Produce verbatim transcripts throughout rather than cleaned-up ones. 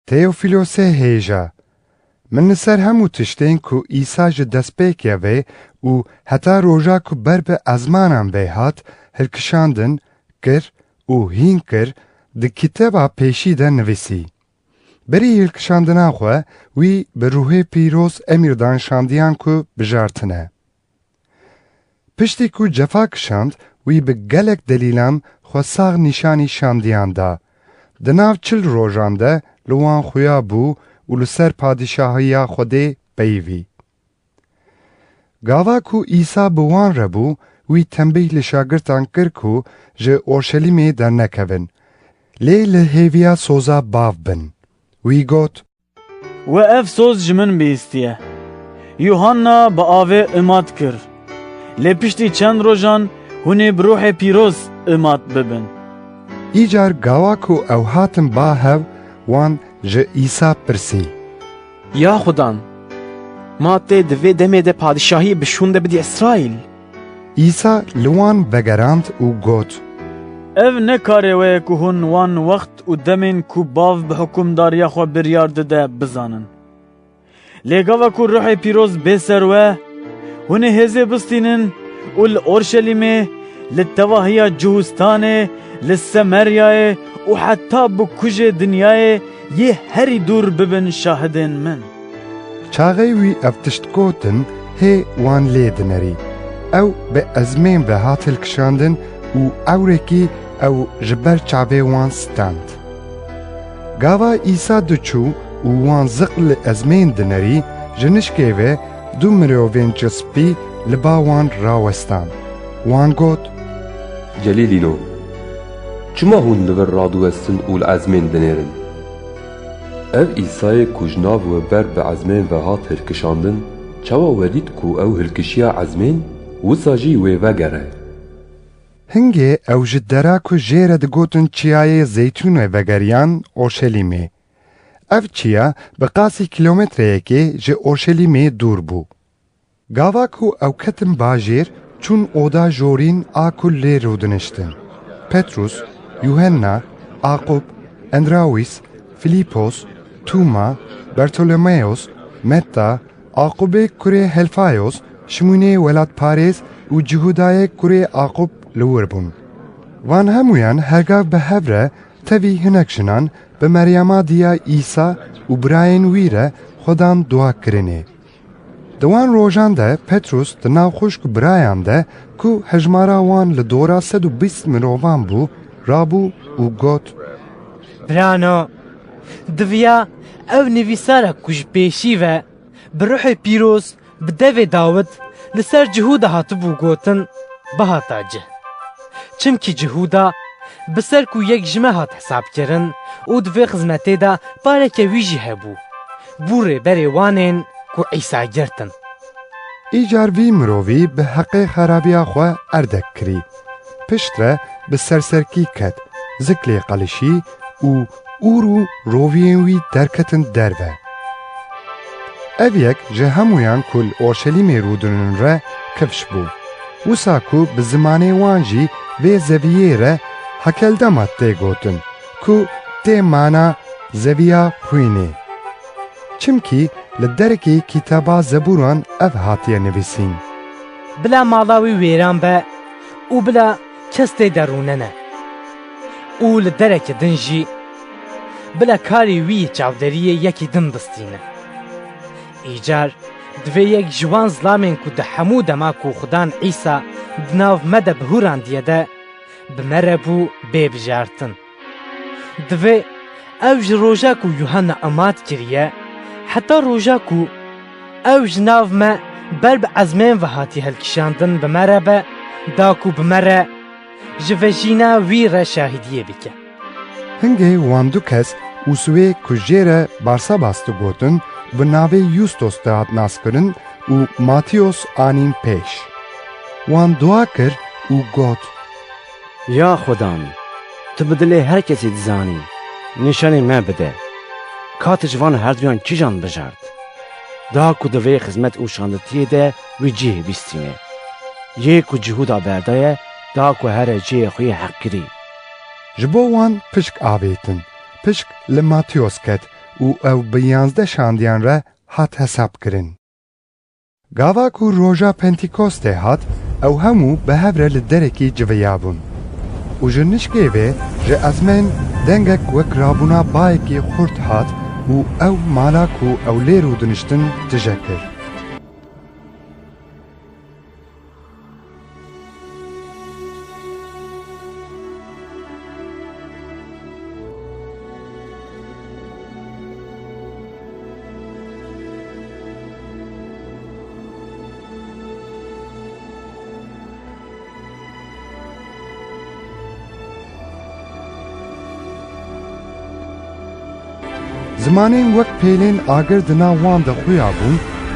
Teofîlosê hêja, min li ser hemû tiştên ku Îsa ji destpêkê ve û heta roja ku ber bi ezmanan ve hat, hilkişandin, kir û hîn kir, di kitêba pêşî de nivîsî. Berî hilkişandina xwe, wî bi ruhê pîroz emir dan şandiyan ku bijartine. Piştî ku cefa kişand, wî bi gelek delîlan xwe sax nîşanî şandiyan da. Di nav çil rojan de li wan xuya bû û li ser padîşahiya Xwedê peyivî. Gava ku Îsa bi wan re bû, wî tembîh li şagirtan kir ku ji Orşelîmê dernekevin, lê li hêviya soza bav bin. Wî got: We ev soz ji min bihîstiye. Yuhanna bi avê imat kir. Lê piştî çend rojan hûn ê bi ruhê pîroz imat bibin. Îcar gawa ku ew hatin ba hev, wan ji Îsa pirsî: Ya Xudan, ma tê di vê demê de padîşahiyê bi şûn de bidî Îsraîl? Îsa li wan vegerand û got: Ev ne karê we ye ku hûn wan wext û demên ku bav bi hukimdariya xwe biryar dide bizanin. Lê gava ku ruhê pîroz bê ser we, hûn ê hêzê bistînin û li Orşelîmê, li tevahiya Cihûstanê, li Semeryayê û heta bi kujê dinyayê yê herî dûr bibin şahidên min. Çaxê wî ev tişt gotin, hê wan lê dinerî. Ew bi ezmên ve hat hilkişandin û ewrekî ew ji ber çavê wan stand. Gava Îsa diçû û wan ziq li ezmên dinerî, ji nişkê ve du mirovên çi spî li ba wan rawestan. Wan got: Celîlîno, çima hûn li vir radiwestin û li ezmên dinêrin? Ev Îsayê ku ji nav we ber bi ezmên ve hat hilkişandin, çawa we dît ku ew hilkişiya ezmên, wisa jî wê vegere? Hingê ew ji dera ku jê re digotin Çiyayê Zeytûnê vegeriyan Orşelîmê. Ev çiya bi qasî kîlometreyekê ji Orşelîmê dûr bû. Gava ku ew ketin bajêr, çûn oda jorîn a ku lê rûdiniştin. Petrus, Yuhenna, Aqûb, Endrawîs, Filîpos, Tûma, Bertolomeyos, Metta, Aqûbê kurê Helfayos, Şimûnê welatparêz û Cihûdayê kurê Aqûb li wir bûn. Van hemûyan hergav bi hev re tevî hinek jinan bi Meryema diya Îsa û birayên wî re xwe dan dua kirinê. Di wan rojan de Petrus di nav xwişk û birayan de ku hejmara wan li dora sed û bîst mirovan bû, rabû û got: Birano, diviya ev nivîsara ku ji pêşî ve bi ruhê pîroz bi devê Dawid li ser Cihûda hatibû gotin, bihata cih. Çimkî Cihûda bi ser ku yek ji me hat hesabkirin û di vê xizmetê de pareke wî jî hebû, bû rêberê wan ên ku Îsa girtin. Îcar vî mirovî bi heqê xerabiya xwe erdek kirî. Piştre bi serserkî ket, ziklê qelişî û ûr û roviyên wî derketin derve. Ev yek ji hemûyan ku li Orşelîmê rûdinin re kifş bû. Wisa ku bi zimanê wan jî vê zeviyê re Hakeldama tê gotin, ku tê mana zeviya xwînê. Çimkî li derekî kitaba Zebûran ev hatiye nivîsîn: Bila mala wî wêran be û bila kes tê de rûnene. Û li dereke din jî bila karê wî yê çavderiyê yekî din bistîne. Îcar divê yek ji wan zilamên ku di hemû dema ku Xudan Îsa di nav me de bihûrandiye de bi me re bû bê bijartin. Divê ew ji roja ku Yuhanna imat kiriye, heta roja ku ew ji nav me ber bi ezmên ve hatiye hilkişandin bi me re be, da ku bi me re ji vejîna wî re şahidiyê bike. Hingê wan du kes Ûswê ku jê re Barsabas digotin, bi navê Yustos dihat naskirin û Matiyos anîn pêş. Wan dua kir û got: Ya Xudan, tu bi dilê her kesî dizanî, nîşanî me bide. Ka tu ji van herduyan kîjan bijart? Daha ku di vê xizmet û şanditiyê de wî cihê bîstîne. Yê ku Cihûda berdaye, daha ku here cihê xwe yê heqkirî. Ji bo wan pişk avêtin. Pişk li Matiyos ket û ew bi yanzdeh şandiyan re hat hesabkirin. Gava ku roja Pentekostê hat, ew hemû bi hev re li derekî civiyabûn. Û ji nişkê vê, ji ezmên dengek wek rabûna bayekî xurt hat û ew mala ku ew lê rûdiniştin tije kir. Zimanên wek pêlên agir di nav wan de xuya bûn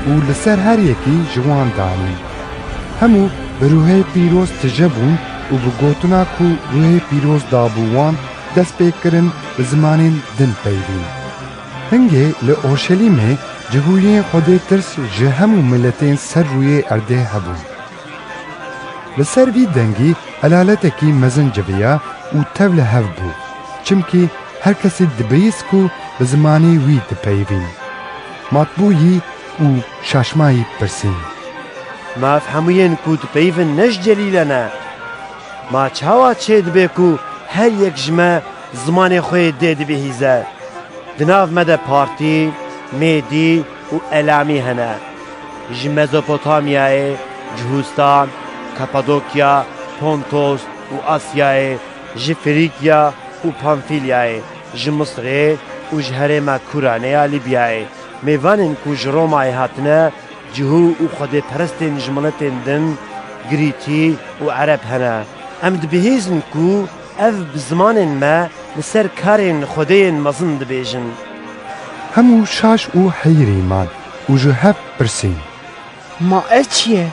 û li ser her yekî ji wan danîn. Hemû bi ruhê pîroz tije bûn û bi gotina ku ruhê pîroz dabû wan, dest pê kirin bi zimanên din peyvîn. Hingê li Orşelîmê cihûyên Xwedê tirs ji hemû miletên ser rûyê erdê hebûn. Li ser vî dengî elaletekî mezin civiya û tev li hev bû, çimkî her kesî dibihîst ku bi zimanê wî dipeyivîn. Matbûyî û şaşmayî pirsîn. Ma ev hemûyên ku dipeyivin ne ji Celîle ne? Ma çawa çêdibe ku her yek ji me zimanê xwe yê dê dibihîze? Di nav me de Partî, Mêdî û Elamî hene. Ji Mezopotamyayê, Cihûstan, Kapadokya, Pontos û Asyayê, ji Frîgya û Pamfîlyayê, ji Misirê û ji herêma Kuranê ya Lîbyayê. Mêvanên ku ji Romayê hatine, cihû û xwedêperestên ji miletên din, Grîkî û Ereb hene. Em dibihîzin ku ev bi zimanên me li ser karên xwedêyên mezin dibêjin. Hemû şaş û heyirî man û ji hev pirsîn. Ma ev çi ye?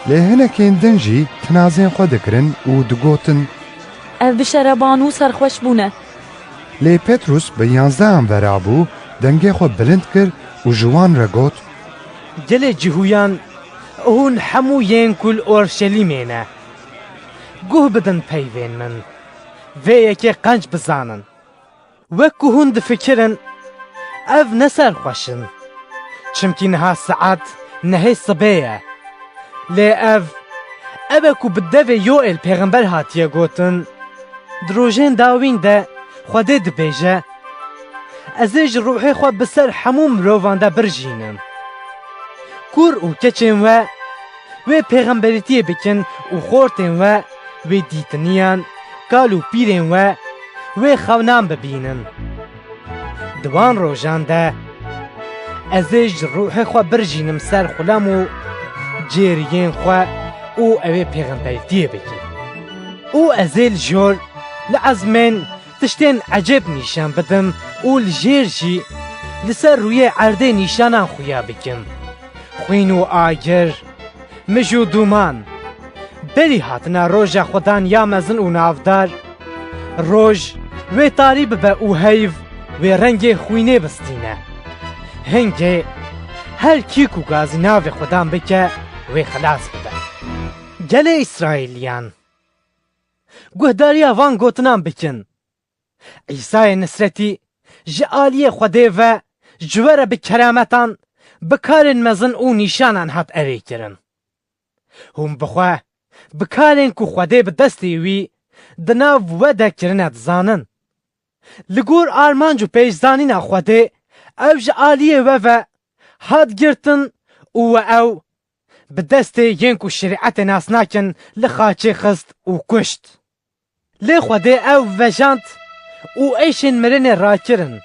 Lê hinekên din jî tinazên xwe dikirin û digotin, Ev bi şereban û serxweş bûne. Lê Petrus bi yanzdehan ve rabû, dengê xwe bilind kir û ji wan re got, Gelê cihûyan, hûn hemû yên ku li Orşelîmê ne, guh bidin peyvên min, vê yekê qenc bizanin. Wek ku hûn difikirin, ev ne serxweş in, çimkî niha saet nehê sibê ye. Lê ev, ev e ku bi devê Yoêl pêxember hatiye gotin, Di rojên dawîn de Xwedê dibêje, Ez ê ji ruhê xwe bi ser hemû mirovan de birjînim. Kûr û keçên we wê pêxemberîtiyê bikin û xortên we wê dîtiniyan, kal û pîrên we wê xewnan bibînin. Di wan rojan de ez ê ji ruhê xwe birjînim ser xulem û cêriyên xwe û ew ê pêxemberîtiyê bikin. Û ez ê li jor, li ezmên tiştên ecêb nîşan bidim û li jêr jî li ser rûyê erdê nîşanan xuya bikim. Xwîn û agir, mij û dûman. Berî hatina roja Xwedan ya mezin û navdar, roj wê tarî bibe û heyv wê rengê xwînê bistîne. Hingê her kî ku gazî navê Xwedan bike, wê xilas bibe. Gelê Îsraîliyan, guhdariya van gotinan bikin. Îsayê Nisretî ji aliyê Xwedê ve ji we re bi kerametan, bi karên mezin û nîşanan hat erêkirin. Hûn bi xwe, bi karên ku Xwedê bi destê wî di nav we de kirine dizanin. Li gor armanc û pêşzanîna Xwedê, ew ji aliyê we ve hat girtin û we ew bi destê yên ku şerîetê nas nakin li xaçê xist û kuşt. Lê Xwedê ew vejand û êşên mirinê rakirin.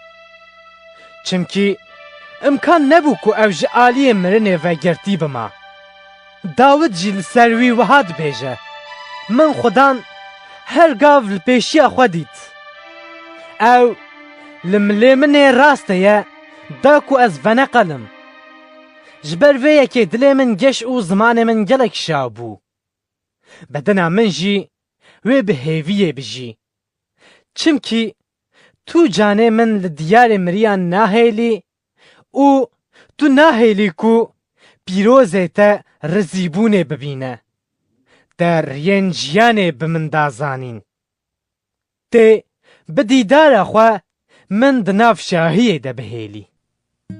Çimkî imkan nebû ku ew ji aliyê mirinê ve girtî bima. Dawid jî li ser wî wiha dibêje, Min Xudan her gav li pêşiya xwe dît. Ew li milê min ê rastê ye, da ku ez veneqelim. Ji ber vê yekê dilê min geş û zimanê min gelek şaw bû. Bedena min jî wê bi hêviyê bijî. Çimkî tu canê min li diyarê miriyan nahêlî û tu nahêlî ku pîrozê te rizîbûnê bibîne. Te riyên jiyanê bi min da zanîn. Tê bi dîdara xwe min di nav şahiyê de bihêlî.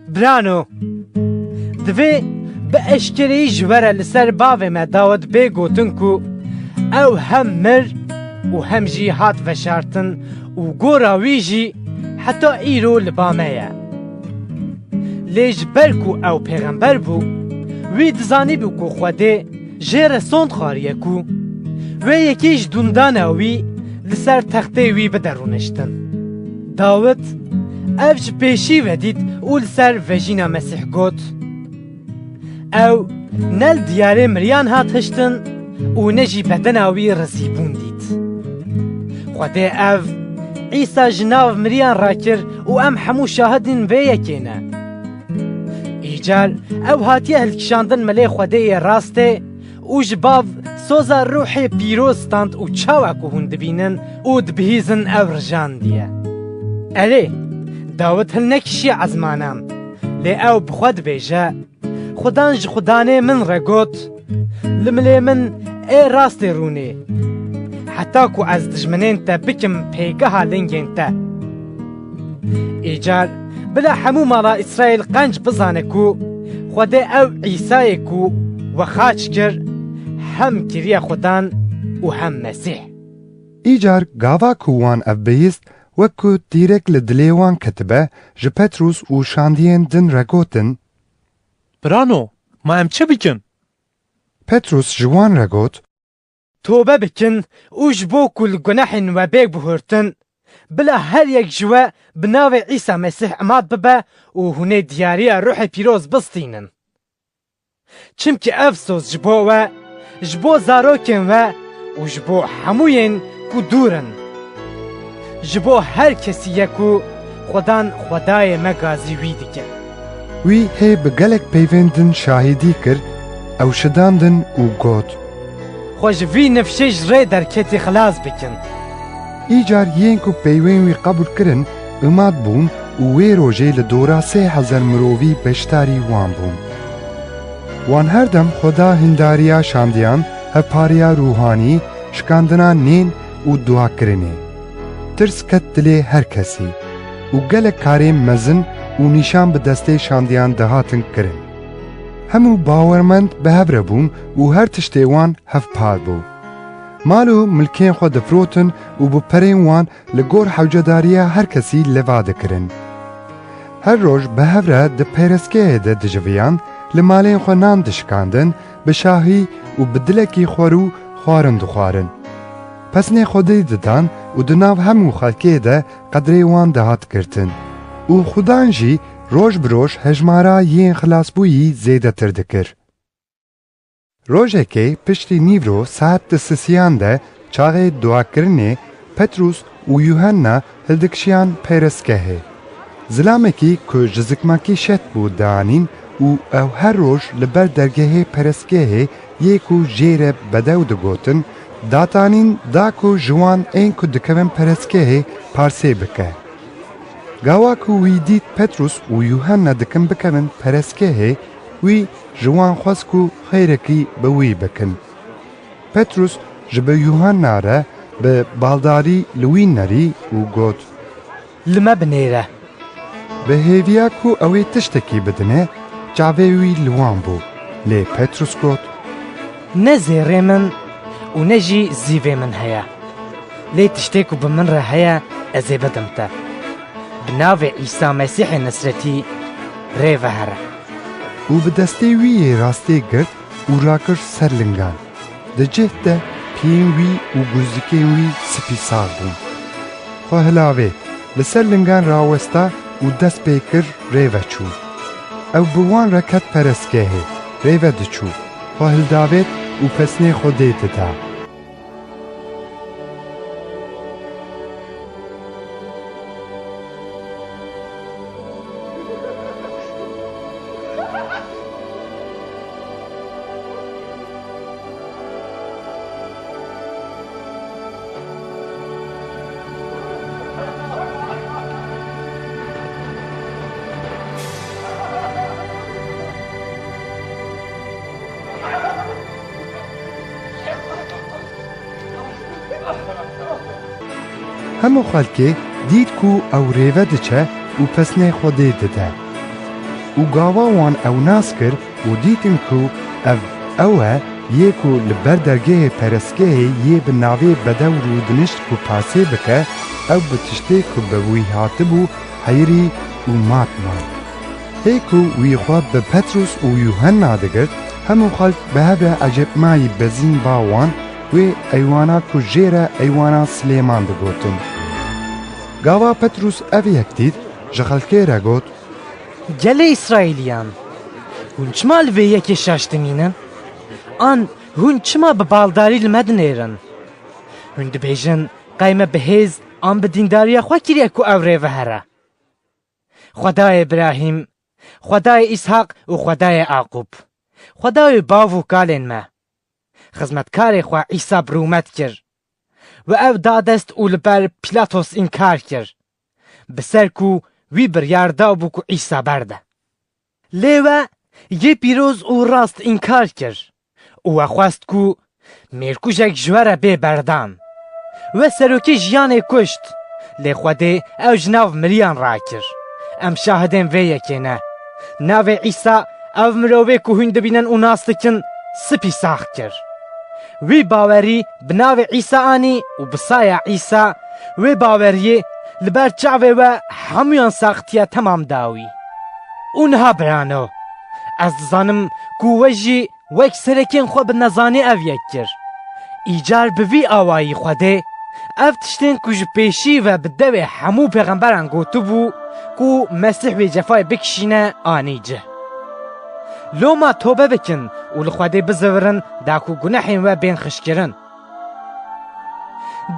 Birano, divê bi eşkereyî ji we re li ser bavê me Dawid bê gotin ku ew hem mir û hem jî hat veşartin û gora wî jî heta îro li ba me ye. Lê ji ber ku ew pêxember bû, wî dizanîbû ku Xwedê jê re sond xwariye ku wê yekî ji dûndana wî li ser textê wî bide rûniştin. Dawid ev ji pêşî ve dît û li ser vejîna Mesîh got, Ew ne li diyarê miriyan hat hiştin û ne jî bedena wî rizîbûn dît. Xwedê ev Îsa ji nav miriyan rakir û em hemû şahidên vê yekê ne. Îcar ew hatiye hilkişandin milê Xwedê yê rastê û ji bav soza Ruhê Pîroz stand û çawa ku hûn dibînin û dibihîzin ew rijandiye. Erê, Dawid hilnekişiye ezmanan, lê ew bi xwe dibêje, Xudan ji xudanê min re got, Li milê min ê rastê rûnê, heta ku ez dijminên te bikim pêgeha lingên te. Îcar bila hemû mala Îsraîl qenc bizane ku Xwedê ew Îsayê ku we xaç kir, hem kiriye Xudan û hem Mesîh. Îcar gava ku wan ev bihîst, wek ku tîrek li dilê wan ketibe, ji Petrûs û şandiyên din re gotin, Birano, ma em çi bikin? Petrûs ji wan re got, Tobe bikin û ji bo ku li gunehên we bê guhurtin, bila her yek ji we bi navê Îsa Mesîh imat bibe û hûn ê diyariya Ruhê Pîroz bistînin. Çimkî ev soz ji bo we, ji bo zarokên we û ji bo hemûyên ku dûr in. Ji bo her kesî ye ku Xudan Xwedayê me gazî wî dike. Wî hê bi gelek peyvên din şahidî kir, ew şidandin û got, Xwe ji vî nifşê ji rê derketî xilas bikin. Îcar yên ku peyvên wî qebûl kirin, imat bûn û wê rojê li dora sê hezar mirovî beşdarî wan bûn. Wan her dem Xweda hindariya şandiyan, hevpariya rûhanî, şikandina nên û duakirinê. Tirs ket dilê her kesî û gelek karên mezin û nîşan bi destê şandiyan dihatin kirin. Hemû bawermend bi hev re bûn û her tiştê wan hevpar bû. Mal û milkên xwe difirotin û bi perên wan li gor hewcedariya her kesî leva dikirin. Her roj bi hev re di pêrezgehê de diciviyan, li malên xwe nan dişikandin, bi şahî û bi dilekî xwerû xwarin dixwarin. Pesnê Xwedê didan û di nav hemû xelkê de qedrê wan dihat girtin. Û Xudan jî roj bi roj hejmara yên xilasbûyî zêdetir dikir. Rojekê piştî nîvro saet di sisiyan de çaxê duakirinê Petrûs û Yuhanna hildikişiyan pêrezgehê. Zilamekî ku ji zikmakî şet bû dianîn û ew her roj li ber dergehê perestgehê yê ku jê re bedew digotin, datanîn da ku ji wan ên ku dikevin perestgehê parsê bike. Gawa ku wî dît Petrûs û Yuhanna dikin bikevin perestgehê, wî ji wan xwest ku xeyrekî bi wî bikin. Petrûs ji bi Yuhanna re bi baldarî li wî nerî û got, Li me binêre. Bi hêviya ku ew ê tiştekî bidine, çavê wî li wan bû. Lê Petrûs got, Ne zêrê min û ne jî zîvê min heye. Lê tiştê ku bi min re heye, ez ê bidim te. Bi navê Îsa Mesîhê Nisretî rê ve here. Û bi destê wî yê rastê girt û rakir ser lingan. Di cih de piyên wî û guzikên wî spî sar bûn. Xwe hilavêt, li ser lingan rawesta û dest pê kir rê ve çû. Ew bi wan re ket perestgehê, rê ve diçû, xwe hildavêt û pesnê Xwedê dida. Hemû xelkê Dît ku ew rêve diçe û pesnê Xwedê dide. Û gava wan ew nas kir û dîtin ku ev ew e yê ku li ber dergehê perestgehê yê bi navê Bedew rûdinişt ku pasê bike, ew bi tiştê ku bi wî hatibû heyirî û mat man. Hê ku wî xwe bi Petrûs û Yuhenna digirt, hemû xelk bi hev re ecebmayî bezîn ba wan, wê eywana ku jê re eywana Silêman digotin. Gava Petrûs ev yek dît, ji xelkê re got, Gelê Îsraîliyan, hûn çima li vê yekê şaş dimînin? An hûn çima bi baldarî li me dinêrin? Hûn dibêjin, qey me bi hêz an bi dîndariya xwe kiriye ku ew rê ve here. Xwedayê Îbrahîm, Xwedayê Îshaq û Xwedayê Aqûb, Xwedayê bav û kalên me, xizmetkarê xwe Îsa bi rûmet kir. We ew da dest û li ber Pîlatos înkar kir, bi ser ku wî biryar dabû ku Îsa berde. Lê we yê pîroz û rast înkar kir û we xwest ku mêrkujek ji we re bê berdan. We serokê jiyanê kuşt, lê Xwedê ew ji nav miriyan rakir. Em şahidên vê yekê ne. Navê Îsa, ev mirovê ku hûn dibînin û nas dikin, spî sax kir. Wî bawerî bi navê Îsa anî û bi saya Îsa wê baweriyê li ber çavê we hemûyan saxtiya temam dawî. Û niha birano, ez dizanim ku we jî wek serekên xwe bi nezanî ev yek kir. Îcar bi vî awayî Xwedê ev tiştên ku ji pêşî ve bi devê hemû pêxemberan gotibû ku Mesîh wê cefayê bikişîne, anî cih. Loma tobe bikin û li Xwedê bizivirin da ku gunehên we bên xişkirin.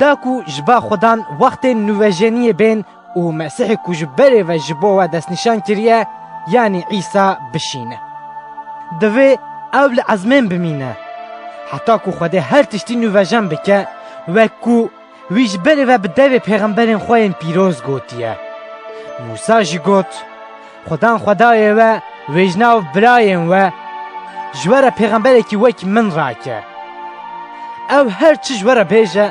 Da ku ji ba Xudan wextên nûvejeniyê bên û Mesîhê ku ji berê ve ji bo we destnîşan kiriye, yanî Îsa bişîne. Divê ew li ezmên bimîne, heta ku Xwedê her tiştî nûvejen bike, wek ku wî ji berê ve bi devê pêxemberên xwe yên pîroz gotiye. Mûsa jî got, Xudan Xwedayê we wê ji nav birayên we ji we re pêxemberekî wek min rake. Ew her çi ji we re bêje,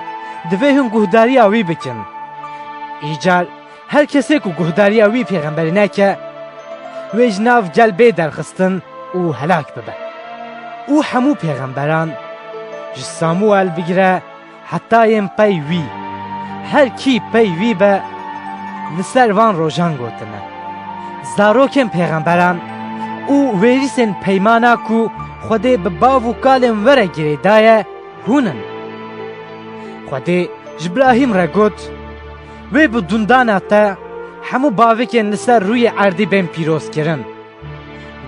divê hûn guhdariya wî bikin. Îcar her kesê ku guhdariya wî pêxemberî neke, wê ji nav gel bê derxistin û helak bibe. Û hemû pêxemberan, ji Samuel bigire heta yên pey wî, her kî pey wî be, li ser van rojan gotine. Zarokên pêxemberan û wêrîsên peymana ku Xwedê bi bav û kalên we re girêdaye, hûn in. Xwedê ji Îbrahîm re got, Wê bi dundana te hemû bavikên li ser rûyê erdî bên pîrozkirin.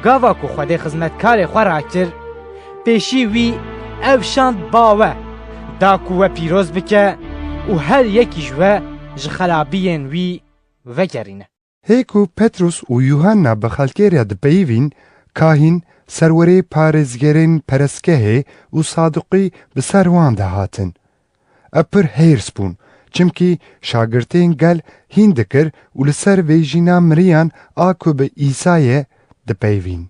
Gava ku Xwedê xizmetkarê xwe rakir, pêşî wî ew şand ba we, da ku we pîroz bike û her yekî ji we ji xerabiyên wî vegerîne. Hê ku Petrûs û Yuhanna bi xelkê re dipeyivîn, kahîn, serwerê parêzgerên perestgehê û Saduqî bi ser wan de hatin. Ev pir hêrs bûn, çimkî şagirtên gel hîn dikir û li ser vêjîna miriyan a ku bi Îsa ye dipeyivîn.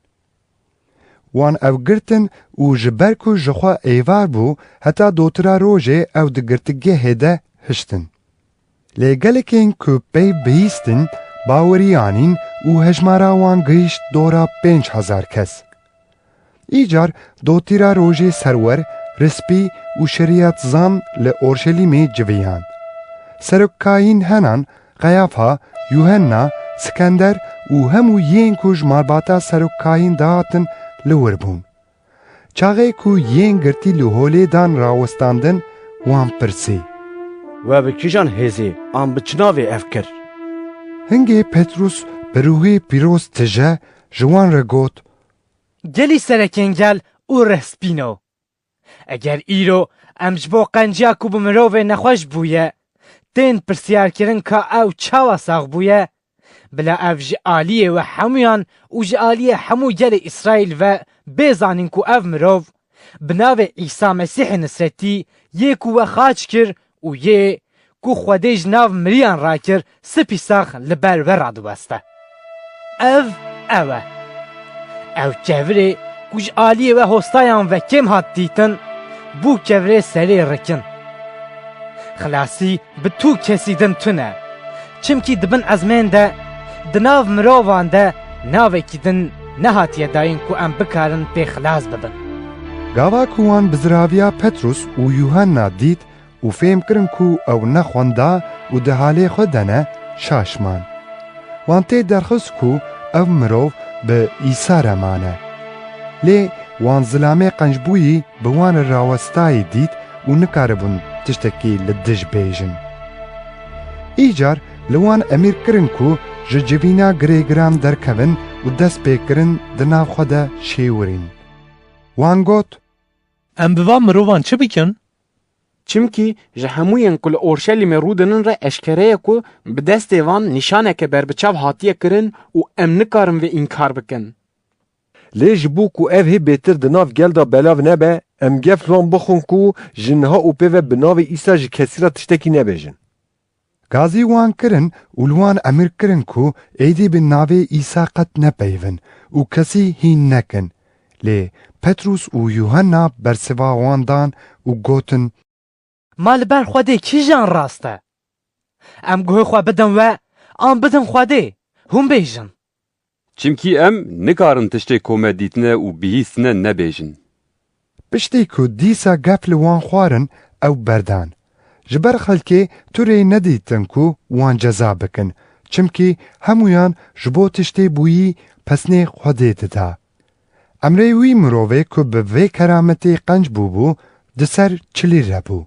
Wan ew girtin û ji ber ku ji xwe êvar bû, heta dotira rojê ew di girtîgehê de hiştin. Lê gelekên ku pey bihîstin, bawerî anîn û hejmara wan gihîşt dora pênc hezar kes. Îcar dotîra rojê serwer, rispî û şerîetzan li Orşelîmê civiyan. Serokkahîn Henan, Qeyafa, Yuhenna, Sikender û hemû yên ku ji malbata serokkahîn dihatin li wir bûn. Çaxê ku yên girtî li holê dan rawestandin, wan pirsî, We bi kîjan hêzê an bi çi navê ev kir? Hingê Petrûs bi ruhê pîroz tije ji wan re got, Gelî serekên gel û rehspîno. Eger îro em ji bo qenciya ku bi mirovê nexweş bûye, tên pirsiyarkirin ka ew çawa sax bûye, bila ev ji aliyê we hemûyan û ji aliyê hemû gelê Îsraîl ve bê zanîn ku ev mirov, bi navê Îsa Mesîhê Nisretî, yê ku we xaç kir û yê ku Xwedê ji nav miriyan rakir, spî sax li ber we radiweste. Ev ew e. Ew kevirê ku ji aliyê we hostayan ve kêm hat dîtin, bû kevirê serê rikin. Xilasî bi tu kesî din tune. Çimkî di bin ezmên de, di nav mirovan de navekî din nehatiye dayîn ku em bikarin pê xilas bibin. Gava ku wan bi ziraviya Petrûs û Yuhanna dît û fêm kirin ku ew nexwenda û di halê xwe de ne, şaş man. Wan tê derxist ku ev mirov bi Îsa re mane. Lê wan zilamê qencbûyî bi wan re rawestayî dît û nikaribûn tiştekî li dij bêjin. Îcar li wan emîr kirin ku ji civîna girêgiran derkevin û dest pê kirin di nav xwe de şêwirîn. Wan got, Em bi van mirovan çi bikin? Çimkî ji hemû yên ku li Orşelîmê rû dinin re eşkere ye ku bi destê van nîşaneke berbiçav hatiye kirin û em nikarin vê înkar bikin. Lê ji bo ku ev hê bêtir di nav gel de belav nebe, em gef li wan bixwin ku ji niha û pê ve bi navê Îsa ji kesî re tiştekî nebêjin. Gazî wan kirin û li wan emir kirin ku êdî bi navê Îsa qet nepeyivin û kesî hîn nekin. Lê Petrûs û Yuhanna bersiva wan dan û gotin, Ma li ber Xwedê kîjan rast e? Em guhê xwe bidin we, an bidin Xwedê? Hûn bêjin. Çimkî em nikarin tiştê ku me dîtine û bihîstine nebêjin. Piştî ku dîsa gef li wan xwarin, ew berdan. Ji ber xelkê tu rê nedîtin ku wan ceza bikin, çimkî hemûyan ji bo tiştê bûyî pesnê Xwedê dida. Emrê wî mirovê ku bi vê kerametê qenc bûbû, di ser çilî re bû.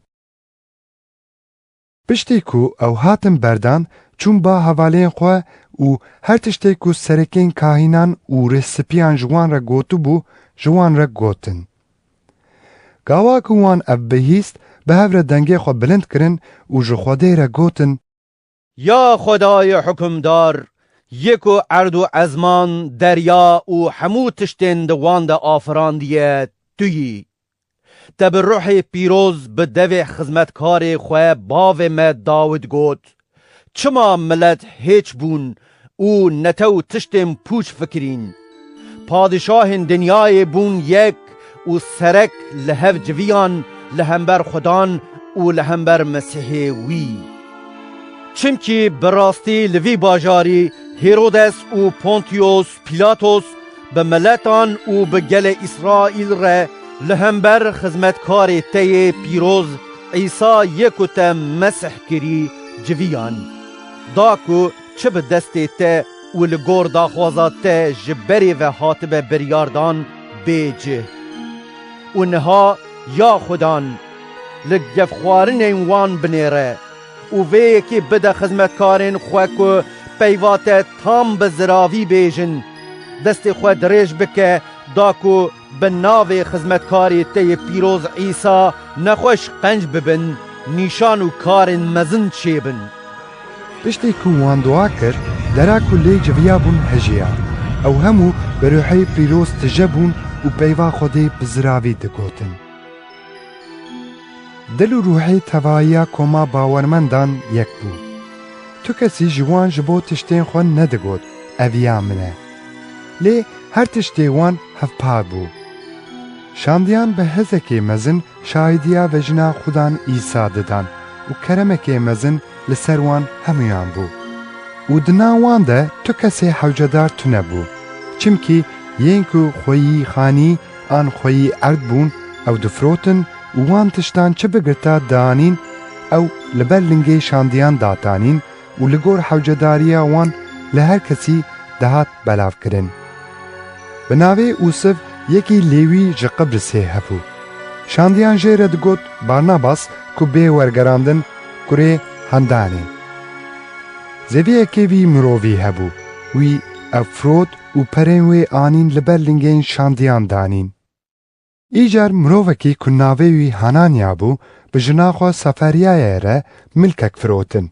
Piştî ku ew hatin berdan, çûn ba hevalên xwe û her tiştê ku serekên kahînan û rêhspiyan ji wan re gotibû, ji wan re gotin. Gawa ku wan ev bihîst, bi hev re dengê xwe bilind kirin û ji Xwedê re gotin, Ya Xwedayê hukimdar, yê ku erd û ezman, derya û hemû tiştên di wan de afirandiye, tu yî. Te bi ruhê pîroz bi devê xizmetkarê xwe bavê me Dawid got, Çima milet hêç bûn û netew tiştên pûç fikirîn? Padişahên dinyayê bûn yek û serek li hev civiyan li hember Xudan û li hember Mesîhê wî. Çimkî bi rastî li vî bajarî Hêrodes û Pontiyos Pîlatos bi miletan û bi gelê Îsraîl re li hember xizmetkarê te yê pîroz Îsa yê ku te Mesih kirî civiyan, da ku çi bi destê te û li gor daxwaza te ji berê ve hatibe biryardan bê cih. Û niha, ya Xudan, li gefxwarinên wan binêre û vê yekê bide xizmetkarên xwe ku peyva te tam bi ziravî bêjin, destê xwe dirêj bike, da ku bi navê xizmetkarê te yê pîroz Îsa nexweş qenc bibin, nîşan û karên mezin çêbin. Piştî ku wan dua kir, dera ku lê civiyabûn hejiya. Ew hemû bi ruhê pîroz tije bûn û peyva Xwedê bi ziravî digotin. Dil û ruhê tevahiya koma bawermendan yek bû. Tu kesî ji wan ji bo tiştên xwe nedigot, Ev ya min e. Lê her tiştê wan hevpar bû. Şandiyan bi hezekê mezin şahidiya vejina Xudan Îsa didan û keremekê mezin li ser wan hemûyan bû. Û di nav wan de tu kesê hewcedar tune bû. Çimkî yên ku xweyî xanî an xweyî erd bûn, ew difirotin û wan tiştan çi bigirta dianîn, ew li ber lingê şandiyan datanîn û li gor hewcedariya wan li her kesî dihat belavkirin. Bi navê Ûsiv yekî Lêwî ji Qibrisê hebû. Şandiyan jê re digot Barnabas ku bê wergerandin kurê Hendanê. Zeviyekê vî mirovî hebû. Wî ev firot û perên wê anîn li ber lingên şandiyan danîn. Îcar mirovekî ku navê wî Hananya bû, bi jina xwe Saferiyayê re milkek firotin.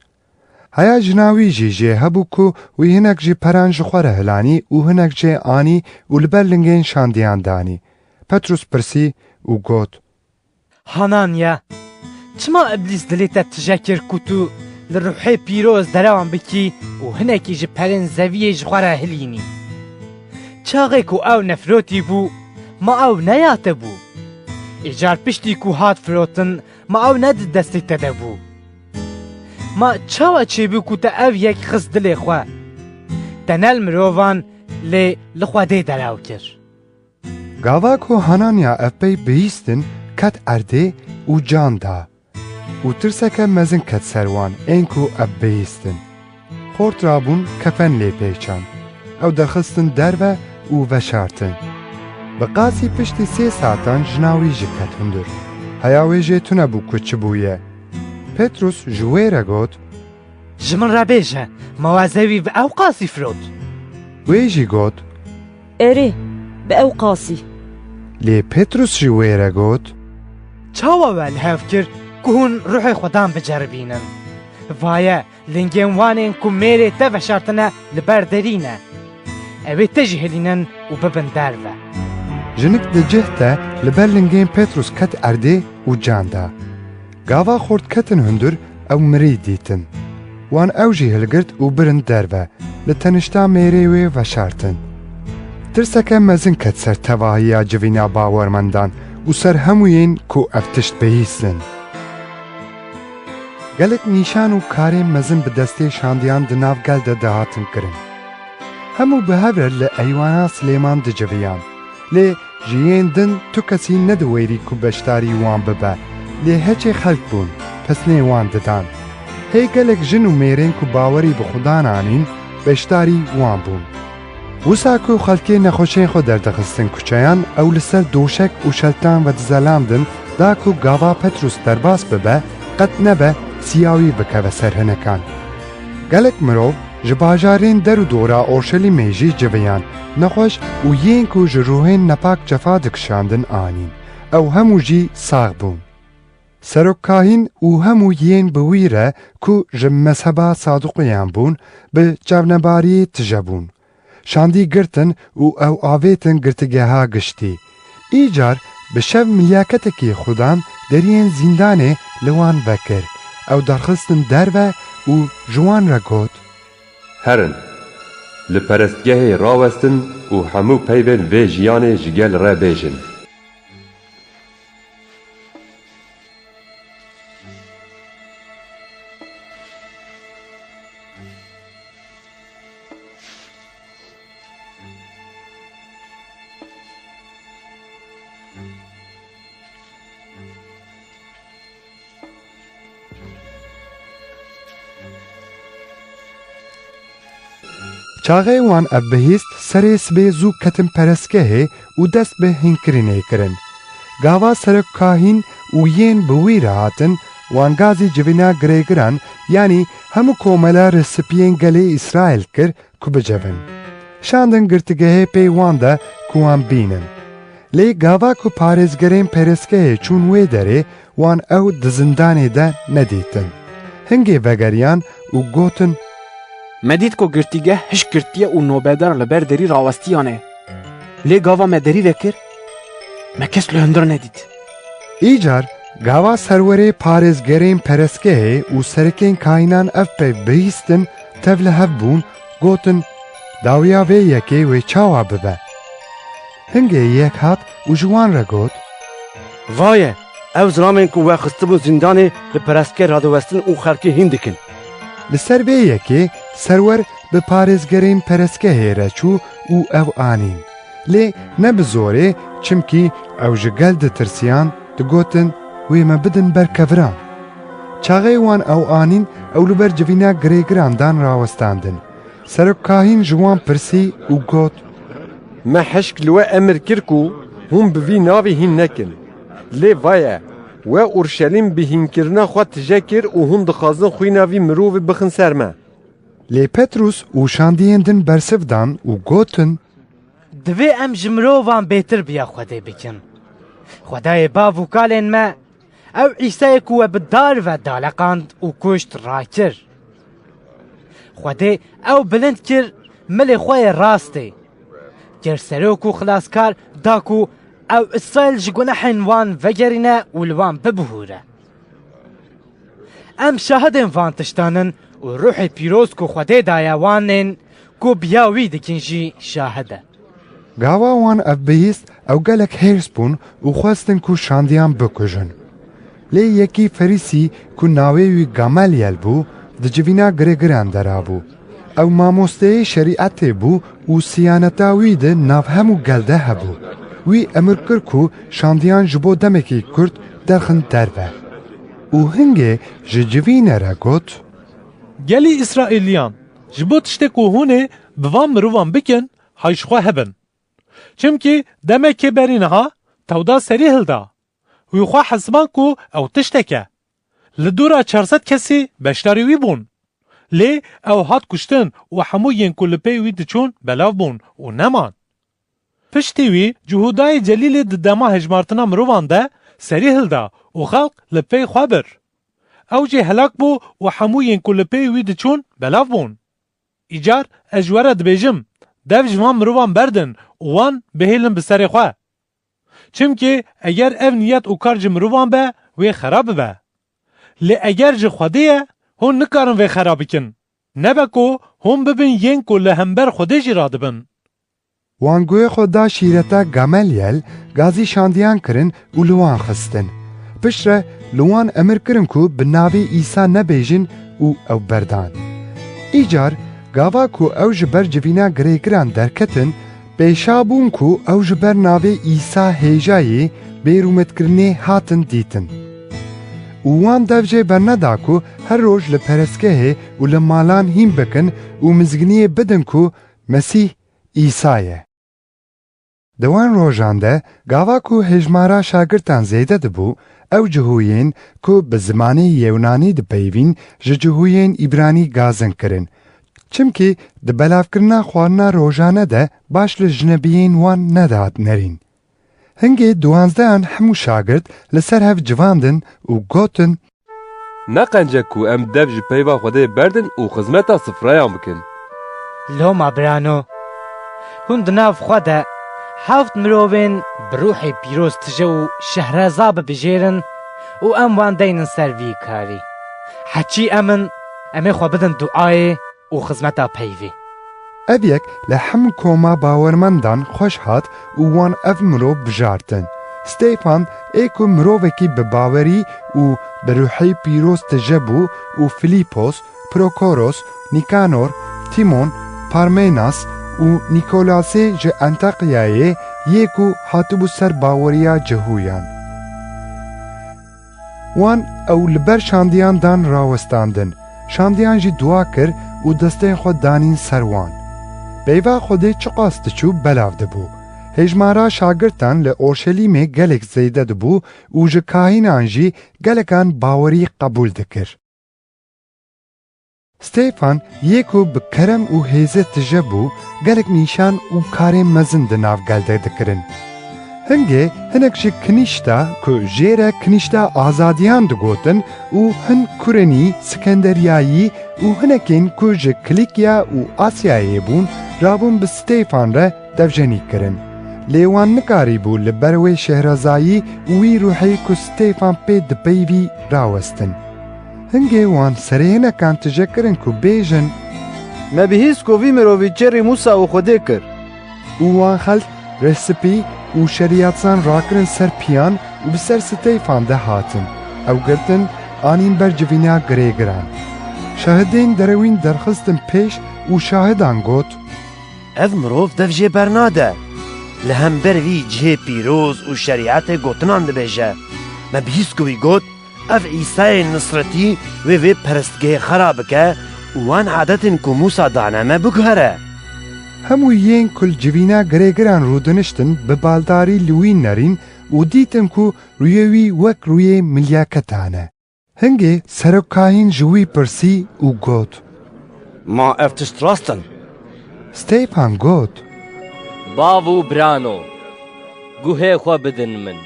Heya jina wî jî jê hebû ku wî hinek ji peran ji xwe re hilanî û hinek jê anî û li ber lingên şandiyan danî. Petrûs pirsî û got, Hananya, çima Îblîs dilê te tije kir ku tu li ruhê pîroz derewan bikî û hinekî ji perên zeviyê ji xwe re hilînî? Çaxê ku ew nefirotî bû, ma ew neyate bû? Îcar piştî ku hat firotin, ma ew ne di destê te de bû? Ma çawa çêbû ku te ev yek xist dilê xwe? Te ne li mirovan, lê li Xwedê derew kir. Gava ku Hananya ev pey bihîstin, ket erdê û can da. Û tirseke mezin ket ser wan ên ku ev bihîstin. Xort rabûn, kefen lê pêçand. Ew derxistin derve û veşartin. Bi qasî piştî sê saetan jina wî jî ket hundir. Heya wê jê tune bû ku çi bûye. Petrus ji wê re got, Ji min re bêje, ma we zewî bi ew qasî firot? Wê jî got, Erê, bi ew qasî. Lê Petrus ji wê re got, Çawa we li hev kir ku hûn ruhê Xwedan biceribînin? Vaye, lingên wan ên ku mêrê te veşartine li ber derî ne. Ew ê te jî hilînin û bibin derve. Jinik di cih de li ber lingên Petrus ket erdê û can da. Gava xort ketin hundir, ew mirî dîtin. Wan ew jî hilgirt û birin derve, li tenişta mêrê wê veşartin. Tirseke mezin ket ser tevahiya civîna bawermendan û ser hemû yên ku ev tişt bihîstin. Gelek nîşan û karên mezin bi destê şandiyan di nav gel de dihatin kirin. Hemû bi hev re li eywana Silêman diciviyan. Lê ji yên din tu kesî nediwêrî ku beşdarî wan bibe. Lê heçê xelk bûn, pesnê wan didan. Hê gelek jin û mêrên ku bawerî bi Xudan anîn, beşdarî wan bûn. Wisa ku xelkê nexweşên xwe derdixistin kuçeyan, ew li ser doşek û şeltan vedizelandin, da ku gava Petrus derbas bibe, qet nebe siya wî bikeve ser hinekan. Gelek mirov ji bajarên der û dora Orşelîmê jî civiyan, nexweş û yên ku ji ruhên nepak cefa dikişandin anîn. Ew hemû jî sax bûn. Serokkahîn û hemû yên bi wî re ku ji mezheba Saduqiyan bûn, bi çavnebariyê tije bûn. Şandî girtin û ew avêtin girtîgeha giştî. Îcar bi şev milyaketekî Xudan deriyên zîndanê li wan vekir. Ew derxistin derve û ji wan re got, Herin, li perestgehê rawestin û hemû peyvên vê jiyanê ji gel re bêjin. Çaxê wan ev bihîst, serê sibê zû ketin perestgehê û dest bi hînkirinê kirin. Gava serok kahîn û yên bi wî re hatin, wan gazî civîna girêgiran, yanî hemû komela rihsipiyên gelê Îsraîl kir ku bicivin. Şandin girtîgehê pê wan de ku wan bînin. Lê gava ku parêzgerên perestgehê çûn wê derê, wan ew di zindanê de nedîtin. Hingê vegeriyan û gotin, Me dît ku girtîgeh hişk girtiye û nobedar li ber derî rawestiyane. Lê gava me derî vekir, me kes li hundir nedît. Îcar gava serwerê parêzgerên perestgehê û serekên kahînan ev peyv bihîstin, tev li hev bûn, gotin, Dawiya vê yekê wê çawa bibe? Hingê yek hat û ji wan re got, Vaye, ew zilamên ku we xistibûn zîndanê li perestgeh radiwestin û xelkê hîn dikin. Li ser vê yekê serwer bi parêzgerên perestgehê re çû û ew anîn. Lê ne bi zorê, çimkî ew ji gel ditirsiyan, digotin, Wê me bidin ber keviran. Çaxê wan ew anîn, ew li ber civîna girêgiran dan rawestandin. Serok kahîn ji wan pirsî û got, Me hişk li we emir kir ku hûn bi vî navê hîn nekin. Lê vaye, we Urşelîm bi hînkirina xwe tije kir û hûn dixwazin xwîna vî mirovî bixin ser me. Lê Petrus û şandiyên din bersiv dan û gotin, Divê em ji mirovan bêtir biya Xwedê bikin. Xwedayê bav û kalên me, ew Îsayê ku we bi dar ve daleqand û kuşt rakir. Xwedê ew bilind kir milê xwe yê rastê. Kir serok û xilaskar da ku ew Îsraîl ji gunehên wan vegerîne û li wan bibihûre. Em şahidên van tiştan in û Ruhê Pîroz ku Xwedê daye wan ên ku biya wî dikin jî şahid e. Gava wan ev bihîst, ew gelek hêrs bûn û xwestin ku şandiyan bikujin. Lê yekî Ferîsî ku navê wî Gamelyel bû, di civîna girêgiran de rabû. Ew mamosteyê şerîetê bû û siyaneta wî di nav hemû gel de hebû. Wî emir kir ku şandiyan ji bo demekî kurt derxin derve. Û hingê ji civîne re got: Gelî Îsraîliyan, ji bo tiştê ku hûn ê bi van mirovan bikin, hay ji xwe hebin. Çimkî demekê berî niha tewda serî hilda. Wî xwe hesiban ku ew tiştek e. Li dora çar sed kesî beşdarî wî bûn. Lê ew hat kuştin û hemû yên ku li pey wî diçûn belav bûn û neman. Piştî wî Cihûdayê Celîlê di dema hejmartina mirovan de serî hilda û xelq li pey xwe bir. Ew jî helak bû û hemû yên ku li pey wî diçûn belav bûn. Îcar ez ji we re dibêjim, dev ji van mirovan berdin û wan bihêlin bi serê xwe. Çimkî eger ev niyet û kar ji mirovan be, wê xera bibe. Lê eger ji Xwedê ye, hûn nikarin vê xera bikin. Nebe ku hûn bibin yên ku li hember Xwedê jî radibin. Wan guhê xwe da şîreta Gamelyel, gazî şandiyan kirin û li wan xistin. Piştre li wan emir kirin ku bi navê Îsa nebêjin û ew berdan. Îcar gava ku ew ji ber civîna girêgiran derketin, pêşa bûn ku ew ji ber navê Îsa hêjayê bêrûmetkirinê hatin dîtin. Û wan dev jê berneda ku her roj li perestgehê û li malan hîn bikin û mizginiyê bidin ku Mesîh Îsa ye. Di wan rojan de, gava ku hejmara şagirtan zêde dibû, ew cihûyên ku bi zimanê Yewnanî dipeyivîn, ji cihûyên Îbranî gazin kirin. Çimkî di belavkirina xwarina rojane de baş li jinebiyên wan nedihat nerîn. Hingê duwanzdehan hemû şagirt li ser hev civandin û gotin: Neqence ku em dev ji peyva Xwedê berdin û xizmeta sifreyan bikin. Loma birano, hûn di nav xwe de heft mirovên bi ruhê pîroz tije û şehreza bibijêrin û em wan deynin ser vî karî. Heçî em in, em ê xwe bidin duayê û xizmeta peyvê. Ev yek li hemû koma bawermendan xweş hat û wan ev mirov bijartin. Stêfan ê ku mirovekî bi bawerî û bi ruhê pîroz tije bû û Filîpos, Prokoros, Nîkanor, Tîmon, Parmenas û Nîkolasê ji Entakyayê yê ku hatibû ser baweriya Cihûyan. Wan ew li ber şandiyan dan rawestandin. Şandiyan jî dua kir û destên xwe danîn ser wan. Peyva Xwedê çiqas diçû belav dibû. Hêjmara şagirtan li Orşelîmê gelek zêde dibû û ji kahînan jî gelekan bawerî qebûl dikir. Stêfan yê ku bi kerem û hêzê tije bû, gelek nîşan û karên mezin di nav gel de dikirin. Hingê hinek ji kinîşta ku jê re kinîşta azadiyan digotin û hin Kurenî, Sikenderyayî û hinekên ku ji Kilîkya û Asyayê bûn, rabûn bi Stêfan re devjenî kirin. Lê wan nikarîbû li ber wê şehrezayî û wî ruhê ku Stêfan pê dipeyivî rawestin. Hingê wan serê hinekan tije kirin ku bêjin: Me bihîst ku vî mirovî çêrî Mûsa û Xwedê kir. Û wan xelk rêspî û şerîetzan rakirin ser piyan û bi ser Stêfan de hatin. Ew girtin, anîn ber civîna girêgiran. Şahidên derewîn derxistin pêş û şahidan got: Ev mirov dev jê bernade. Li hember vî cihê pîroz û şerîetê gotinan dibêje. Me bihîst ku wî got, Ev Îsayê Nisretî wê vê perestgehê xera bike û wan adetên ku Mûsa dane me biguhere. Hemû yên ku li civîna girêgiran rûdiniştin bi baldarî li wî nerîn û dîtin ku rûyê wî wek rûyê milyaketan e. Hingê serokkahîn ji wî pirsî û got: Ma ev tişt rast in? Stêfan got: Bav û birano, guhê xwe bidin min.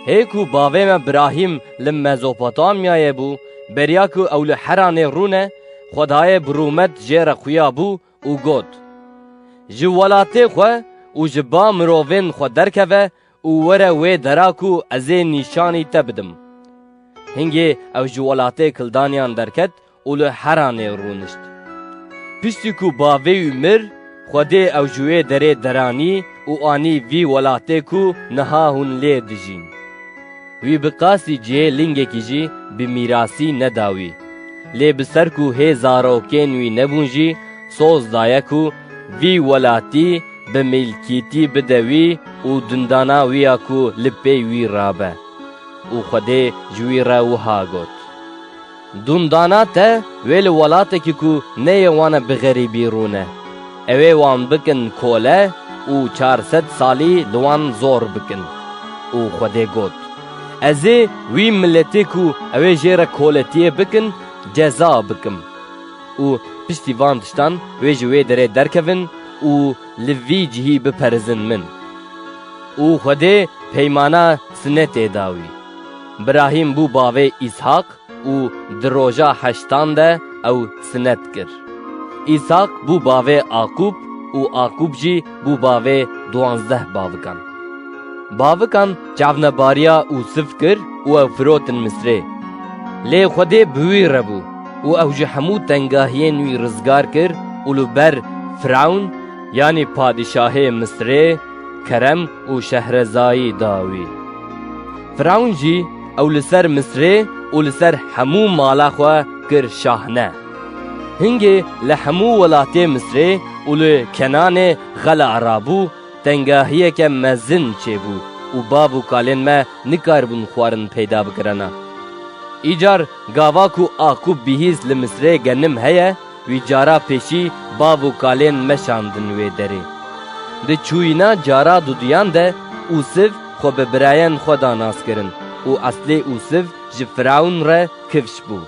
Hê ku bavê me Birahîm li Mezopotamyayê bû, beriya ku ew li Heranê rûne, Xwedayê bi rûmet jê re xuya bû û got: Ji welatê xwe û ji ba mirovên xwe derkeve û were wê dera ku ez ê nîşanî te bidim. Hingê ew ji welatê Kildaniyan derket û li Heranê rûnişt. Piştî ku bavê wî mir, Xwedê ew ji wê derê deranî û anî vî welatê ku niha hûn lê dijîn. Wî bi qasî cihê lingekî jî bi mîrasî neda wî. Lê bi ser ku hê zarokên wî nebûn jî, soz daye ku vî welatî bi milkîtî bide wî û dundana wî ya ku li pey wî rabe. Û Xwedê ji wî re wiha got: Dundana te wê li welatekî ku neyê wan e bi xerîbî rûne. Ew ê wan bikin kole û çar sed salî li wan zor bikin. Û Xwedê got: Ez ê wî miletê ku ew ê jê re koletiyê bikin, ceza bikim. Û piştî van tiştan wê ji wê derê derkevin û li vî cihî biperizin min. Û Xwedê peymana sinetê da wî. Birahîm bû bavê Îshaq û di roja heştan de ew sinet kir. Îshaq bû bavê Aqûb û Aqûb jî bû bavê duwazdeh bavikan. Bavikan çavnebariya Ûsiv kir û ew firotin Misrê. Lê Xwedê bi wî re bû û ew ji hemû tengahiyên wî rizgar kir û li ber Firewn, yanî padîşahê Misrê, kerem û şehrezayî da wî. Firewn jî ew li ser Misrê û li ser hemû mala xwe kir şahne. Hingê li hemû welatê Misrê û li Kenanê xela rabû, tengahiyeke mezin çêbû û bav û kalên me nikaribûn xwarin peyda bikirana. Îcar gava ku Aqûb bihîst li Misrê genim heye, wî cara pêşî bav û kalên meşandin wê derê. Di çûyîna cara duduyan de Ûsiv xwe bi birayên xwe da nas kirin û eslê Ûsiv ji Firewn re kifş bû.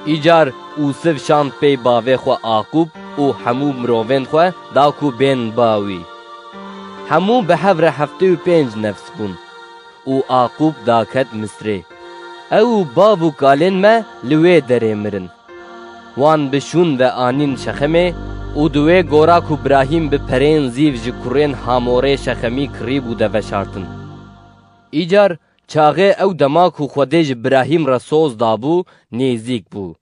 Îcar Ûsiv şand pey bavê xwe Aqûb û hemû mirovên xwe da ku bên ba wî. Hemû bi hev re heftê û pênc nefs bûn û Aqûb daket Misrê. Ew û bav û kalên me li wê derê mirin. Wan bi şûn ve anîn Şexemê û di wê gora ku Birahîm bi perên zîv ji kurên Hamorê Şexemî kirîbû de veşartin. Îcar çaxê ew dema ku Xwedê ji Birahîm re soz dabû, nêzîk bû.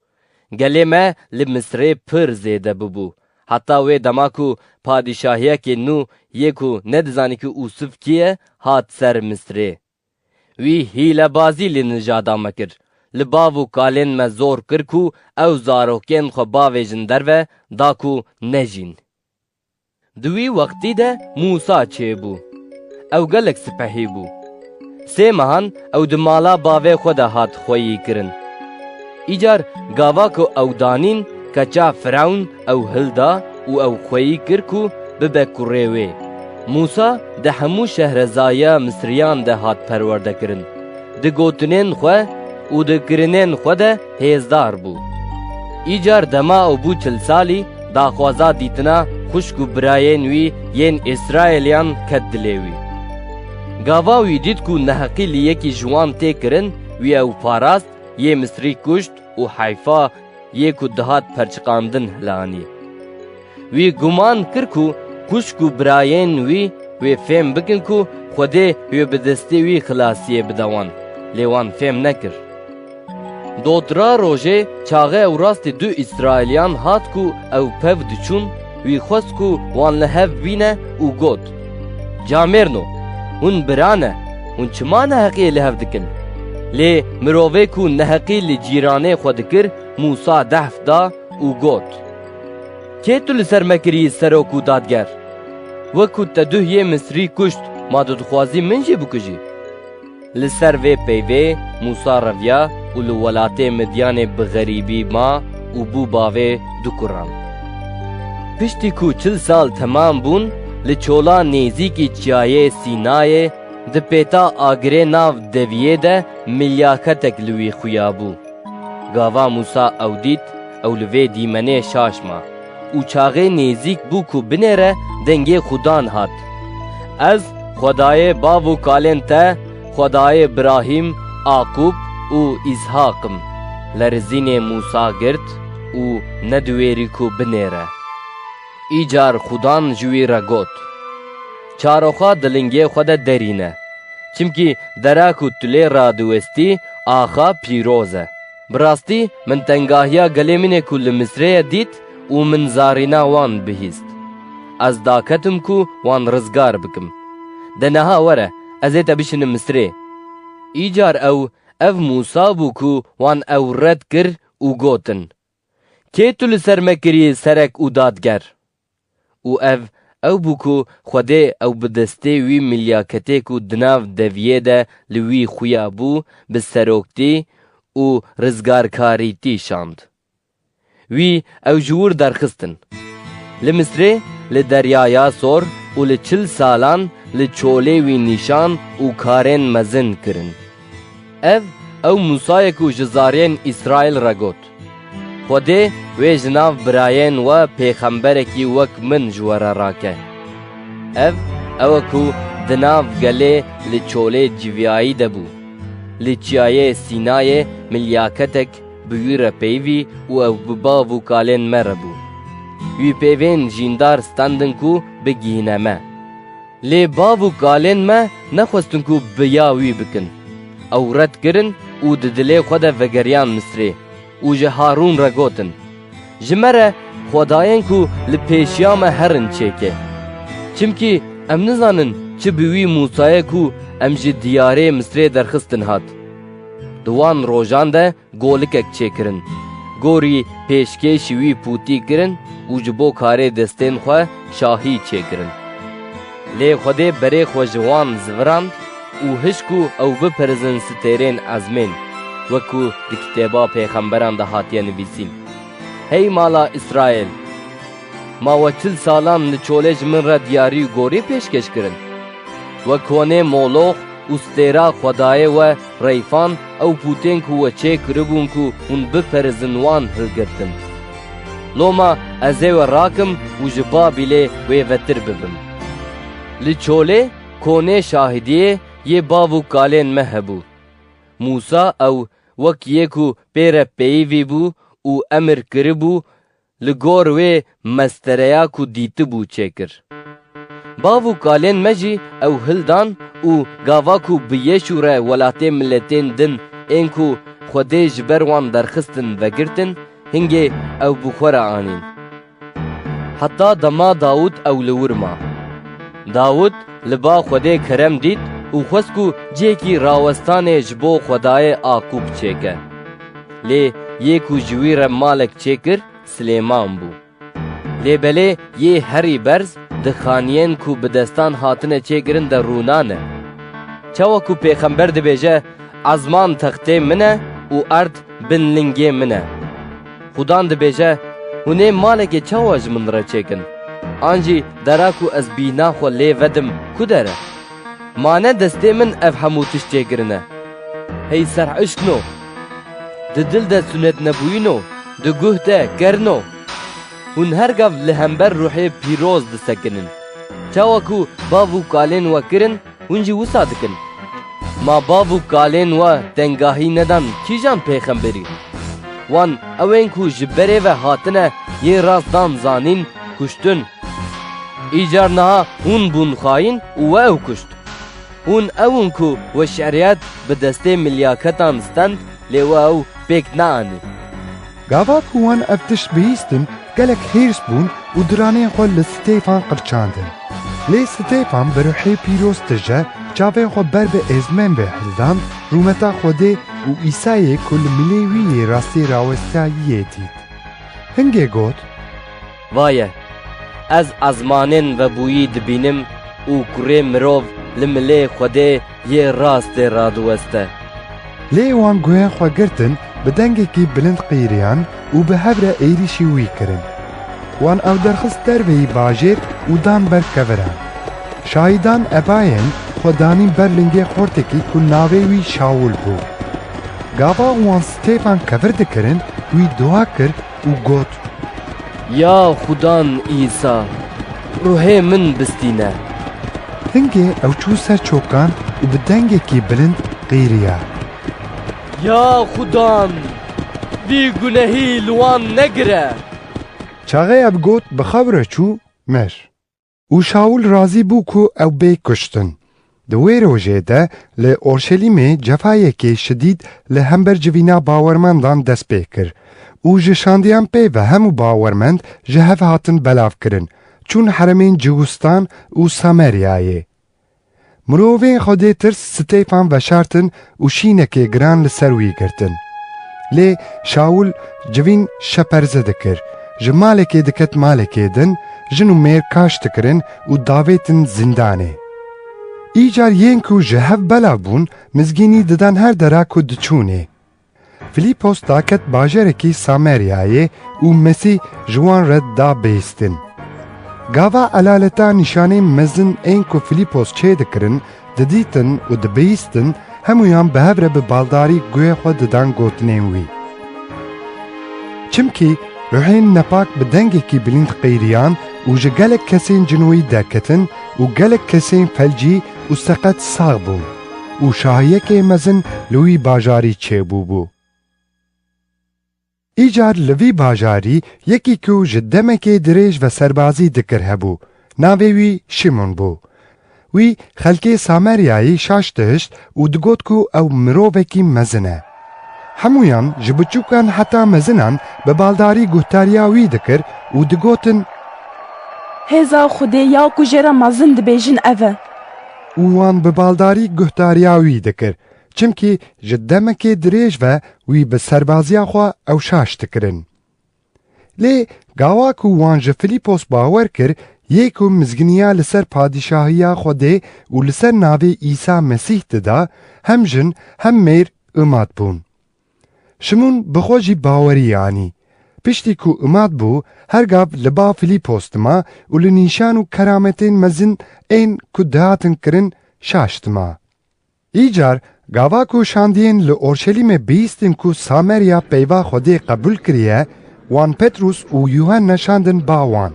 Gelê me li Misrê pir zêde bibû. Heta wê dema ku padîşahiyekê nû yê ku nedizanî ku Ûsiv kî ye, hat ser Misrê. Wî hîlebazî li nijada me kir. Li bav û kalên me zor kir ku ew zarokên xwe bavêjin derve, da ku nejîn. Di wî wextî de Mûsa çêbû. Ew gelek sipehî bû. Sê mehan ew di mala bavê xwe de hat xweyî kirin. Îcar gava ku ew danîn, keça Firewn ew hilda û ew xweyî kir ku bibe kurê wê. Mûsa di hemû şehrezayiya Misriyan de hat perwerde kirin. Di gotinên xwe û di kirinên xwe de hêzdar bû. Îcar dema ew bû çil salî, daxwaza dîtina xwişk û birayên wî yên Îsraêliyan ket dilê wî. Gava wî dît ku neheqî li yekî ji wan tê kirin, wî ew parast, yê Misrî kuşt û heyfa yê ku dihat perçiqandin hilanî. Wî guman kir ku xwişk û birayên wî wê fêm bikin ku Xwedê wê bi destê wî xilasiyê bide wan, lê wan fêm nekir. Dotra rojê çaxê ew rastî du Îsraîliyan hat ku ew pev diçûn, wî xwest ku wan li hev bîne û got: Camêrno, hûn bira ne, hûn çima neheqiyê li hev dikin? Lê mirovê ku neheqî li cîranê xwe dikir, Mûsa dehf da û got: Kê tu li ser me kirî serok û dadger? Wek ku te duh yê Misrî kuşt, ma tu dixwazî min jî bikujî? Li ser vê peyvê Mûsa reviya û li welatê Midyanê bi xerîbî ma û bû bavê du kuran. Piştî ku çil sal temam bûn, li çola nêzîkî çiyayê Sînayê, di pêta agirê nav deviyê de milyaketek li wî xuya bû. Gava Mûsa ew dît, ew li vê dîmenê şaş ma û çaxê nêzîk bû ku binêre, dengê Xudan hat: Ez Xwedayê bav û kalên te, Xwedayê Birahîm, Aqûb û Îshaq im. Lerizînê Mûsa girt û nediwêrî ku binêre. Îcar Xudan ji wî re got: Çaroxa di lingê xwe de derîne. Çimkî dera ku tu lê radiwestî, axa pîroz e. Bi rastî min tengahiya gelê min ê ku li Misrê ye dît û min zarîna wan bihîst. Ez daketim ku wan rizgar bikim. De niha were, ez ê te bişinim Misrê. Îcar ew, ev Mûsa bû ku wan ew red kir û gotin, "Kê tu li ser me kirî serek û dadger?" Û ev ew bû ku Xwedê ew bi destê wî milyaketê ku di nav deviyê de li wî xuya bû, bi seroktî û rizgarkarîtî şand. Wî ew ji wir derxistin. Li Misrê, li Deryaya Sor û li çil salan li çolê wî nîşan û karên mezin kirin. Ev ew Mûsa ye ku ji zariyên Îsraîl re got, "Xwedê wê ji nav birayên we pêxemberekî wek min ji we re rake." Ev ew e ku di nav gelê li çolê civiyayî de bû. Li çiyayê Sînayê milyaketek bi wî re peyivî û ew bi bav û kalên me re bû. Wî peyvên jîndar standin ku bigihîne me. Lê bav û kalên me nexwestin ku bi ya wî bikin. Ew red kirin û di dilê xwe de vegeriyan Misrê û ji Harûn re gotin, "Ji me re xwedayên ku li pêşiya me herin çêke. Çimkî em nizanin çi bi wî Mûsayê ku em ji diyarê Misrê derxistin hat." Di wan rojan de golikek çêkirin. Gorî pêşkêşî wî pûtî kirin û ji bo karê destên xwe şahî çêkirin. Lê Xwedê berê xwe ji wan zivirand û hişt ku ew bipirizin stêrên ezmên, wek ku di kitêba pêxemberan de hatiye nivîsîn, "Hey mala Îsraîl, ma we çil salan li çolê ji min re diyarî û gorî pêşkêş kirin? We konê Molox û stêra xwedayê we Reyfan, ew pûtên ku we çê kiribûn ku hûn biperizin, wan hilgirtin. Loma ez ê we rakim û ji Babîlê wêvetir bibim." Li çolê konê şahidiyê yê bav û kalên me hebû. Mûsa ew wek yê ku pê re peyivî bû û emir kiribû, li gor wê mestereya ku dîtibû çêkir. Bav û kalên me jî ew hildan û gava ku bi Yêşû re welatê miletên din ên ku Xwedê ji ber wan derxistin vegirtin, hingê ew bi xwe re anîn. Heta dema Dawûd ew li wir ma. Dawûd li ba Xwedê kerem dît û xwest ku cihekî rawestanê ji bo Xwedayê Aqûb çêke. Lê yê ku ji wî re malek çêkir, Silêman bû. Lê belê yê herî berz di xaniyên ku bi destan hatine çêkirin de rûnane. Çawa ku pêxember dibêje, "Ezman textê min e û erd bin lingê min e." Xudan dibêje, "Hûn ê malekê çawa ji min re çêkin? An jî dera ku ez bîhna xwe lê vedim ku der e? Ma ne destê min ev hemû tişt çêkirine? Hey serhişkno! Di dil de sunet nebûyîno, di guh de kerno. Hûn her gav li hember ruhê pîroz disekinin. Çawa ku bav û kalên we kirin, hûn jî wisa dikin. Ma bav û kalên we tengahî nedan kîjan pêxemberî? Wan ewên ku ji berê ve hatine yê rast dan zanîn, kuştin. Îcar niha hûn bûn xayîn û we ew kuşt. Hûn ew in ku we şeriyet bi destê milyaketan stend, lê we ew pêk neanî." Gava ku wan ev tişt bihîstin, gelek hêrs bûn û diranên xwe li Stêfan qirçandin. Lê Stêfan bi ruhê pîroz tije, çavên xwe ber bi êzmên ve hildan, rûmeta Xwedê û Îsayê ku li milê wî yê rastî rawestiyayî yê dît. Hingê got, "Vaye, ez ezmanên vebûyî dibînim û kurê mirov li milê Xwedê yê rastê radiweste." Lê wan guhên xwe girtin, bi dengekî bilind qîriyan û bi hev re êrîşî wî kirin. Wan ew derxist derveyî bajêr û dan ber keviran. Şahîdan ebayên xwe danîn ber lingê xortekî ku navê wî Şawil bû. Gava wan Stêfan kevir dikirin, wî dua kir û got, "Ya Xudan Îsa, ruhê min bistîne." Hingê ew çû ser çokan û bi dengekî bilind qîriya, "Ya Xudan, vî gunehî li wan negire." Çaxê ev got, bi xew re çû, mir. Û Şawil razî bû ku ew bê kuştin. Di wê rojê de li Orşelîmê cefayekê şidîd li hember civîna bawermendan dest pê kir û ji şandiyan pê ve hemû bawermend ji hev hatin belavkirin, çûn heremên Ciwistan û Sameryayê. Mirovên Xwedê tirs Stêfan veşartin û şînekê giran li ser wî girtin. Lê Şawul civîn şeperze dikir, ji malekê diket malekê din, jin û mêr kaş dikirin û davêtin zîndanê. Îcar yên ku ji hev belav bûn, mizgînî didan her dera ku diçûnê. Filîpos daket bajarekî Sameryayê û Mesîh ji wan re da bihîstin. Gava elaleta nîşanên mezin ên ku Filîpos çêdikirin, didîtin û dibihîstin, hemûyan bi hev re bi baldarî guhê xwe didan gotinên wî. Çimkî ruhên nepak bi dengekî bilind qîriyan û ji gelek kesên cinoyî derketin û gelek kesên felcî û seqet sax bûn û şahiyekê mezin li wî bajarî çêbûbû. Îcar li vî bajarî yekî ku ji demekê dirêj ve serbazî dikir hebû. Navê wî Şimon bû. Wî xelkê Sameryayî şaş dihişt û digot ku ew mirovekî mezin e. Hemûyan, ji biçûkan heta mezinan, bi baldarî guhdariya wî dikir û digotin, Hêza Xwedê ya ku jê re mezin dibêjin ev e. Û wan bi baldarî guhdariya wî dikir, çimkî ji demekê dirêj ve wî bi serbaziya xwe ew şaş dikirin. Lê gava ku wan ji Filîpos bawer kir, yê ku mizginiya li ser padîşahiya Xwedê û li ser navê Îsa Mesîh dida, hem jin hem mêr imat bûn. Şimûn bi xwe jî bawerî anî. Piştî ku imat bû, her gav li ba Filîpos dima û li nîşan û kerametên mezin ên ku dihatin kirin şaş dima. Îcar, gava ku şandiyên li Orşelîmê bihîstin ku Samerya peyva Xwedê qebûl kiriye, wan Petrûs û Yuhanna şandin ba wan.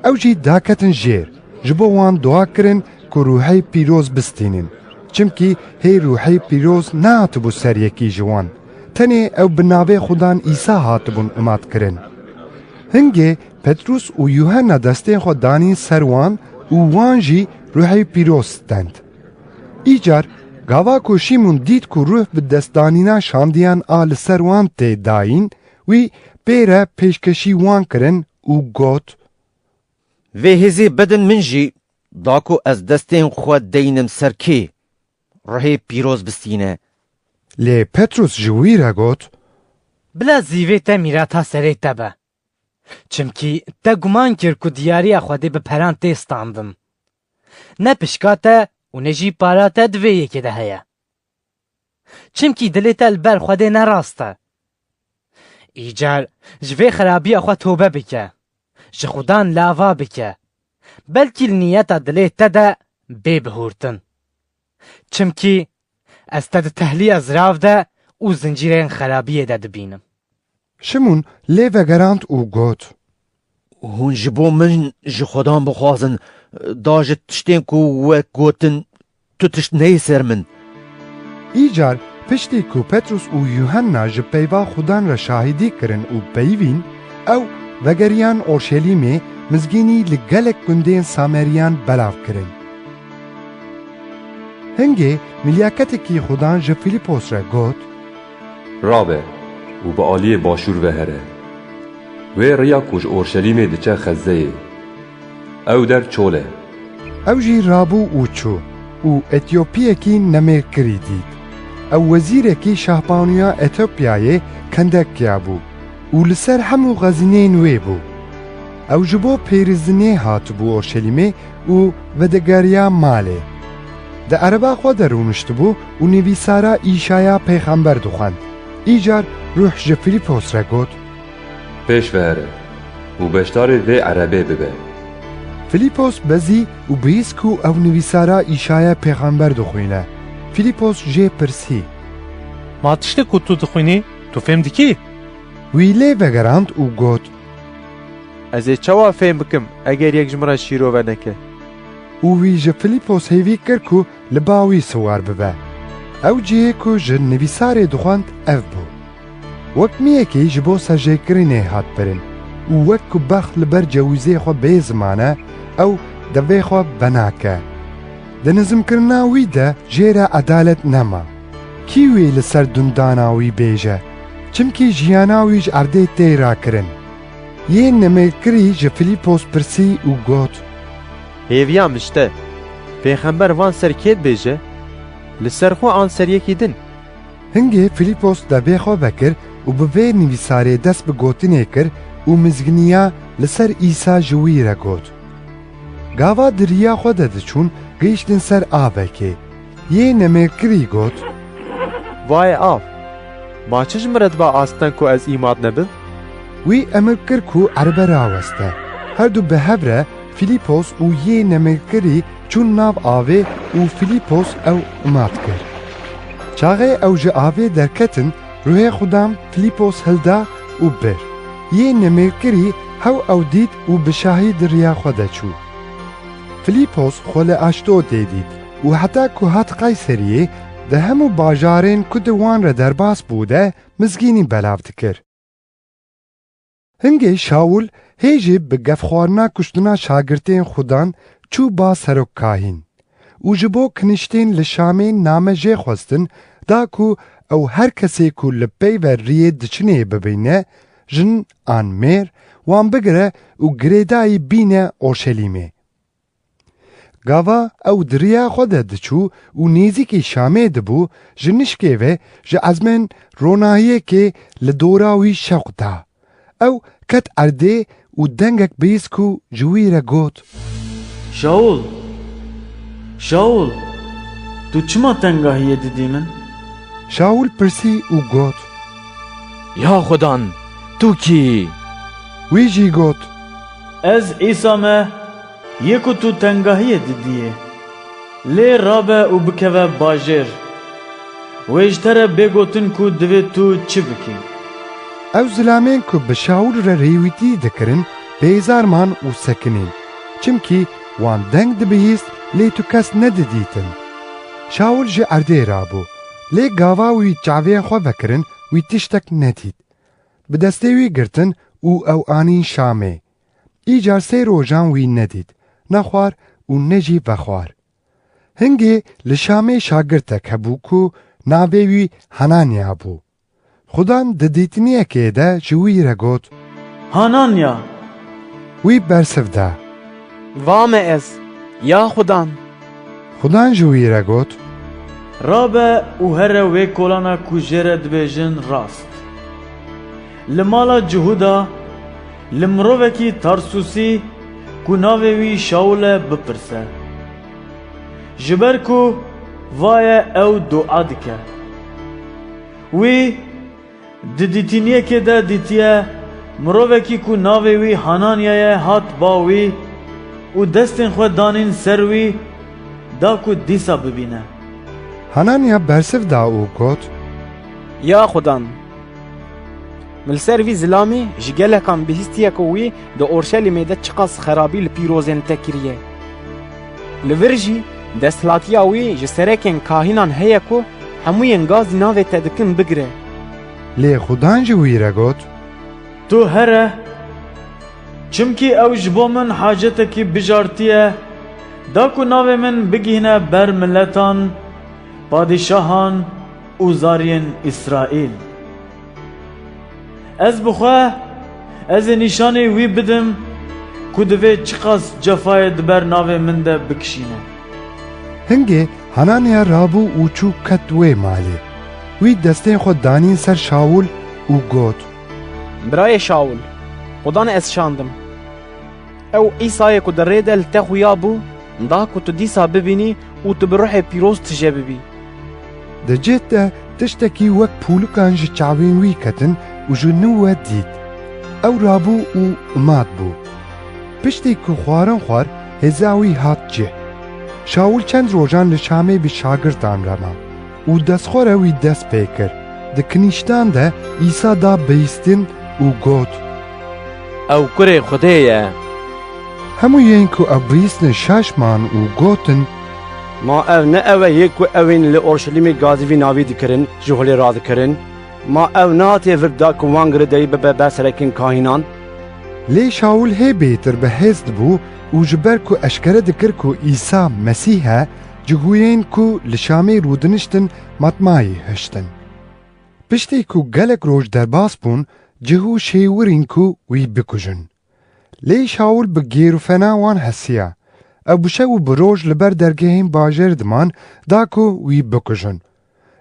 Ew jî daketin jêr, ji bo wan dua kirin ku Ruhê Pîroz bistînin. Çimkî hê Ruhê Pîroz nehatibû ser yekî ji wan. Tenê ew bi navê Xudan Îsa hatibûn imat kirin. Hingê Petrûs û Yuhanna destên xwe danîn ser wan û wan jî Ruhê Pîroz stend. Îcar, gava ku Şîmûn dît ku ruh bi destdanîna şandiyan a li ser wan tê dayîn, wî pê re pêşkeşî wan kirin û got, Vê hêzê bidin min jî, da ku ez destên xwe deynim ser kê Ruhê Pîroz bistîne. Lê Petrûs ji wî re got, Bila zîvê te mîrata serê te be. Çimkî te guman kir ku diyariya Xwedê bi peran tê standin. Ne pişka te û ne jî para te di vê yekê de heye. Çimkî dilê te li ber Xwedê ne rast e. Îcar ji vê xerabiya xwe tobe bike, ji Xudan li ava bike, belkî li niyeta dilê te de bê bihurtin. Çimkî ez te di tehliya zirav de û zincîrên xerabiyê de dibînim. Şimûn lê vegerand û got, Hûn ji bo min ji Xudan bixwazin, da ji tiştên ku we gotin, tu tişt neyê ser min. Îcar piştî ku Petrûs û Yuhanna ji peyva Xudan re şahidî kirin û peyivîn, ew vegeriyan Orşelîmê, mizgînî li gelek gundên Sameriyan belav kirin. Hingê milyaketekî Xudan ji Filîpos re got, Rabe û bi aliyê başûr ve here. Wê riya ku ji Orşelîmê diçe Xezzeyê. Ew der çol e. Ew jî rabû û çû û Etiyopiyekî nemêrkirî dît. Ew wezîrekî şahbanuya Etiyopiyayê Kendekiya bû û li ser hemû xezîneyên wê bû. Ew ji bo pêrîzinê hatibû Orşelîmê û vedegeriya malê. Di ereba xwe de rûniştibû û nivîsara Îşaya pêxember dixwend. Îcar ruh ji Filîpos re got, Pêş ve here û beşdarê vê erebê bibe. Filîpos bezî û bihîst ku ew nivîsara Îşaya pêxember dixwîne. Filîpos jê pirsî, Ma tiştê ku tu dixwînî, tu fêm dikî? Wî lê vegerand û got, Ez ê çawa fêm bikim, eger yek ji min re şîrove neke? Û wî ji Filîpos hêvî kir ku li ba wî siwar bibe. Ew cihê ku ji nivîsarê dixwend ev bû. Wek miyekî ji bo sejêkirinê hat birin û wek ku bext li ber cewizê xwe bê ziman e, ew devê xwe venake. Di nizimkirina wî de jê re edalet nema. Kî wê li ser dundana wî bêje? Çimkî jiyana wî ji erdê tê rakirin. Yê nemêrkirî ji Filîpos pirsî û got, Hêviya min ji te, pêxember van ser kê dibêje? Li ser xwe an ser yekî din? Hingê Filîpos debê xwe vekir û bi vê nivîsarê dest bi gotinê kir û mizginiya li ser Îsa ji wî re got. Gava di riya xwe de diçûn, gihîştin ser avekê. Yê nemêrkirî got, Vayê av! Ma çi ji min re dibe asteng ku ez îmad nebim? Wî emir kir ku erebe raweste. Her du bi hev re Filîpos û yê nemêrkirî çûn nav avê û Filîpos ew îmad kir. Çaxê ew ji avê derketin, ruhê Xudan Filîpos hilda û bir. Yê nemêrkirî hew ew dît û bi şahî di riya xwe de çû. Filîpos xwe li Aşdodê dît û heta ku hat Qayseriyê, di hemû bajarên ku di wan re derbas bû de mizgînî belav dikir. Hingê Şawul hê jî bi gefxwarina kuştina şagirtên Xudan çû ba serok kahîn û ji bo kiniştên li Şamê name jê xwestin, da ku ew her kesê ku li pey ve riyê diçinê bibîne, jin an mêr, wan bigire û girêdayî bîne Orşelîmê. Gava ew di riya xwe de diçû û nêzîkî Şamê dibû, ji nişkê ve ji ezmên ronahiyekê li dora wî şewq da. Ew ket erdê û dengek bihîst ku ji wî re got, Şaul! Şaul! Tu çima tengahiyê didî min? Şaul pirsî û got, Ya Xudan, tu kî yî? Wî jî got, Ez Îsa me, yê ku tu tengahiyê didiyê. Lê rabe û bikeve bajêr. Wê ji te re bê gotin ku divê tu çi bikî. Ew zilamên ku bi Şawul re rêwîtî dikirin, bêzar man û sekinîn, çimkî wan deng dibihîst, lê tu kes nedidîtin. Şawul ji erdê rabû, lê gava wî çavên xwe vekirin, wî tiştek nedît. Bi destê wî girtin û ew anîn Şamê. Îcar sê rojan wî nedît, ne xwar û ne jî vexwar. Hingê li Şamê şagirtek hebû ku navê wî Hananya bû. Xudan di dîtiniyekê de ji wî re got, Hananya! Wî bersiv da, Va me ez, ya Xudan! Xudan ji wî re got, Rabe û here wê kolana ku jê re dibêjin rast. Li mala Cihûda, li mirovekî Tarsûsî ku navê wî Şaul e bipirse. Ji ber ku vaye ew dua dike. Wî di dîtiniyekê de dîtiye mirovekî ku navê wî Hananya ye hat ba wî û destên xwe danîn ser wî da ku dîsa bibîne. Hananya bersiv da û got, Ya Xudan! Min li ser vî zilamî ji gelekan bihîstiye ku wî di Orşelîmê de çiqas xerabî li pîrozên te kiriye. Li vir jî desthilatiya wî ji serekên kahînan heye ku hemûyên gazî navê te dikin bigire. Lê Xudan ji wî re got, Tu here, çimkî ew ji bo min hacetekî bijartiye, da ku navê min bigihîne ber miletan, padîşahan û zariyên Îsraîl. Ez bi xwe, ez ê nîşanê wî bidim ku divê çiqas cefayê di ber navê min de bikişîne. Hingê Hananya rabû û çû ket wê malê. Wî destên xwe danîn ser Şawul û got, Birayê Şawul, Xudan ez şandim. Ew Îsayê ku di rê de li te xuya bû, da ku tu dîsa bibînî û tu bi ruhê pîroz tije bibî. Di cih de tiştekî wek pûlikan ji çavên wî ketin û ji nû we dît. Ew rabû û mat bû. Piştî ku xwarin xwar, hêza wî hat cih. Şawul çend rojan li Şamê bi şagirtan re ma û destxwe re wî dest pê kir. Di kinîştan de Îsa da bihîstin û got, Ew kurê Xwedê ye. Hemû yên ku ew bihîstin şaş man û gotin, Ma ev ne ew e yê ku ewên li Orşelîmê gazî vî navî dikirin, ji holê radikirin? Ma ew nehatiye vir da ku wan girêdayî bibe ber serekên kahînan? Lê Şawul hê bêtir bi hêz dibû û ji ber ku eşkere dikir ku Îsa Mesîh e, cihûyên ku li Şamê rûdiniştin matmayî hiştin. Piştî ku gelek roj derbas bûn, cihû şêwirîn ku wî bikujin. Lê Şawul bi gêrûfena wan hesiya. Ew bi şev û bi roj li ber dergehên bajêr diman da ku wî bikujin.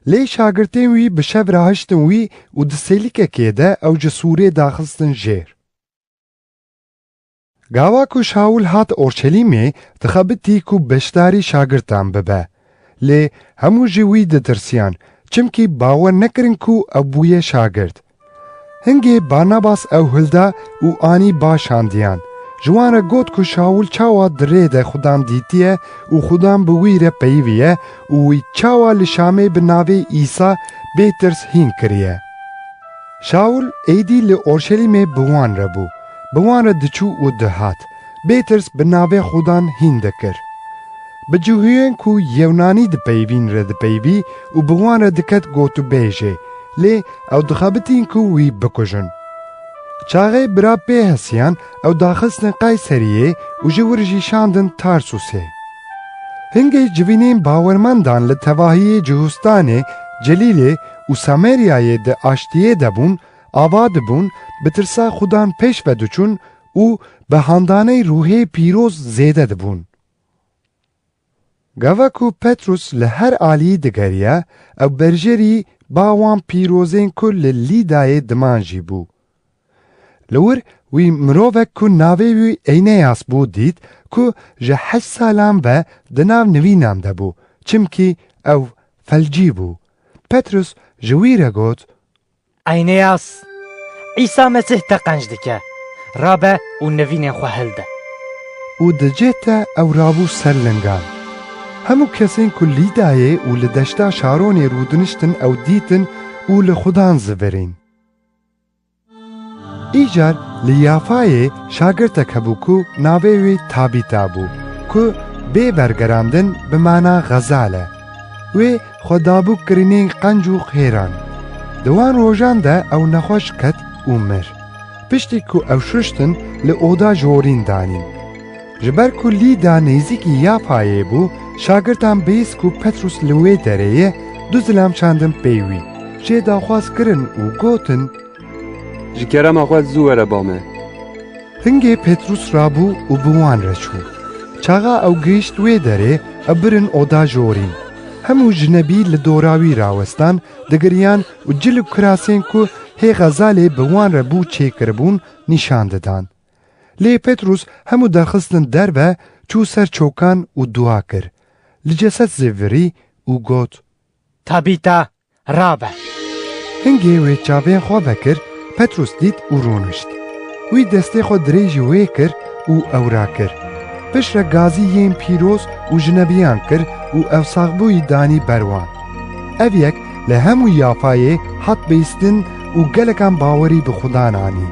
Lê şagirtên wî bi şev rahiştin wî û di sêlikekê de ew ji sûrê daxistin jêr. Gava ku Şawul hat Orşelîmê, dixebitî ku beşdarî şagirtan bibe. Lê hemû ji wî ditirsiyan, çimkî bawer nekirin ku ew bûye şagirt. Hingê Barnabas ew hilda û anî ba şandiyan. Ji wan re got ku Şawul çawa di rê de Xudan dîtiye û Xudan bi wî re peyiviye û wî çawa li Şamê bi navê Îsa bêtirs hîn kiriye. Şawul êdî li Orşelîmê bi wan re bû. Bi wan re diçû û dihat. Bêtirs bi navê Xudan hîn dikir. Bi cihûyên ku Yewnanî dipeyivîn re dipeyivî û bi wan re diket gotûbêjê, lê ew dixebitîn ku wî bikujin. Çaxê bira pê hesiyan ew daxistin Qayseriyê û ji wir jî şandin Tarsusê. Hingê civînên bawermendan li tevahiyê Cihûstanê, Celîlê û Sameryayê di aştiyê de bûn, ava dibûn, bi tirsa Xudan pêş ve diçûn û bi handaney Ruhê Pîroz zêde dibûn. Gava ku Petrus li her alî digeriya, ew berjerî ba wan pîrozên ku li Lîdayê diman jî bû. Li wir wî mirovek ku navê wî Eyneyas bû dît, ku ji heşt salan ve di nav nivînan de bû, çimkî ew felcî bû. Petrus ji wî re got, Eyneyas, Îsa Mesîh te qenc dike. Rabe û nivînên xwe hilde. Û di cih te ew rabû ser lingan. Hemû kesên ku Lîdayê û li deşta Şaronê rûdiniştin ew dîtin û li Xudan zivirîn. Îcar li Yafayê şagirtek hebû ku navê wî Tabîta bû, ku bê vergerandin bi mana xezal e. Wê xwe dabû kirinên qenc û xêran. Di wan rojan de ew nexweş ket û mir. Piştî ku ew şuştin, li oda jorîn danîn. Ji ber ku Lîda nêzîkî Yafayê bû, şagirtan bihîst ku Petrus li wê derê ye, du zilam şandin pey wî. Jê daxwaz kirin û gotin, Ji kerema xwe zû were ba me. Hingê Petrus rabû û bi wan re çû. Çaxa ew gihişt wê derê, ew birin oda jorîn. Hemû jinebî li dora wî rawestan, digiriyan û cil û kirasên ku hê xezalê bi wan re bû çêkiribûn, nîşan didan. Lê Petrus hemû derxistin derve, çû ser çokan û dua kir. Li ceset zivirî û got, Tabîta, rabe. Hingê wê çavên xwe vekir, Petrus dît û rûnişt. Wî destê xwe dirêjî wê kir û ew rakir. Piştre gazî yên pîroz û jinebiyan kir û ew saxbûyî danî ber wan. Ev yek li hemû Yafayê hat bihîstin û gelekan bawerî bi Xudan anî.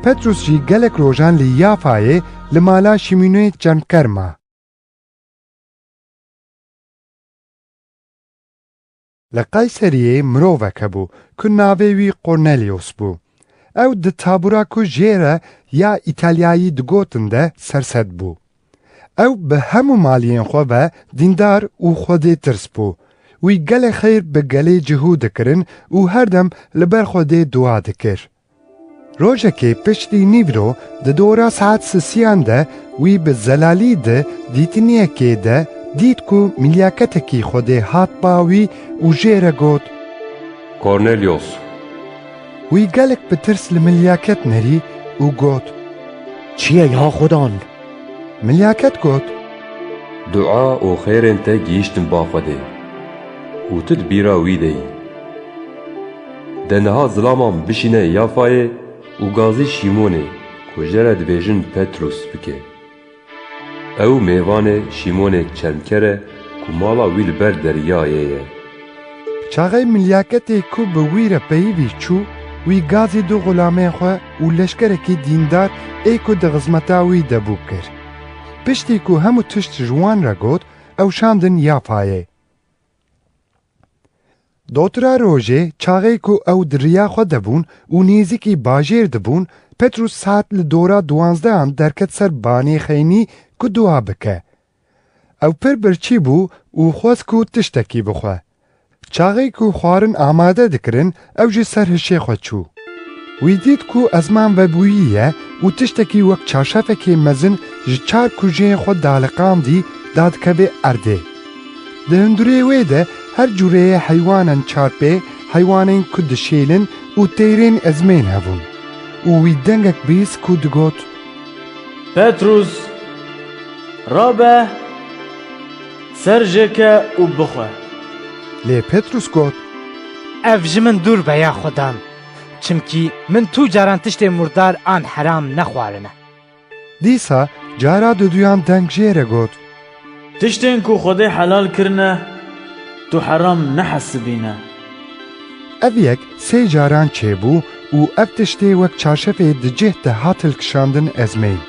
Petrus jî gelek rojan li Yafayê li mala Şîmûnê çemker ma. Li Qayseriyê mirovek hebû ku navê wî Qornelyos bû. Ew di tabûra ku jê re ya Îtalyayî digotin de sersed bû. Ew bi hemû maliyên xwe ve dîndar û Xwedê tirs bû. Wî gelek xeyr bi gelê cihû dikirin û her dem li ber Xwedê dua dikir. Rojekê piştî nîvro di dora saet sisiyan de wî bi zelalî di dîtiniyekê de dît ku milyaketekî Xwedê hat ba wî û jê re got, Kornelyos. Wî gelek bi tirs li milyaket nerî û got, Çi ye ya Xudan? Milyaket got, Dua û xêrên te gihîştin ba Xwedê û tu di bîra wî de yî. De niha zilaman bişîne Yafayê û gazî Şîmonê ku jê re dibêjin Petrûs bike. Ew mêvanê Şîmonê çermker e ku mala wî li ber deryayê ye. Çaxê milyaketê ku bi wî re peyivî çû, wî gazî du xulamên xwe û leşkerekî dîndar ê ku di xizmeta wî de bû kir. Piştî ku hemû tişt ji wan re got, ew şandin Yafayê. Dotira rojê, çaxê ku ew di riya xwe de bûn û nêzîkî bajêr dibûn, Petrûs saet li dora duwanzdehan derket ser banê xeynî ku dua bike. Ew pir birçî bû û xwest ku tiştekî bixwe. Çaxê ku xwarin amade dikirin, ew ji ser hişê xwe çû. Wî dît ku ezman vebûyî ye û tiştekî wek çarşafekê mezin ji çar kujeyên xwe daliqandî dadikeve erdê. Di hundirê wê de Her cûreyê heywanên çarpê, heywanên ku dişêlin û teyrên ezmên hebûn. Û wî dengek bîst ku digot: Petrûs, rabe, ser jêke û bixwe. Lê Petrûs got: Ev ji min dûr be ya Xudan, çimkî min tu caran tiştê murdar an heram nexwarine. Dîsa cara duduyan deng jê re got: Tiştên ku Xwedê helal kirine, tu heram nehesibîne. Ev yek sê caran çêbû û ev tiştê wek çarşefê di cih de hat hilkişandin ezmên.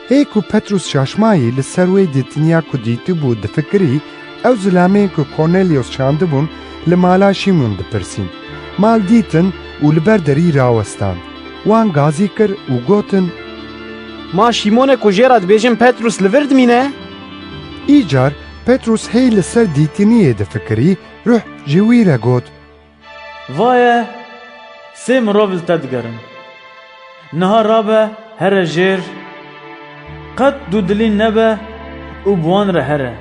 Hê ku Petrûs şaşmayî li ser wê dîtiniya ku dîtibû difikirî, ew zilamên ku Kornelyos şandibûn li mala Şîmon dipirsîn. Mal dîtin û li ber derî rawestan. Wan gazî kir û gotin: Ma Şîmonê ku jê re dibêjin Petrûs li vir dimîne? Îcar Petrûs hê li ser dîtiniyê difikirî, ruh ji wî re got: Va ye, sê mirov li te digerin. Niha rabe here jêr, qet dûdilî nebe û bi wan re here.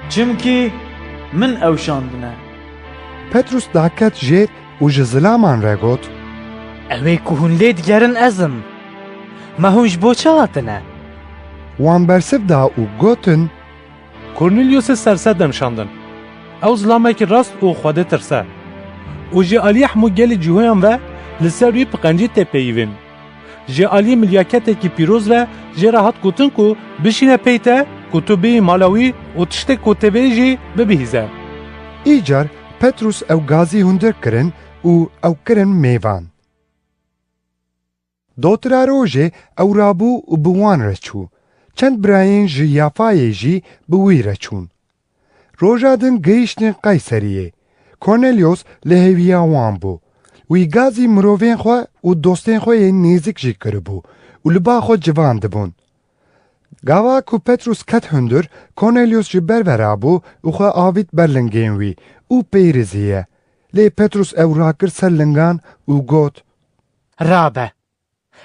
Çimkî min ew şandine. Petrûs daket jêr û ji zilaman re got: Ew ê ku hûn lê digerin ez im. Ma hûn ji bo çi hatine? Wan bersiv da û gotin: Kornelyosê sersedem şandin. Ew zilamekî rast û Xwedê tirse. Û ji aliyê hemû gelê cîhoyan ve li ser wî bi qencî tê peyivîn. Ji aliyê milyaketekî pîroz ve jê re hat gotin ku bişîne pey te, ku tu bêyî mala wî û tiştê ku tê bêjî bibihîze. Îcar Petrûs ew gazî hundir kirin û ew kirin mêvan. Dotira rojê ew rabû û bi wan re çû. Çend birayên ji Yafayê jî bi wî re çûn. Roja din gihîştin Qeyseriyê. Kornelyos li hêviya wan bû. Wî gazî mirovên xwe û dostên xwe yên nêzik jî kiribû û li ba xwe civan dibûn. Gava ku Petrûs ket hundir, Kornelyos ji ber ve rabû û xwe avît ber lingên wî û pêriziye. Lê Petrûs ew rakir ser lingan û got: Rabe,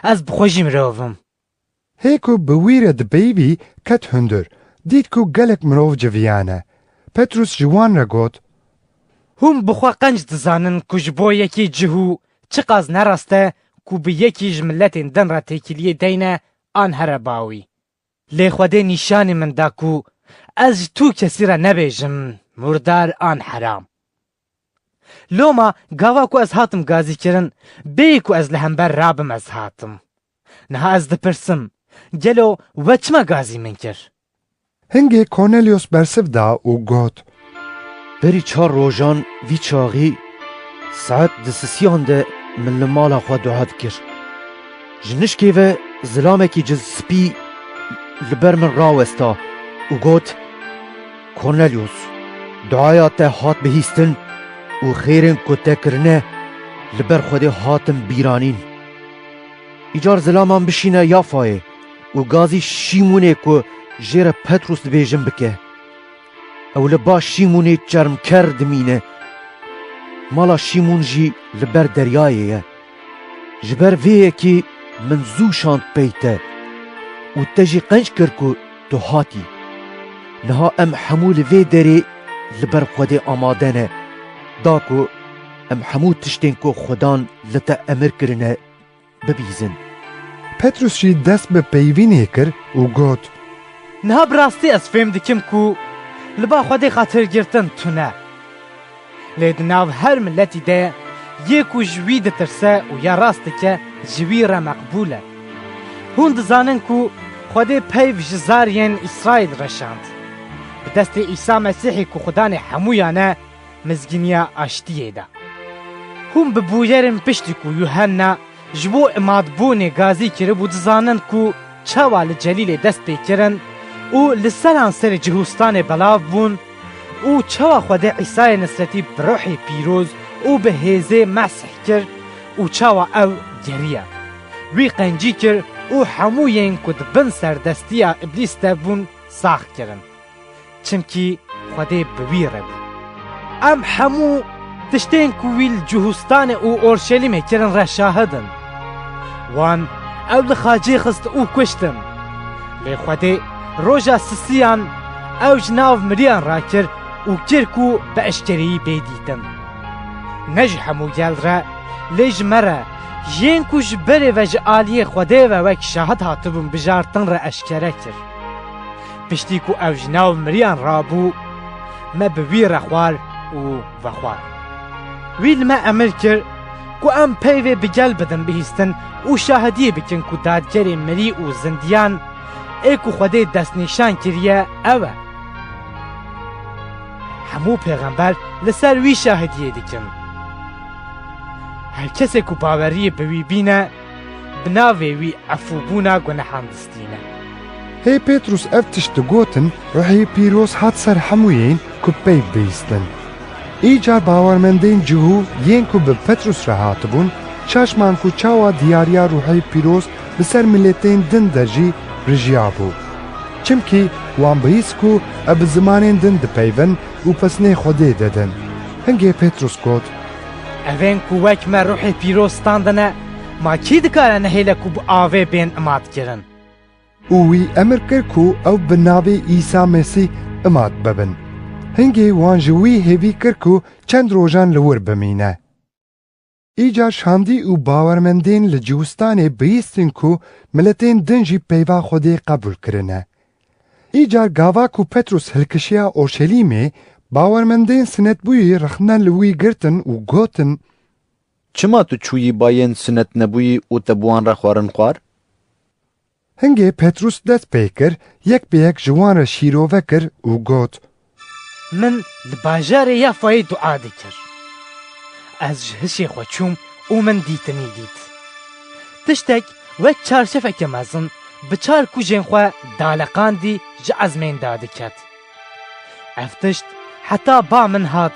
ez bi xwe jî mirov im. Hê ku bi wî re dipeyivî, ket hundir, dît ku gelek mirov civiyane. Petrûs ji wan re got: Hûn bi xwe qenc dizanin ku ji bo yekî cihû çiqas nerast e ku bi yekî ji miletên din re têkiliyê deyne an here ba wî. Lê Xwedê nîşanî min da ku ez ji tu kesî re nebêjim murdar an heram. Loma gava ku ez hatim gazî kirin, bêyî ku ez li hember rabim ez hatim. Niha ez dipirsim, gelo we çima gazî min kir? Hingê Kornelyos bersiv da û got: Berî çar rojan vî çaxî saet di sisiyan de min li mala xwe dua dikir. Ji nişkê ve zilamekî cizspî li ber min rawesta û got: Kornelyos, duaya te hat bihîstin û xêrên ku te kirine li ber Xwedê hatin bîranîn. Îcar zilaman bişîne Yafayê û gazî Şîmûnê ku jê re Petrûs dibêjin bike. Ew li ba Şîmûnê çermker dimîne. Mala Şîmûn jî li ber deryayê ye. Ji ber vê yekê min zû şand pey te û te jî qenc kir ku tu hatî. Niha em hemû li vê derê li ber Xwedê amade ne, da ku em hemû tiştên ku Xudan li te emir kirine, bibîzin. Petrûs jî dest bi peyivînê kir û got: Niha bi rastî ez fêm dikim ku li ba Xwedê xatirgirtin tune. Lê di nav her miletî de yê ku ji wî ditirse û ya rast dike, ji wî re meqbûl e. Hûn dizanin ku Xwedê peyv ji zariyên Îsraîl reşand. Bi destê Îsa Mesîhê ku Xudanê hemûyan e, mizgîniya aştiyê da. Hûn bi bûyerên piştî ku Yuhenna ji bo imadbûnê gazî kiribû dizanin ku çawa li Celîlê dest pê kirin û li seranserê Cihûstanê belav bûn û çawa Xwedê Îsayê Nisretî bi ruhê pîroz û bi hêzê mesh kir û çawa ew geriya. Wî qencî kir û hemû yên ku di bin serdestiya Îblîs de bûn sax kirin. Çimkî Xwedê bi wî re bû. Em hemû tiştên ku wî li Cihûstanê û Orşelîmê kirin re şahid in. Wan ew li xacê xist û kuştin. Lê Xwedê roja sisiyan ew ji nav miriyan rakir û kir ku bi eşkereyî bê dîtin. Ne ji hemû gel re, lê ji me re, yên ku ji berê ve ji aliyê Xwedê ve wek şahid hatibûn bijartin re eşkere kir. Piştî ku ew ji nav miriyan rabû, me bi wî re xwar û vexwar. Wî li me emir kir ku em peyvê bi gel bidin bihîstin û şahidiyê bikin ku dadgerê mirî û zindiyan ê ku Xwedê destnîşan kiriye ew e. Hemû pêxember li ser wî şahidiyê dikin. Her kesê ku baweriyê bi wî bîne, bi navê wî efûbûna gunehan distîne. Hê Petrûs ev tişt digotin, Ruhê Pîroz hat ser hemûyên ku peyv bihîstin. Îcar bawermendên cihû yên ku bi Petrûs re hatibûn, şaş man ku çawa diyariya Ruhê Pîroz bi ser miletên din de jî rijiyabû. Çimkî wan bihîst ku ew bi zimanên din dipeyvin û pesnê Xwedê didin. Hingê Petrûs got, Evên ku wek me Ruhê Pîroz standine, ma kî dikare nehêle ku bi avê bên imadkirin? Û wî emir kir ku ew bi navê Îsa Mesîh imat bibin. Hingê wan ji wî hêvî kir ku çend rojan li wir bimîne. Îcar şandî û bawermendên li Cihûstanê bihîstin ku miletên din jî peyva Xwedê qebûl kirine. Îcar gava ku Petrûs hilkişiya Orşelîmê, bawermendên sinetbûyî rexne li wî girtin û gotin, Çima tu çûyî bayên sinetnebûyî û te bi wan re xwarin xwar? Hingê Petrûs dest pê kir, yek bi yek ji wan re şîrove kir û got, Min li bajarê Yafayê dua dikir. Ez ji hişê xwe çûm û min dîtinî dît. Tiştek wek çarşefeke mezin bi çar kujên xwe daleqandî ji ezmên dadiket. Ev tişt heta ba min hat.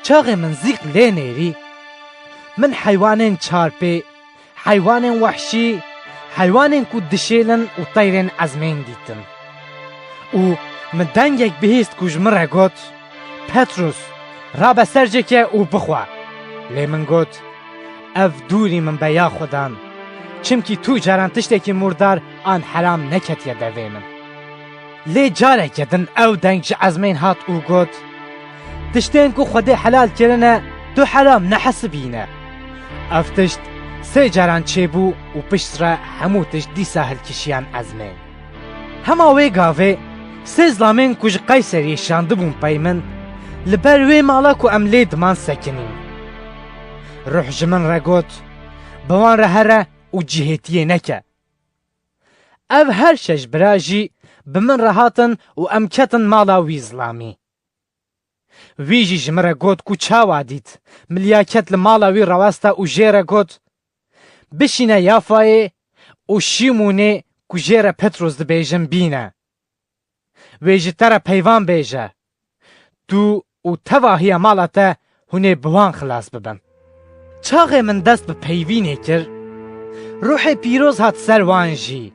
Çaxê min zîq lê nêrî, min heywanên çarpê, heywanên wehşî, heywanên ku dişêlin û teyrên ezmên dîtin. Û min dengek bihîst ku ji min re got, Petrûs, rabe serceke û bixwe. Lê min got, Ev dûrî min be ya Xudan, çimkî tu caran tiştekî murdar an heram neketiye devê min. Lê careke din ew deng ji ezmên hat û got, Tiştên ku Xwedê helal kirine, tu heram nehesibîne. Ev tişt sê caran çêbû û piştre hemû tişt dîsa hilkişiyan ezmên. Hema wê gavê sê zilamên ku ji Qeyseriyê şandibûn pey min, li ber wê mala ku em lê diman sekinîn. Ruh ji min re got, Bi wan re here û cihêtiyê neke. Ev her şeş bira jî bi min re hatin û em ketin mala wî zilamî. Wî jî ji min re got ku çawa dît, min liya ket li mala wî rawesta û jê re got, Bişîne Yafayê û Şîmûnê ku jê re Petrûs dibêjin bîne. Wê ji te re peyvan bêje. Tu û tevahiya mala te hûn ê bi wan xilas bibin. Çaxê min dest bi peyvînê kir, Ruhê Pîroz hat ser wan jî.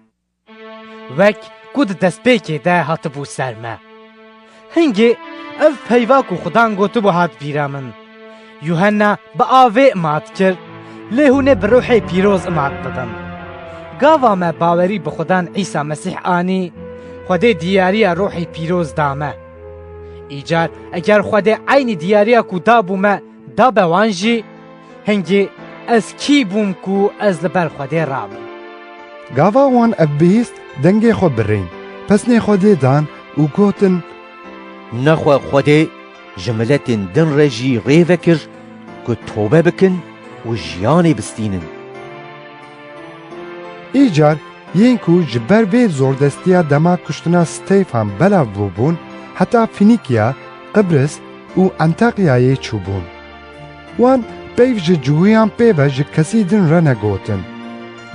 Wek ku di destpêkê de hatibû ser me. Hingê ev peyva ku Xudan gotibû hat bîra min. Yuhenna bi avê imat kir, lê hûn ê bi Ruhê Pîroz imat bibin. Gava me bawerî bi Xudan Îsa Mesîh anî, Xwedê diyariya Ruhê Pîroz da me. Îcar eger Xwedê eynî diyariya ku dabû me, dabe wan jî, hingê ez kî bûm ku ez li ber Xwedê rabim? Gava wan ev bihîst, dengê xwe birîn, pesnê Xwedê dan û gotin, Nexwe Xwedê ji miletên din re jî rê vekir ku tobe bikin û jiyanê bistînin. Îcar yên ku ji ber vê zordestiya dema kuştina Stêfan belav bûbûn, heta Fînîkya, Qibris û Entakyayê çûbûn. Wan peyv ji cihûyan pê ve ji kesî din re negotin.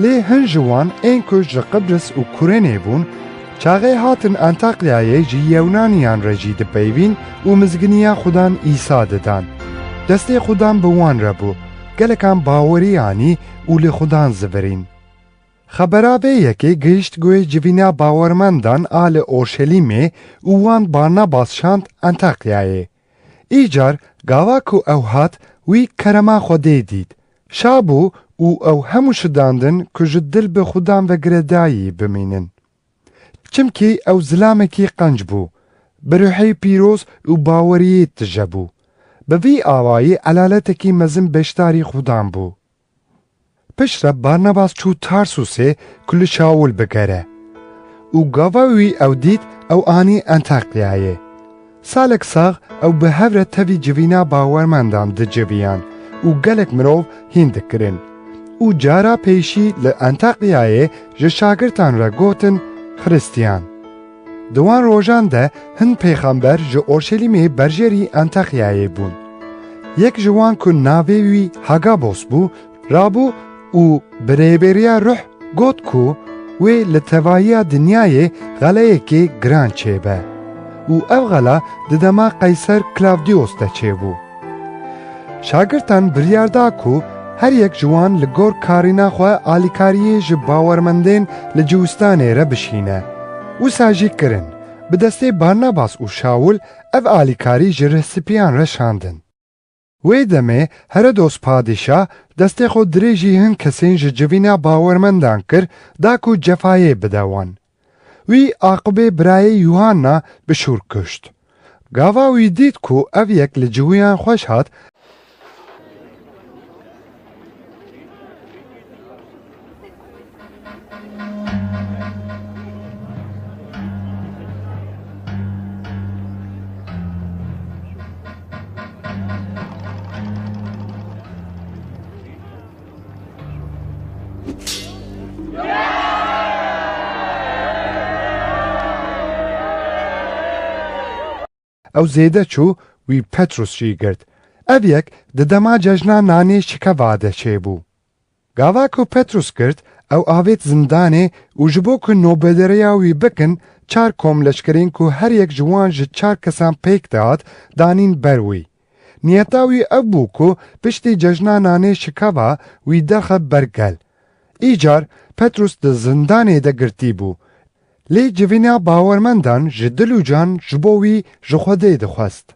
Lê hin ji wan ên ku ji Qibris û Kurênê bûn, çaxê hatin Entakyayê ji Yewnaniyan re jî dipeyvîn û mizginiya Xudan Îsa didan. Destê Xudan bi wan re bû, gelekan bawerî anî û li Xudan zivirîn. Xebera vê yekê gihişt guhê civîna bawermendan a li Orşelîmê û wan Barnabas şand Entakyayê. Îcar gava ku ew hat, wî kerema Xwedê dît. Şa bû û ew hemû şidandin ku ji dil bi Xudan ve girêdayî bimînin. Çimkî ew zilamekî qenc bû. bi ruhê pîroz û baweriyê tije bû. Bi vî awayî elaletekî mezin beşdarî Xudan bû. Piştre Barnabas çû Tarsusê ku li Şawil bigere. Û gava wî ew dît, ew anî Entakyayê. Salek sax ew bi hev re tevî civîna bawermendan diciviyan û gelek mirov hîn dikirin. Û cara pêşî li Entakyayê ji şagirtan re gotin Xristiyan. Di wan rojan de hin pêxember ji Orşelîmê berjêrî Entakyayê bûn. Yek ji wan ku navê wî Hagabos bû, rabû û bi rêveberiya ruh got ku wê li tevahiya dinyayê xeleyekê giran çêbe. Û ev xela di dema Qeyser Klawdiyos de çêbû. Şagirtan biryar da ku her yek ji wan li gor karîna xwe alîkariyê ji bawermendên li Ciwistanê re bişîne. Wisa jî kirin. Bi destê Barnabas û Şawil ev alîkarî ji rihsipiyan re şandin. Wê demê Herodos padîşah destê xwe dirêjî hin kesên ji civîna bawermendan kir, da ku cefayê bide wan. Wî Aqibê birayê Yuhanna bi şûr kuşt. Gava wî dît ku ev yek li ciwiyan xweş hat, ew zêde çû, wî Petrus jî girt. Ev yek di dema cejna nanê şikeva de çêbû. Gava ku Petrus girt, ew avêt zindanê û ji bo ku nobedariya wî bikin, çar kom leşkerên ku her yek ji wan ji çar kesan pêk dihat, danîn ber wî. Niyeta wî ev bû ku piştî cejna nanê şikeva wî derxe ber gel. Îcar Petrus di zindanê de girtî bû. Lê civîna bawermendan ji dil û can ji bo wî ji Xwedê dixwest.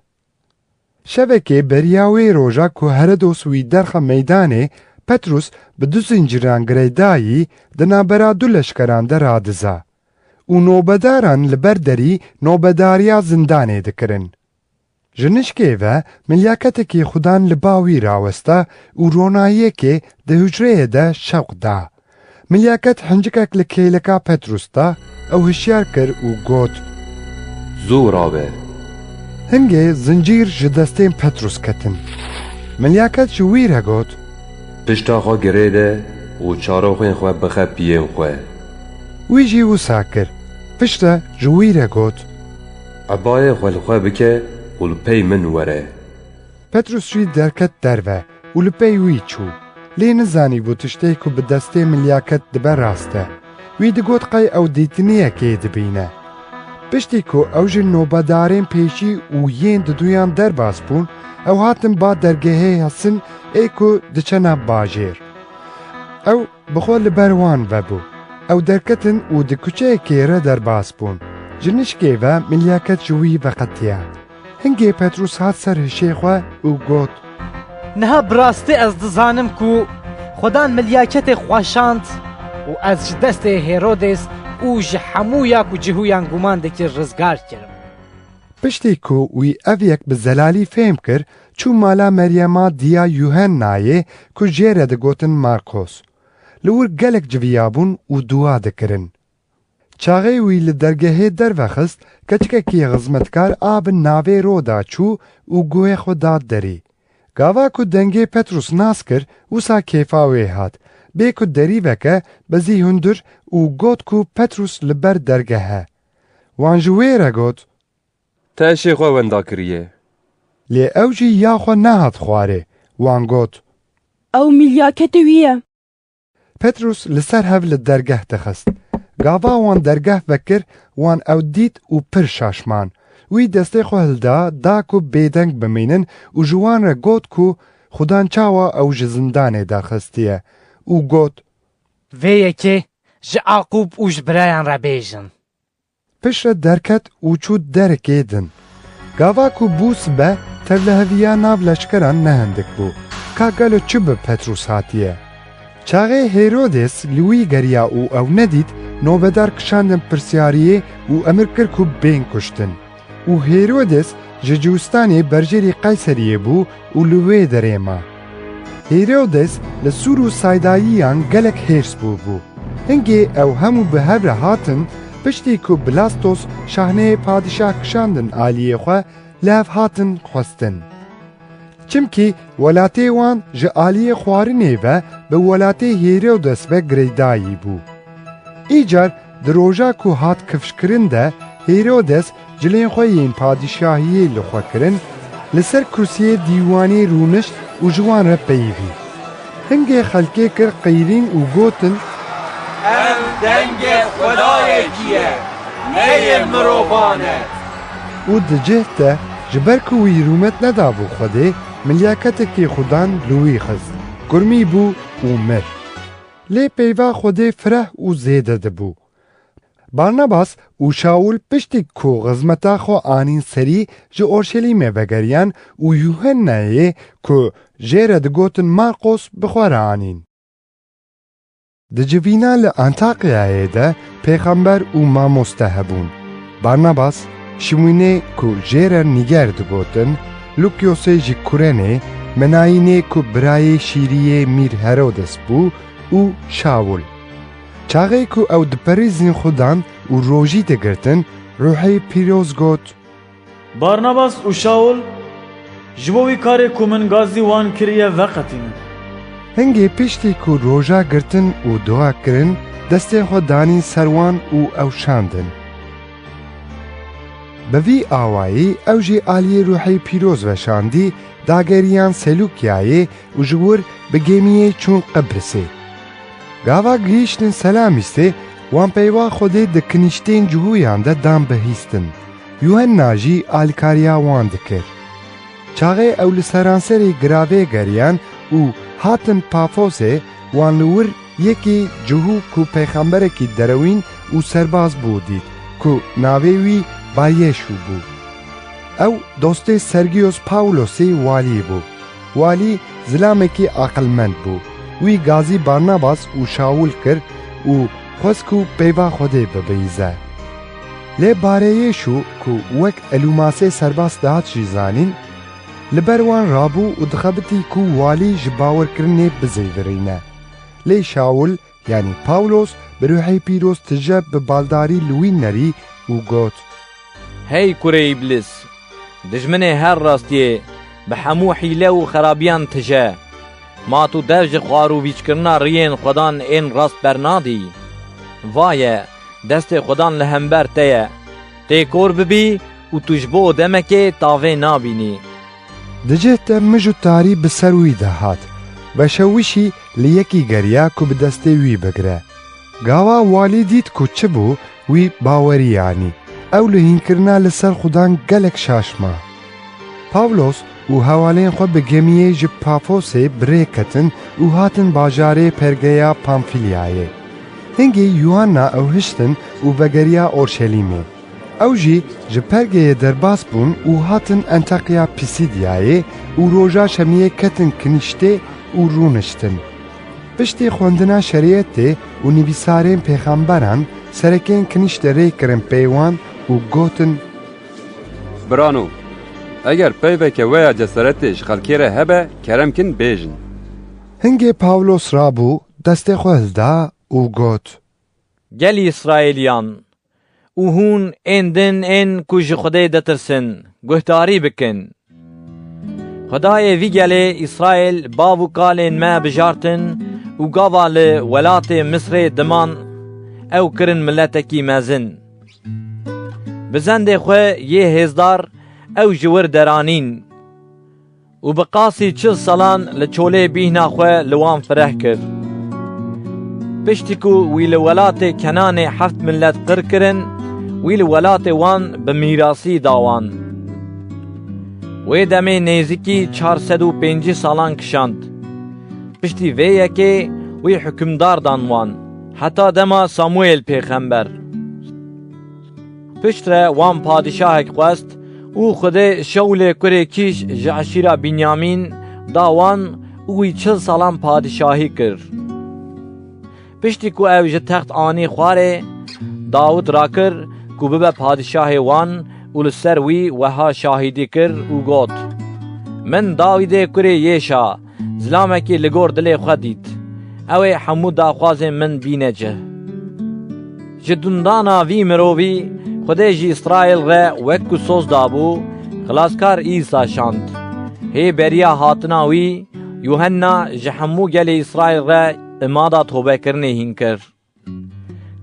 Şevekê beriya wê roja ku Herodos wî derxe meydanê, Petrus bi du zincîran girêdayî di navbera du leşkeran de radiza û nobedaran li ber derî nobedariya zindanê dikirin. Ji nişkê ve milyaketekî Xudan li ba wî rawesta û ronahiyekê di hucreyê de şewq da. Milyaket hincikek li kêleka Petrus da, ew hişyar kir û got, Zû rabe! Hingê zincîr ji destên Petrus ketin. Milyaket ji wî re got, Pişta xwe girêde û çaroxên xwe bixe piyên xwe. Wî jî wisa kir. Piştre ji wî re got, Ebayê xwe li xwe bike û li pey min were. Petrus jî derket derve û li pey wî çû. Lê nizanîbû tiştê ku bi destê milyaket dibe rast e. Wî digot qey ew dîtiniyekê dibîne. Piştî ku ew ji nobedarên pêşî û yên diduyan derbas bûn, ew hatin ba dergehê hesin ê ku diçe nav bajêr. Ew bi xwe li ber wan vebû. Ew derketin û di kuçeyekê re derbas bûn. Ji nişkê ve milyaket ji wî veqetiya. Hingê Petrus hat ser hişê xwe û got, Niha bi rastî ez dizanim ku Xudan milyaketê xweşand û ez ji destê Hêrodês û ji hemû ya ku cihûyan guman dikir rizgar kirim. Piştî ku wî ev yek bi zelalî fêm kir, çû mala Meryema diya Yuhennayê ku jê re digotin Markos. Li wir gelek civiyabûn û dua dikirin. Çaxê wî li dergehê dervexist, keçikekî xizmetkar a bi navê Roda çû û guhê xwe da derî. Gava ku dengê Petrus nas kir, wisa kêfa wê hat. Bê ku derî veke, bezî hundir û got ku Petrus li ber dergeh e. Wan ji wê re got, Te hişê xwe wenda kiriye. Lê ew jî ya xwe nehat xwarê. Wan got, Ew milyaketê wî ye. Petrus li ser hev li dergeh dixist. Gava wan dergeh vekir, wan ew dît û pir şaş man. Wî destê xwe hilda, da ku bêdeng bimînin û ji wan re got ku Xudan çawa ew ji zindanê derxistiye û got, Vê yekê ji Aqûb û ji birayan re bêjin. Piştre derket û çû derekê din. Gava ku bû sibe, tevliheviya nav leşkeran ne hindik bû. Ka gelo çi bi Petrus hatiye? Çaxê Hêrodês li wî geriya û ew nedît, nobedar kişandin pirsyariyê û emir kir ku bên kuştin. Û Hêrodes ji Cûstanê berjêrî Qeyseriyê bû û li wê derê ma. Hêrodes li sûr û saydayiyan gelek hêrs bûbû. Hingê ew hemû bi hev re hatin, piştî ku Blastos şahneyê padîşah kişandin aliyê xwe, li hev hatin xwestin. Çimkî welatê wan ji aliyê xwarinê ve bi welatê Hêrodes ve girêdayî bû. Îcar di roja ku hat kifşkirin de Hêrodes cilên xwe yên padîşahiyê li xwe kirin, li ser kursiyê dîwanê rûnişt û ji wan re peyivî. Hingê xelkê kir qîrîn û gotin, Ev dengê Xwedayekî ye, ne yê mirovan e. Û di cih de, ji ber ku wî rûmet nedabû Xwedê, milyaketekî xudan li wî xist, kurmî bû û mir. Lê peyva Xwedê fireh û zêde dibû. Barnabas û Şawul piştî ku xizmeta xwe anîn serî ji Orşelîmê vegeriyan û Yuhennayê ku jê re digotin Marqos bi xwe re anîn. Di civîna li Antakyayê de pêxember û mamoste hebûn. Barnabas, Şimûnê ku jê re Nîger digotin, Lukyosê ji Kurenê, Menayînê ku birayê şîriyê Mîr Herodes bû û Şawul. Çaxê ku ew diperîzin xudan û rojî digirtin, Ruhê Pîroz got, Barnabas û Şawul ji bo wî karê ku min gazî wan kiriye veqetînin. Hingê piştî ku roja girtin û dua kirin, destên xwe danîn ser wan û ew şandin. Bi vî awayî ew jî aliyê Ruhê Pîroz ve şandî, dageriyan Selûkyayê û ji wir bi gemiyê çûn Qibrisê. Gava gihîştin Selamîstê, wan peyva Xwedê di kinîştên cihûyan de dan bihîstin. Yuhenna jî alîkariya wan dikir. Çaxê ew li seranserê giravê geriyan û hatin Pafosê, wan li wir yekî cihû ku pêxemberekî derewîn û serbaz bû dît, ku navê wî Baryeşû bû. Ew dostê Sergiyos Pawlosê walî bû. Walî zilamekî aqilmend bû. Wî gazî Barnabas û Şawul kir û xwest ku peyva Xwedê bibihîze. Lê Baryeşû ku wek Elûmasê serbaz dihat jî zanîn, li ber wan rabû û dixebitî ku walî ji bawerkirinê bizêvirîne. Lê Şawul, yanî Pawlos, bi Ruhê Pîroz tije bi baldarî li wî nerî û got, Hey kurê Îblîs, dijminê her rastiyê, bi hemû hîle û xerabiyan tije. Ma tu dev ji xwarûvîçkirina riyên Xwedan ên rast bernadî? Vaye, destê Xwedan li hember te ye. Tê kor bibî û tu ji bo demekê tavê nabînî. Di cih de mij û tarî bi ser wî de hat. Veşewişî li yekî geriya ku bi destê wî bigire. Gava walî dît ku çi bû, wî bawerî anî. Ew li hînkirina li ser Xudan gelek şaş ma. Pawlos û hevalên xwe bi gemiyê ji Pafosê bi rê ketin û hatin bajarê Pergeya Pamfîlyayê. Hingê Yuhanna ew hiştin û vegeriya Orşelîmê. Ew jî ji Pergeyê derbas bûn û hatin Entakiya Pîsîdiyayê û roja şemiyê ketin kinîştê û rûniştin. Piştî xwendina şerîetê û nivîsarên pêxemberan, serekên kinîştê rê kirin pê wan û gotin, Birano, eger peyveke we ya ceseretê ji xelkê re hebe, kerem kin bêjin. Hingê Pawlos rabû, destê xwe hilda û got, Gelî Îsraêliyan û hûn ên din ên ku ji Xwedê ditirsin, guhdarî bikin. Xwedayê vî gelê Îsraêl bav û kalên me bijartin û gava li welatê Misrê diman, ew kirin miletekî mezin. Bi zendê xwe yê hêzdar ew ji wir deranîn û bi qasî çil salan li çolê bîhna xwe li wan fireh kir. Piştî ku wî li welatê Kenanê heft milet qir kirin, wî li welatê wan bi mîrasî da wan. Wê demê nêzîkî çar sed û pêncî salan kişand. Piştî vê yekê wî hukimdar dan wan, heta dema Samuêl pêxember. Piştre wan padîşahek xwest û Xwedê Şewlê kurê Kîş ji eşîra Bînyamîn da wan û wî çil salan padîşahî kir. Piştî ku ew ji text anî xwarê, Dawid rakir ku bibe padîşahê wan û li ser wî weha şahîdî kir û got, Min Dawîdê kurê Yêşa, zilamekî li gor dilê xwe dît. Ew ê hemû daxwazên min bîne cih. Ji dundana vî mirovî Xwedê ji Îsraîl re wek ku soz dabû, xilaskar Îsa şand. Hê beriya hatina wî, Yuhenna ji hemû gelê Îsraîl re imada tobekirinê hîn kir.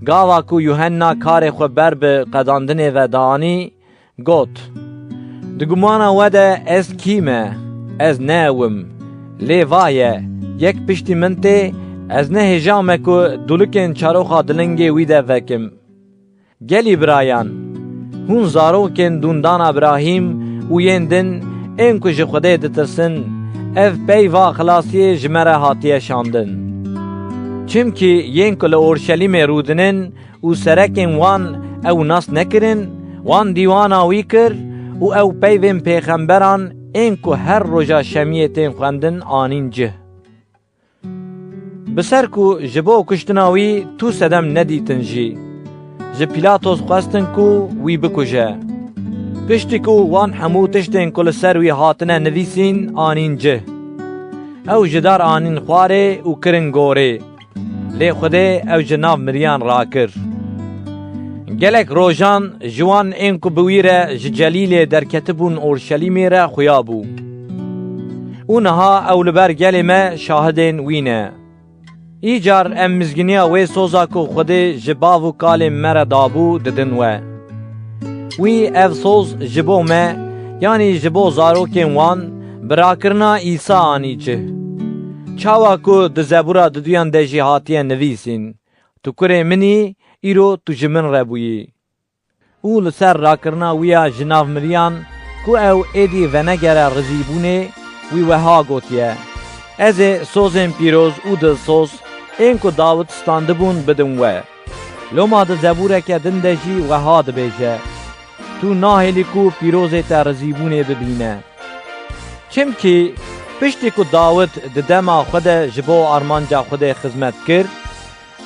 Gava ku Yuhenna karê xwe ber bi qedandinê ve danî, got, Di gumana we de ez kî me? Ez ne ew im. Lê va ye, yek piştî min tê, ez ne hêja me ku dûlikên çaroxa dilingê wî de vekim. Gelî birayan, hûn zarokên dûndana Birahîm û yên din ên ku ji Xwedê ditirsin, ev peyva xilasiyê ji me re hatiye şandin. Çimkî yên ku li Orşelîmê rûdinin û serekên wan ew nas nekirin, wan dîwana wî kir û ew peyvên pêxemberan ên ku her roja şemiyê tên xwendin anîn cih. Bi ser ku ji bo kuştina wî tu sedem nedîtin jî, ji Pîlatos xwestin ku wî bikuje. Piştî ku wan hemû tiştên ku li ser wî hatine nivîsîn anîn cih, ew ji dar anîn xwarê û kirin gorê. Lê Xwedê ew ji nav miriyan rakir. Gelek rojan ji wan ên ku bi wî re ji Celîlê derketibûn Orşelîmê re xuya bû. Û niha ew li ber gelê me şahidên wî ne. Îcar em mizgîniya wê soza ku Xwedê ji bav û kalên me re dabû didin we. Wî ev soz ji bo me, yanî ji bo zarokên wan, bi rakirina Îsa anî cih. Çawa ku di Zebûra diduyan de jî hatiye nivîsîn, Tu kurê min î, îro tu ji min re bûyî. Û li ser rakirina wî ya ji nav miriyan, ku ew êdî venegere rizîbûnê, wî weha gotiye, Ez ê sozên pîroz û dilsoz ên ku Dawid standibûn bidin we. Loma di zebûreke din de jî weha dibêje, Tu nahêlî ku pîrozê te rizîbûnê bibîne. Çimkî piştî ku Dawid di dema xwe de ji bo armanca Xwedê xizmet kir,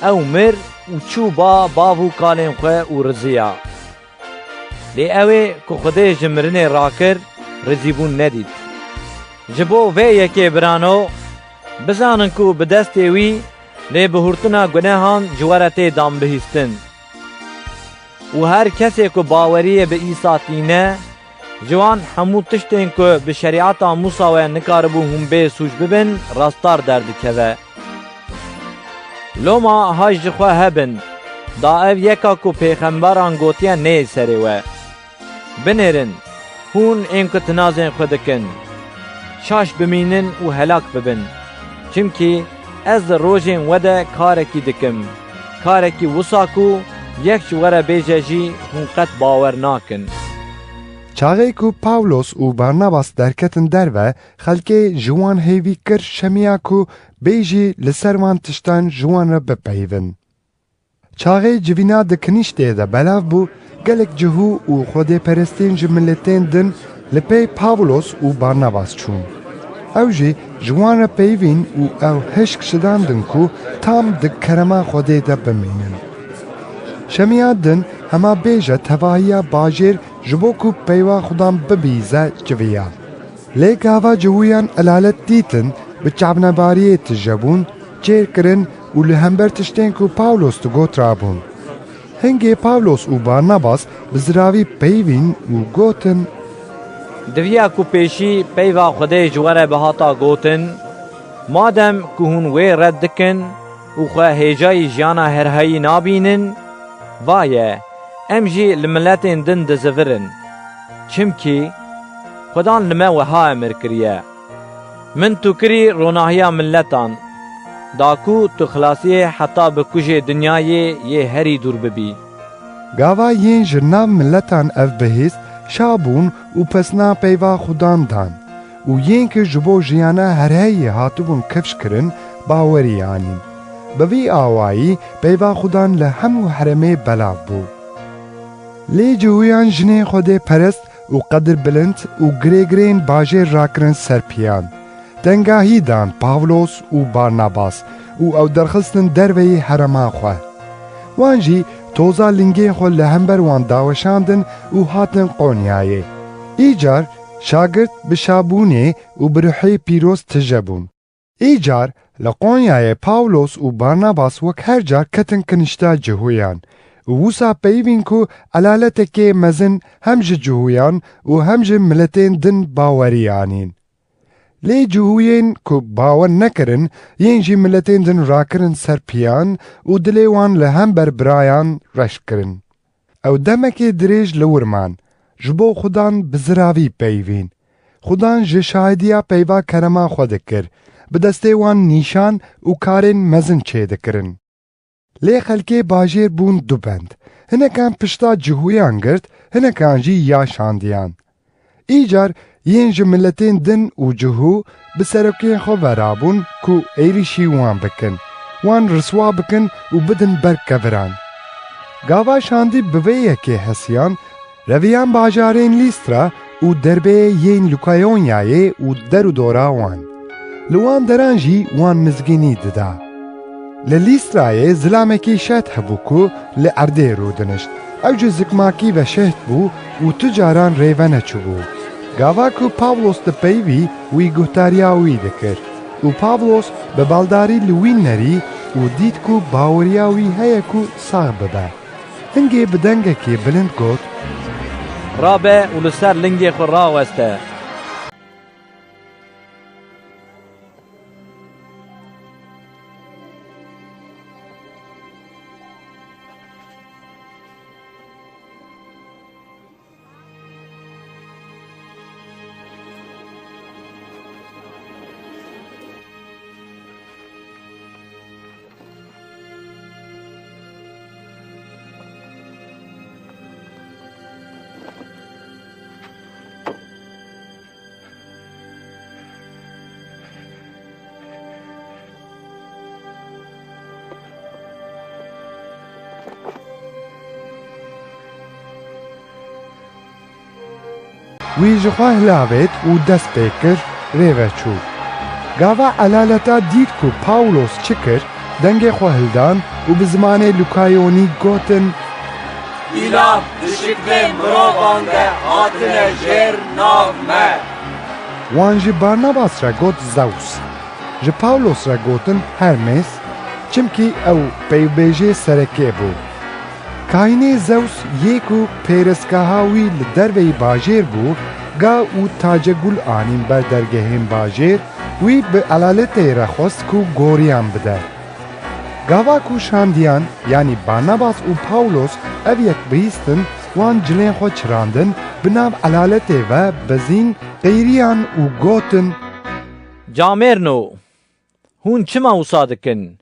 ew mir û çû ba bav û kalên xwe û riziya. Lê ew ê ku Xwedê ji mirinê rakir, rizîbûn nedît. Ji bo vê yekê birano, bizanin ku bi destê wî lê bihurtina gunehan ji we re tê dan bihîstin. Û her kesê ku baweriyê bi Îsa tîne, ji wan hemû tiştên ku bi şerîeta Mûsa we nikaribû hûn bê sûc bibin, rastar derdikeve. Loma hay ji xwe hebin, da ev yeka ku pêxemberan gotiye neyê serê we. Binêrin, hûn ên ku tinazên xwe dikin, şaş bimînin û helak bibin. Çimkî ez di rojên we de karekî dikim, karekî wisa ku yek ji we re bêje jî hûn qet bawer nakin. Çaxê ku Pawlos û Barnabas derketin derve, xelkê ji wan hêvî kir şemiya ku bê jî li ser van tiştan ji wan re bipeyivin. Çaxê civîna di kinîştê de belav bû, gelek cihû û xwedêperestên ji miletên din li pey Pawlos û Barnabas çûn. Ew jî ji wan re peyivîn û ew hişk şidandin ku tam di kerema Xwedê de bimînin. Şemiya din hema bêje tevahiya bajêr ji bo ku peyva Xudan bibîze civiya. Lê gava cihûyan elalet dîtin, bi çavnebariyê tije bûn, çêr kirin û li hember tiştên ku Pawlos digot rabûn. Hingê Pawlos û Barnabas bi ziravî peyivîn û gotin, Diviya ku pêşî peyva Xwedê ji we re bihata gotin, madem ku hûn wê red dikin û xwe hêjayî jiyana herhayî nabînin, va ye, em jî li miletên din dizivirin. Çimkî Xudan li me wiha emir kiriye, Min tu kirî ronahiya miletan, da ku tu xilasiyê heta bi kujê dinyayê yê herî dûr bibî. Gava yên ji nav miletan ev bihîst, şa bûn û pesna peyva Xudan dan û yên ku ji bo jiyana herheyî hatibûn kifş kirin, bawerî anîn. Bi vî awayî peyva Xudan li hemû herêmê belav bû. Lê cihûyan jinên xwedêperest û qedirbilind û girêgirên bajêr rakirin ser piyan. Tengahî dan Pawlos û Barnabas û ew derxistin derveyî herêma xwe. Wan jî toza lingên xwe li hember wan daweşandin û hatin Qonyayê. Îcar şagirt bi şabûnê û bi ruhê pîroz tije bûn. Îcar li Qonyayê Pawlos û Barnabas wek her car ketin kinişta Cihûyan û wisa peyivîn ku elaletekê mezin hem ji Cihûyan û hem ji miletên din bawerî anîn. Lê Cihûyên ku bawer nekirin, yên jî miletên din rakirin ser piyan û dilê wan li hember birayan reş kirin. Ew demekê dirêj li wir man, ji bo Xudan bi ziravî peyvîn. Xudan ji şahidiya peyva kerema xwe dikir, bi destê wan nîşan û karên mezin çêdikirin. Lê xelkê bajêr bûn du bend. Hinekan pişta Cihûyan girt, hinekan jî ya şandiyan. Îcar yên ji miletên din û Cihû bi serokên xwe ve rabûn ku êrîşî wan bikin, wan riswa bikin û bidin ber keviran. Gava şandî bi vê yekê hesiyan, reviyan bajarên Lîstra û derbeyê yên Lukayonyayê û derûdora wan. Li wan deran jî wan mizgînî dida. Li Lîstrayê zilamekî şet hebû ku li erdê rûdinişt. Ew ji zikmakî ve şehd bû û tu caran rêve neçûbû. Gava ku Pawlos dipeyivî, wî guhdariya wî dikir. Û Pawlos bi baldarî li wî nerî û dît ku baweriya wî heye ku sax bibe. Hingê bi dengekî bilind got: Rabe û li ser lingê xwe raweste. Wî ji xwe hilavêt û dest pê kir, rê ve çû. Gava elaleta dît ku Pawlos çi kir, dengê xwe hildan û bi zimanê Lukayonî gotin: Îlah di şiklê mirovan de hatine jêr nav me. Wan ji Barnabas re got Zeus, ji Pawlos re gotin Hermes, çimkî ew peyvbêjê sereke bû. Kahînê Zeus yê ku pêrezgeha wî li derveyî bajêr bû, ga û tacegul anîn ber dergehên bajêr, wî bi elaletê re xwest ku goriyan bide. Gava ku şandiyan, yanî Barnabas û Pawlos ev yek bihîstin, wan cilên xwe çirandin, bi nav elaletê ve bezîn, qîriyan û gotin: Camêrno, hûn çima wisa dikin?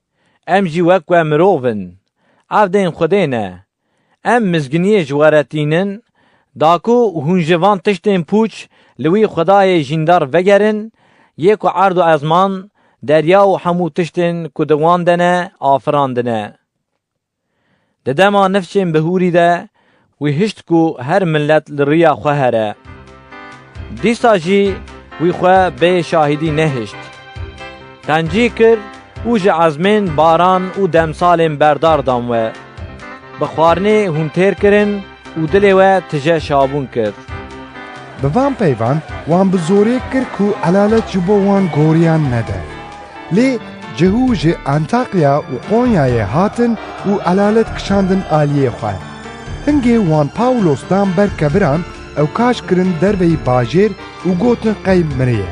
Em jî wek we mirov in. Evdên Xwedê ne. Em mizginiyê ji we re tînin, da ku hûn ji van tiştên pûç li wî Xwedayê jîndar vegerin, yê ku erd û ezman, derya û hemû tiştên ku di wan de ne, afirandine. Di dema nifşên bihûrî de wî hişt ku her milet li riya xwe here. Dîsa jî wî xwe bê şahidî nehişt. Qencî kir û ji ezmên baran û demsalên berdar dan we. Bi xwarinê hûn têr kirin û dilê we tije şabûn kir. Bi van peyvan wan bi zorê kir ku elalet ji bo wan goriyan nede. Lê Cihû ji Antakya û Qonyayê hatin û elalet kişandin aliyê xwe. Hingê wan Pawlos dan ber keviran, ew kaş kirin derveyî bajêr û gotin qey miriye.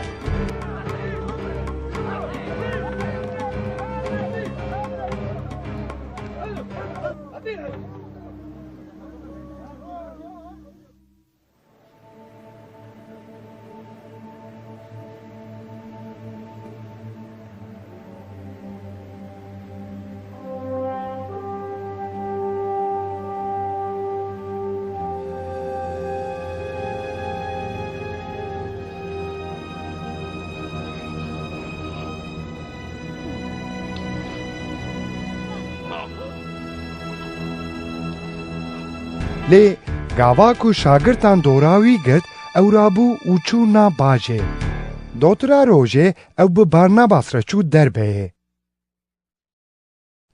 Lê gava ku şagirtan dora wî girt, ew rabû û çû na bajê. Dotira rojê ew bi Barnabas re çû derbeyê.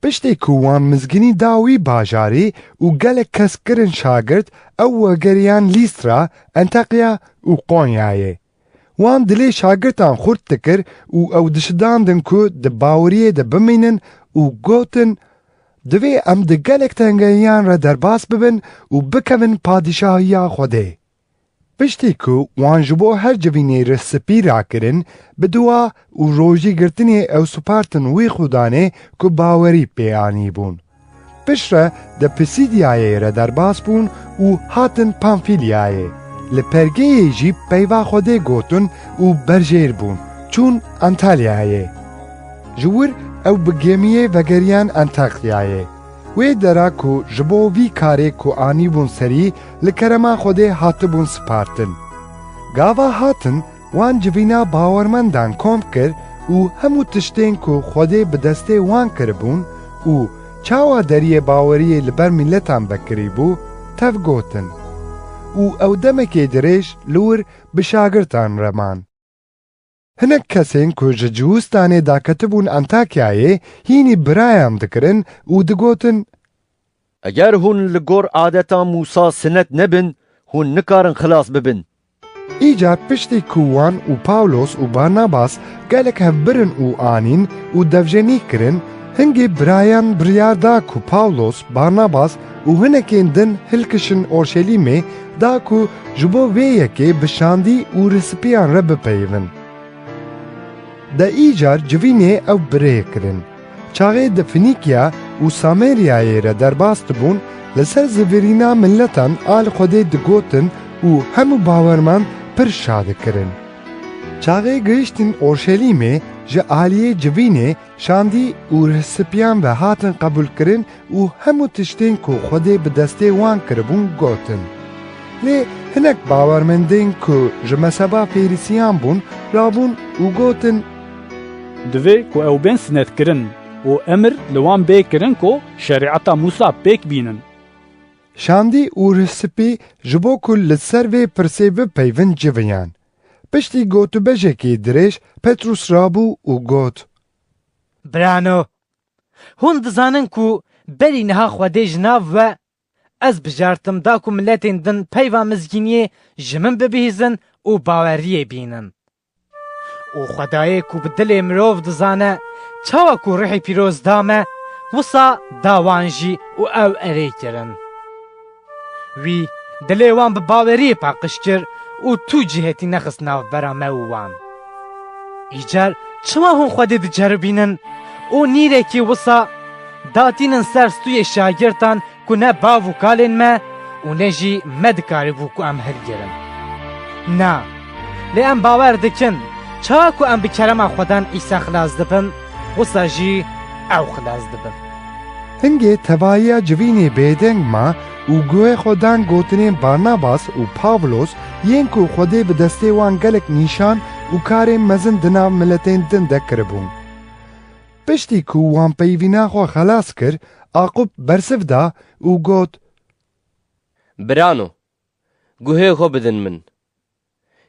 Piştî ku wan mizgînî da wî bajarî û gelek kes kirin şagirt, ew wegeriyan Lîstra, Enteqya û Qonyayê. Wan dilê şagirtan xurt dikir û ew dişidandin ku di baweriyê de bimînin û gotin, "Divê em di gelek tengehiyan re derbas bibin û bikevin padîşahiya Xwedê." Piştî ku wan ji bo her civînê rih spî rakirin, bi dua û rojî girtinê ew spartin wî xudanê ku bawerî pê anîbûn. Piştre di Pisîdiyayê re derbas bûn û hatin Pamfîliyayê. Li Pergeyê jî peyva Xwedê gotin û berjêr bûn, çûn Antalyayê. Ji wir ew bi gemiyê vegeriyan Antakyayê. Wê dera ku ji bo vî karê ku anîbûn serî, li kerema Xwedê hatibûn spartin. Gava hatin, wan civîna bawermendan kom kir û hemû tiştên ku Xwedê bi destê wan kiribûn û çawa deriyê baweriyê li ber miletan vekirîbû, tev gotin. Û ew demekê dirêj li wir bi şagirtan re man. Hinek kesên ku ji Cihûstanê daketibûn Antakyayê, hînî birayan dikirin û digotin, Eger hûn li gor adeta Mûsa sinet nebin, hûn nikarin xilas bibin. Îcar piştî ku wan û Pawlos û Barnabas gelek hevbirin û anîn û devjenî kirin, hingê birayan biryar da ku Pawlos, Barnabas û hinekên din hilkişin Orşelîmê, da ku ji bo vê yekê bi şandî û rihsipiyan re bipeyivin. De îcar civînê ew bi rê kirin. Çaxê di Finîkya û Sameryayê re derbas dibûn, li ser zivirîna miletan a li Xwedê digotin û hemû bawermand pir şa dikirin. Çaxê gihiştin Orşelîmê, ji aliyê civînê şandî û rihsipiyan ve hatin qebûlkirin û hemû tiştên ku Xwedê bi destê wan kiribûn gotin. Lê hinek bawermendên ku ji mezheba Fêrisiyan bûn, rabûn û gotin, Divê ku ew bên sinetkirin û emir li wan bê kirin ku şerîeta Mûsa pêk bînin. Şandî û rihspî ji bo ku li ser vê pirsê bipeyvin civiyan. Piştî gotûbejekê dirêj Petrûs rabû û got, Birano, hûn dizanin ku berî niha Xwedê ji nav we ez bijartim da ku miletên din peyva mizgîniyê ji min bibihîzin û baweriyê bînin. Û Xwedayê ku bi dilê mirov dizane, çawa ku Ruhê Pîroz da me, wisa da wan jî û ew erê kirin. Wî dilê wan bi baweriyê paqij kir û tu cihêtî nexist navbera me û wan. Îcar çima hûn Xwedê diceribînin û nîrekî wisa datînin ser stûyê şagirtan ku ne bav û kalên me û ne jî me dikarîbû ku em hilgirin? Na, lê em bawer dikin, çawa ku em bi kerema Xwedan Îsa xilas dibin, wisa jî ew xilas dibin. Hingê tevahiya civînê bêdeng ma û guhê xwe dan gotinên Barnabas û Pawlos, yên ku Xwedê bi destê wan gelek nîşan û karên mezin di nav miletên din de kiribûn. Piştî ku wan peyvîna xwe xelas kir, Aqûb bersiv da û got, Birano, guhê xwe bidin min.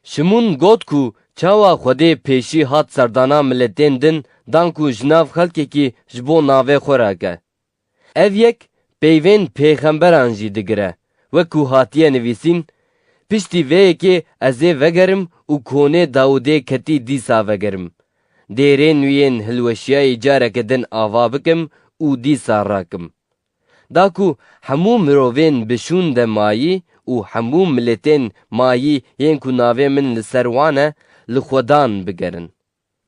Şimûn got ku çawa Xwedê pêşî hat serdana miletên din, dan ku ji nav xelkekî ji bo navê xwe rake. Ev yek peyvên pêxemberan jî digire, wek ku hatiye nivîsîn, Piştî vê yekê ez ê vegerim û konê Dawidê ketî dîsa vegerim. Dêrên wî yên hilweşiyayî careke din ava bikim û dîsa rakim. Da ku hemû mirovên bi şûn de mayî û hemû miletên mayî yên ku navê min li ser wan e, li Xwedan bigerin.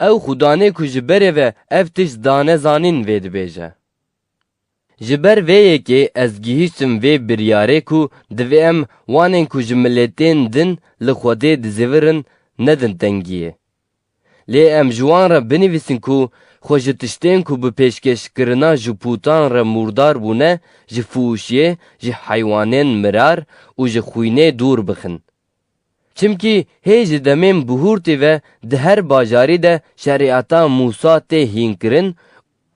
Ew Xudanê ku ji berê ve ev tişt dane zanîn vê dibêje. Ji ber vê yekê ez gihîştim vê biryarê ku divê em wanên ku ji miletên din li Xwedê dizivirin nedin tengiyê. Lê em ji wan re binivîsin ku xwe ji tiştên ku bi pêşkêşkirina ji pûtan re mûrdar bûne, ji fûşiyê, ji heywanên mirar û ji xwînê dûr bixin. Çimkî hê ji demên bihûrtî ve di her bajarî de şerîeta Mûsa tê hînkirin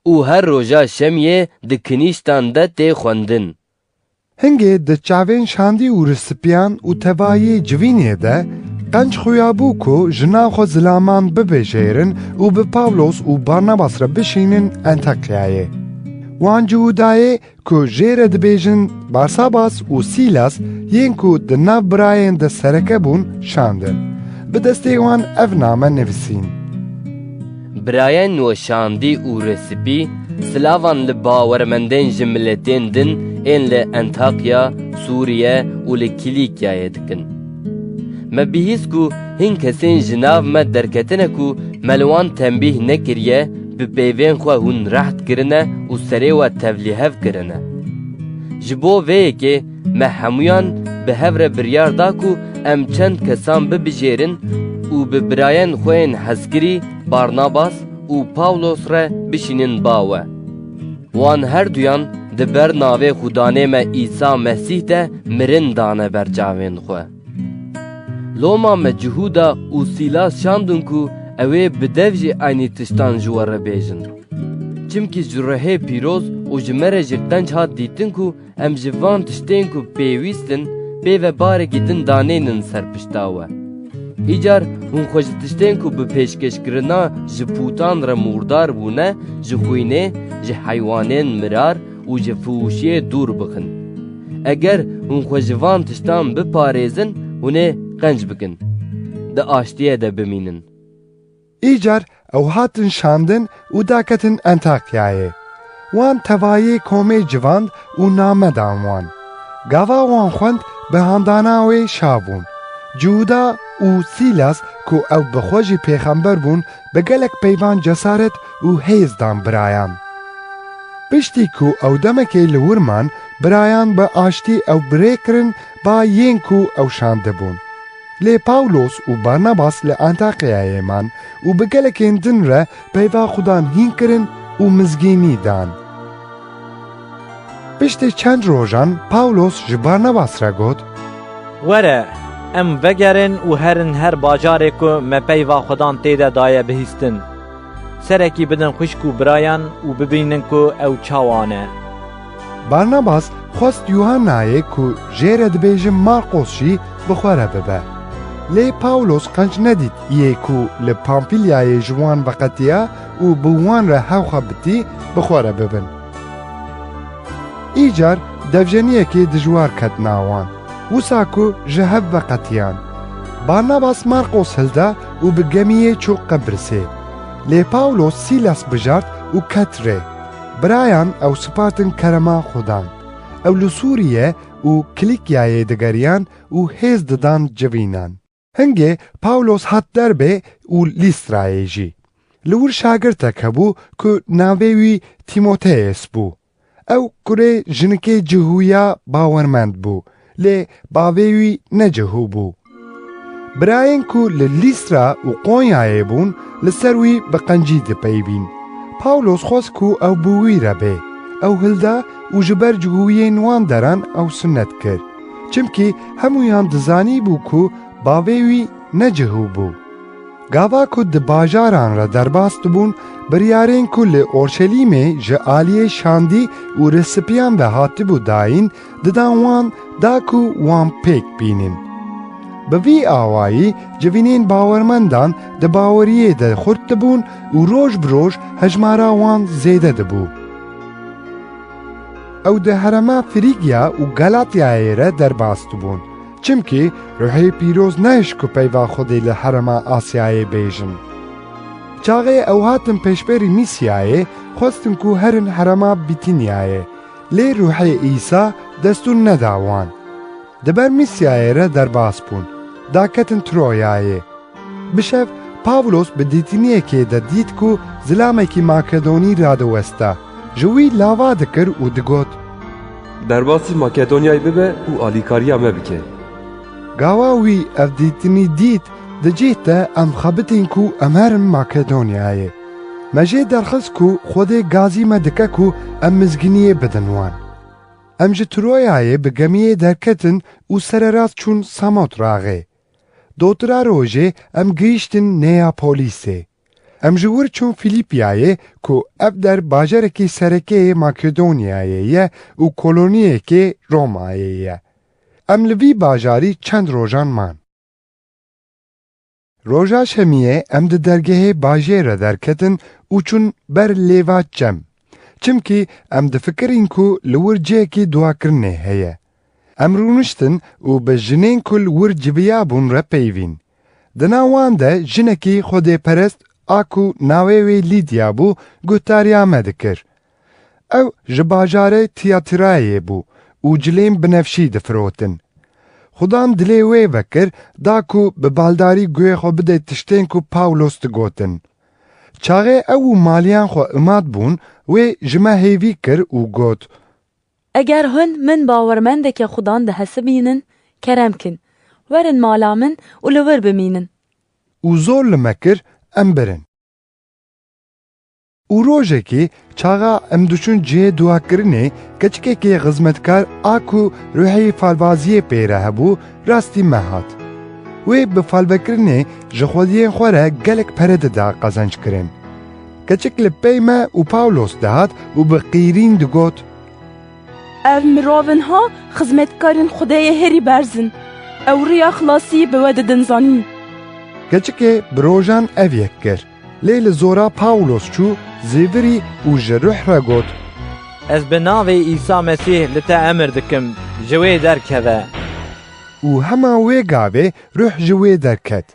û her roja şemiyê di kinîştan de tê xwendin. Hingê di çavên şandî û risipiyan û tevayê civînê de qenc xuya bû ku ji nav xwe zilaman bibêjêrin û bi Pawlos û Barnabas re bişînin Entekyayê. Wan Cihûdayê ku jê re dibêjin Barsabas û Sîlas, yên ku di nav birayên de sereke bûn, şandin. Bi destê wan ev name nivîsîn: Birayên we şandî û rêspî, silavan li bawermendên ji miletên din ên li Entakya, Sûriye û li Kîlîkyayê dikin. Me bihîst ku hin kesên ji nav me derketine ku me li wan tembîh nekiriye, bi peyvên xwe hûn reht kirine û serê we tevlîhev kirine. Ji bo vê yekê me hemûyan bi hev re biryar da ku em çend kesan bibijêrin û bi birayên xwe yên hezkirî Barnabas û Pawlos re bişînin ba we. Wan her duyan di ber navê Xudanê me Îsa Mesîh de mirin dane ber çavên xwe. Loma me Cihûda û Sîlas şandin ku ew ê bi dev jî eynî tiştan ji we re bêjin. Çimkî ji ruhê pîroz û ji me re jî qenc hat dîtin ku em ji van tiştên ku pêwîst in, pê ve barekî din danênin ser pişta we. Îcar hûn xwe ji tiştên ku bi pêşkêşkirina ji pûtan re mûrdar bûne, ji xwînê, ji heywanên mirar û ji fiwişiyê dûr bixin. Eger hûn xwe ji van tiştan biparêzin, hûn ê qenc bikin, di aştiyê de bimînin. Îcar ew hatin şandin û daketin Entakyayê. Wan tevayê komê civand û name dan wan. Gava wan xwend, bi handana wê şa bûn. Cûda û Sîlas ku ew bi xwe jî pêxember bûn, bi gelek peyvan cesaret û hêz dan birayan. Piştî ku ew demekê li wir man, birayan bi aştî ew bi rê kirin ba yên ku ew şandibûn. Lê Pawlos û Barnabas li Antakyayê man û bi gelekên din re peyva Xudan hîn kirin û mizgînî dan. Piştî çend rojan Pawlos ji Barnabas re got: Were, em vegerin û herin her bajarê ku me peyva Xudan tê de daye bihîstin. Serekî bidin xwişk û birayan û bibînin ku ew çawa ne. Barnabas xwest Yuhannayê ku jê re dibêjin Marqos jî bi xwe re bibe. Lê Pawlos qenc nedît iyê ku li Pamfîlyayê ji wan veqetiya û bi wan re hewxa bitî bi xwe re bibin. Îcar devjeniyekê dijwar ket nav wan, wisa ku ji hev veqetiyan. Barnabas Marqos hilda û bi gemiyê çû Qibrisê. Lê Pawlos Sîlas bijart û ket rê. Birayan ew spartin kerema Xudan. Ew li Sûriye û Kilikyayê digeriyan û hêz didan civînan. Hingê Pawlos hat derbê û Lîstrayê jî. Li wir şagirtek hebû ku navê wî Tîmoteyes bû. Ew kurê jinikê cihûya bawermend bû, lê bavê wî ne cihû bû. Birayên ku li Lîstra û Qonyayê bûn, li ser wî bi qencî dipeyvîn. Pawlos xwest ku ew bi wî re bê. Ew hilda û ji ber cihûyên wan deran ew sinet kir. Çimkî hemûyan dizanîbû ku bavê wî ne cihû bû. Gava ku di bajaran re derbas dibûn, biryarên ku li Orşelîmê ji aliyê şandî û rêsipiyan ve hatibû dayîn, didan wan da ku wan pêk bînin. Bi vî awayî civînên bawermendan di baweriyê de xurt dibûn û roj bi roj hejmara wan zêde dibû. Ew di herêma Frîgya û Galatyayê re derbas dibûn, çimkî ruhê pîroz nehişt ku peyva Xwedê li herêma Asyayê bêjin. Çaxê ew hatin pêşberî Mîsyayê, xwestin ku herin herêma Bîtinyayê, lê ruhê Îsa destûr neda wan. Di ber Mîsyayê re derbas bûn, daketin Troyayê. Bi şev Pawlos bi dîtiniyekê de dît ku zilamekî Makedonî radiwesta, ji wî lava dikir û digot: Derbasî Makedonyayê bibe û alîkariya me bike. Gawa wî ev dîtinî dît, di cih de em xebitîn ku em herin Makedonyayê. Me jê derxist ku Xwedê gazî me dike ku em mizgîniyê bidin wan. Em ji Troyayê bi gemiyê derketin û sererast çûn Samotraxê. Dotira rojê em gihîştin Neapolisê. Em ji wir çûn Filîpyayê, ku ev der bajarekî serekeyê Makedonyayê ye û koloniyekê Romayê ye. Em li vî bajarî çend rojan man. Roja şemiyê em di dergehê bajêr re derketin û çûn ber lêva çem. Çimkî em difikirîn ku li wir cihekî duakirinê heye. Em rûniştin û bi jinên ku li wir civiyabûn re peyivîn. Di nav wan de jinekî xwedêperest a ku navê wê Lîdya bû, guhdariya me dikir. Ew ji bajarê Tiyatirayê bû û cilên binefşî difirotin. Xudan dilê wê vekir, da ku bi baldarî guhê xwe bide tiştên ku Pawlos digotin. Çaxê ew û maliyan xwe imat bûn, wê ji me hêvî kir û got, Eger hûn min bawermendeke Xudan dihesibînin, kerem kin, werin mala min û li wir bimînin. Û zor li me kir, em birin. Û rojekê çaxa em diçûn cihê duakirinê, keçikekê xizmetkar a ku ruhê falbaziyê pê re hebû, rastî me hat. Wê bi falvekirinê ji xwediyên xwe re gelek pere dida qezenc kirin. Keçik li pey me û Pawlos dihat û bi qîrîn digot, Ev mirovin ha xizmetkarên Xwedêyê herî berz in. Ew riya xilasî bi we didin zanîn. Keçikê bi rojan ev yek kir. Lê li zora Pawlos çû zêvirî û ji ruh re got, Ez bi navê Îsa Mesîh li te emir dikim, ji wê derkeve. Û hema wê gavê ruh ji wê derket.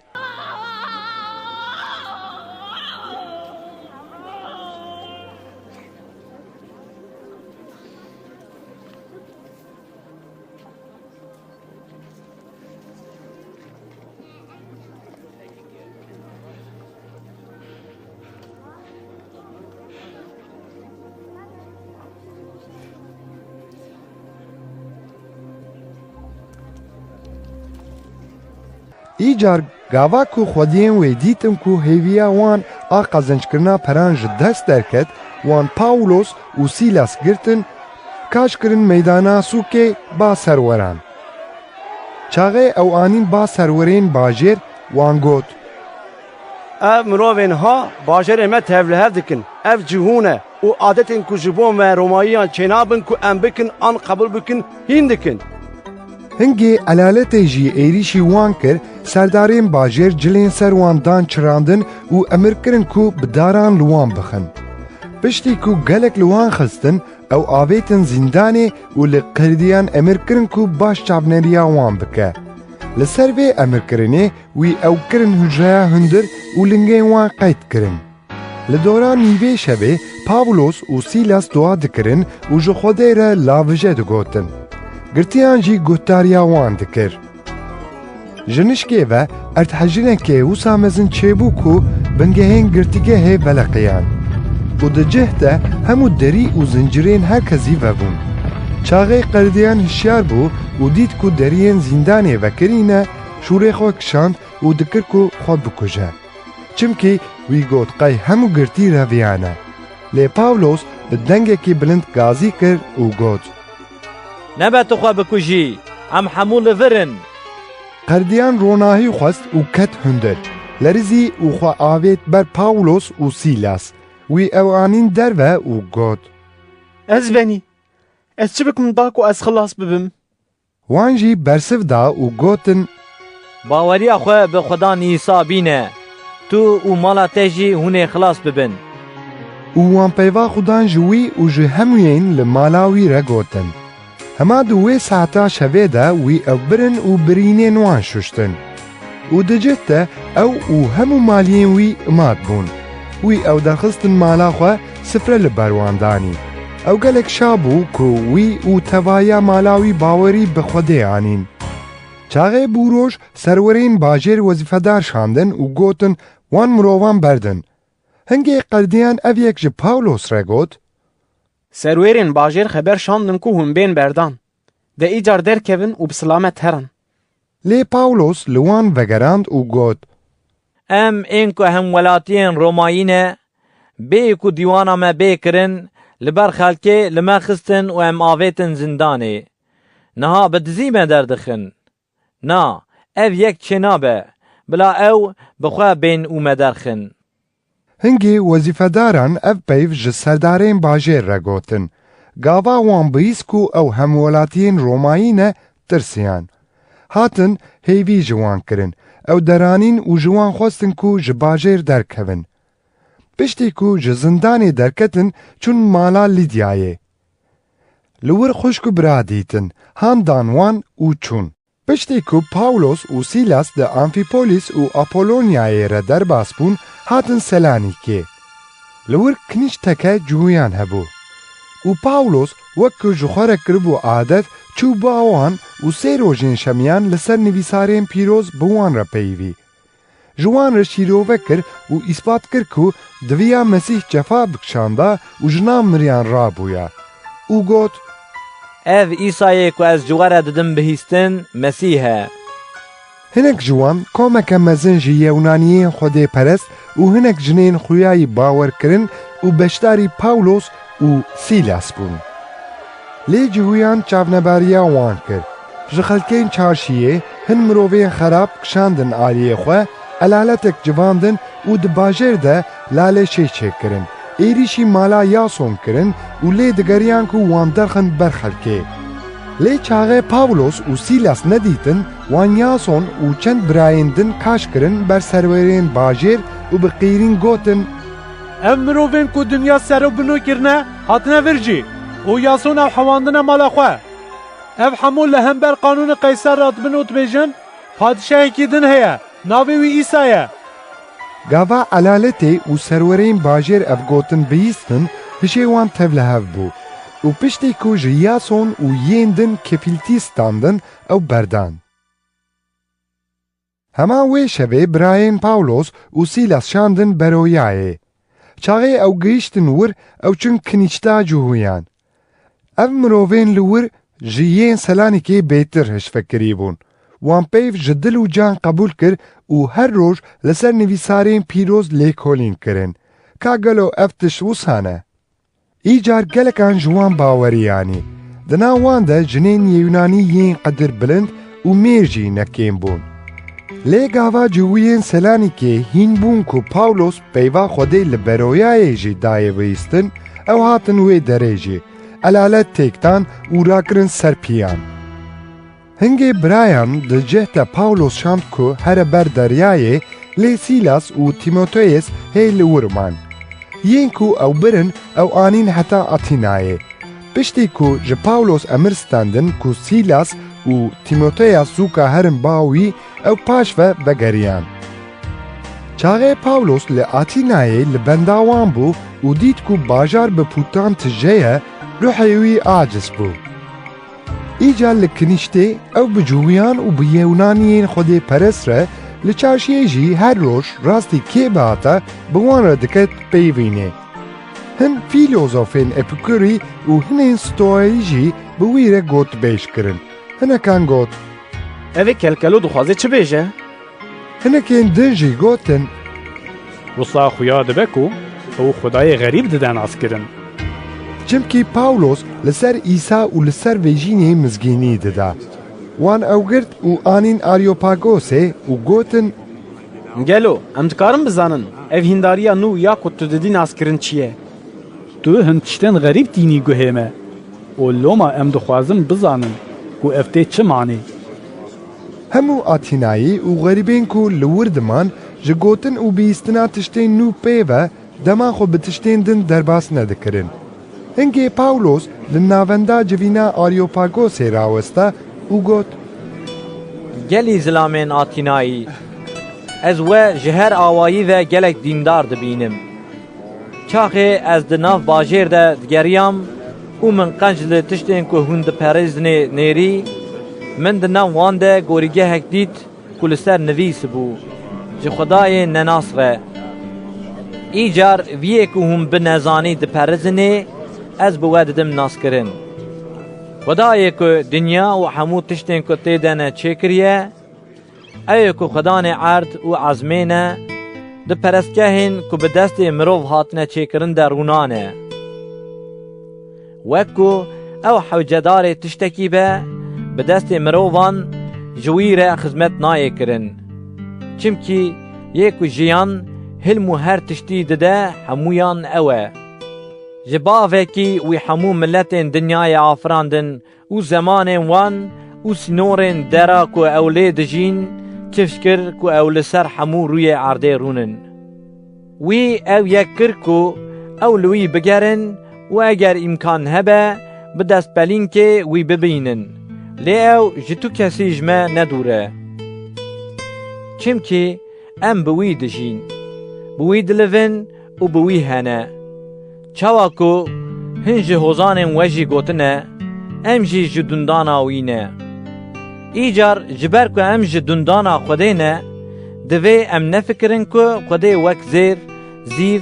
Îcar gava ku xwediyên wê dîtin ku hêviya wan a qezencekirina peran ji dest derket, wan Pawlos û Sîlas girtin, kaş kirin meydana sûkê ba serweran. Çaxê ew anîn ba serwerên bajêr, wan got, Ev mirovên ha bajêrê me tevlihev dikin. Ev cihûn e û adetên ku ji bo me Romayiyan çênabin ku em bikin an qebûl bikin, hîn dikin. Hingê elaletê jî êrîşî wan kir, serdarên bajêr cilên ser wan dan çirandin û emir kirin ku bi daran li wan bixin. Piştî ku gelek li wan xistin, ew avêtin zîndanê û li Qirdiyan emir kirin ku baş çavneriya wan bike. Li ser vê emirkirinê wî ew kirin hucreya hundir û lingên wan qeyd kirin. Li dora nîvê şevê Pawlos û Sîlas dua dikirin û ji Xwedê re lavije digotin. Girtiyan jî guhdariya wan dikir. Ji nişkê ve erdhejinekê wisa mezin çêbû ku bingehên girtîgehê veleqiyan. Û di cih de hemû derî û zincirên her kesî vebûn. Çaxê Qerdiyan hişyar bû û dît ku deriyên zîndanê vekirî ne, şûrê xwe kişand û dikir ku xwe bikuje. Çimkî wî got qey hemû girtî reviyane. Lê Pawlos bi dengekî bilind gazî kir û got, Nebe tu xwe bikujî, em hemû li vir in. Qerdiyan ronahî xwest û ket hundir. Lerizî û xwe avêt ber Pawlos û Sîlas. Wî ew anîn derve û got, Ez benî. Ez çi bikim da ku ez xilas bibim? Wan jî bersiv da û gotin, Baweriya xwe bi Xudan Îsa bîne, tu û mala te jî hûn ê xilas bibin. Û wan peyva Xudan ji wî û ji hemûyên li mala wî re gotin. Hema di wê saeta şevê de wî ew birin û birînên wan şuştin. Û di cih de ew û hemû maliyên wî imat bûn. Wî ew derxistin mala xwe, sifre li ber wan danî. Ew gelek şa bû ku wî û tevaya mala wî bawerî bi Xwedê anîn. Çaxê bû roj, serwerên bajêr wezîfedar şandin û gotin, Wan mirovan berdin. Hingê Qerdiyan ev yek ji Pawlos re got, Serwerên bajêr xeber şandin ku hûn bên berdan. De îcar derkevin û bi silamet herin. Lê Pawlos li wan vegerand û got, Em ên ku hemwelatiyên Romayî ne, bêyî ku dîwana me bê kirin, li ber xelkê li me xistin û em avêtin zindanê. Niha bi dizî me derdixin. Na, ev yek çênabe, bila ew bi xwe bên û me derxin. Hingê wezîfedaran ev peyv ji serdarên bajêr re gotin. Gava wan bihîst ku ew hemwelatiyên Romayî ne, tirsiyan. Hatin hêvî ji wan kirin. Ew deranîn û ji wan xwestin ku ji bajêr derkevin. Piştî ku ji zindanê derketin, çûn mala Lîdyayê. Li wir xwişk û bira dîtin, han dan wan û çûn. Piştî ku Pawlos û Sîlas di Amfîpolîs û Apolonyayê re derbas bûn, hatin Selanîkê. Li wir kinîşteke cihûyan hebû. Û Pawlos, wek ku ji xwe re kiribû adet, çû ba wan û sê rojên şemiyan li ser nivîsarên pîroz bi wan re peyivî. Ji wan re şîrove kir û îspat kir ku diviya Mesîh cefa bikişanda û ji nav miriyan rabûya. Û got, Ev Îsayê ku ez ji we re didim bihîstin, Mesîh e. Hinek ji wan komeke mezin ji Yewnaniyên xwedêperest û hinek jinên xuyayî bawer kirin û beşdarî Pawlos û Sîlas bûn. Lê cihûyan çavnebariya wan kir. Ji xelkên çarşiyê hin mirovên xerab kişandin aliyê xwe, elaletek civandin û di bajêr de lalê şê çêkirin. Êrîşî mala Yason kirin û lê digeriyan ku wan derxin ber xelkê. Lê çaxê Pawlos û Sîlas nedîtin, wan Yason û çend birayên din kaş kirin ber serwerên bajêr û bi qîrîn gotin, Ev mirovên ku dinya ser û bino kirine, hatine vir jî û Yason ew hewandine mala xwe. Ev hemû li hember qanûnê Qeyser re dibin û dibêjin, Padişahekî din heye, navê wî Îsa ye. Gava elaletê û serwerên bajêr ev gotin bihîstin, hişê wan tevlihev bû û piştî ku ji Yason û yên din kefîltî standin, ew berdan. Hema wê şevê birayên Pawlos û Sîlas şandin Beroyayê. Çaxê ew gihîştin wir, ew çûn kinîçta cihûyan. Ev mirovên li wir ji yên Selanîkê bêtir hişvekirî bûn. Wan peyv ji dil û can qebûl kir û her roj li ser nivîsarên pîroz lêkolîn kirin. Ka gelo ev tişt wisa ne? Îcar gelekan ji wan bawerî anî. Di nav wan de jinên Yûnanî yên qedirbilind û mêr jî ne kêm bûn. Lê gava cihûyên Selanîkê hîn bûn ku Pawlos peyva Xwedê li Beroyayê jî dayê bihîstin, ew hatin wê derê jî, elalet têk dan û rakirin ser piyan. Hingê birayan di cih de Pawlos şand ku here ber deryayê, lê Sîlas û Tîmoteyes hê li wir man. Yên ku ew birin, ew anîn heta Atînayê. Piştî ku ji Pawlos emir standin ku Sîlas û Tîmoteyas zûka herin ba wî, ew paş ve vegeriyan. Çaxê Pawlos li Atînayê li benda wan bû û dît ku bajar bi pûtan tije ye, ruhê wî aciz bû. Îcar li kinîştê ew bi cihûyan û bi Yewnaniyên xwedêperest re li çarşiyê jî her roj rastî kê bihata bi wan re diket peyivînê. Hin fîlozofên Epikurî û hinên Stoayî jî bi wî re gotbêj kirin. Hinekan got, Ev ê kelkelo dixwaze çi bêje? Hinekên din jî gotin, Wisa xuya dibe ku ew Xwedayê xerîb dide naskirin. Çimkî Pawlos li ser Îsa û li ser vejînê mizgînî dida. Wan ew girt û anîn Aryopagosê û gotin, Gelo em dikarin bizanin ev hîndariya nû ya ku tu didî naskirin çi ye? Tu hin tiştên xerîb tînî guhê me û loma em dixwazin bizanin ku ev tê çi manê. Hemû Atînayî û xerîbên ku li wir diman, ji gotin û bihîstina tiştên nû pê ve dema xwe bi tiştên din derbas nedikirin. Hingê Pawlos li navenda civîna Aryopagosê rawesta û got, Gelî zilamên Atînayî, ez we ji her awayî ve gelek dîndar dibînim. Çaxê ez di nav bajêr de digeriyam û min qenc li tiştên ku hûn diperêzinê nêrî, min di nav wan de gorîgehek dît ku li ser nivîsibû, Ji Xwedayê nenas re. Îcar viyê ku hûn bi nezanî diperêzinê, ez bi we didim naskirin. Xwedayê ku dinya û hemû tiştên ku tê de ne çêkiriye, Ew ê ku xwedanê erd û ezmên e, di perestgehên ku bi destê mirov hatine çêkirin de rûnane. Wek ku ew hewcedarê tiştekî be, bi destê mirovan ji wî re xizmet nayê kirin. Çimkî yê ku jiyan, hilm û her tiştî dide, hemûyan ew e. Ji bavekî wî hemû miletên dinyayê afirandin û zemanên wan û sînorên dera ku ew lê dijîn kifş kir ku ew li ser hemû rûyê erdê rûnin. Wî ew yek kir ku ew li wî bigerin û eger îmkan hebe, bi destpelînkê wî bibînin. Lê ew ji tu kesî ji me nedûr e. Çimkî em bi wî dijîn, bi wî dilivin û bi wî hene. Çawa ku hin ji hozanên we jî gotine, em jî ji dundana wî ne. Îcar ji ber ku em ji dundana Xwedê ne, divê em nefikirin ku Xwedê wek zêr, zîv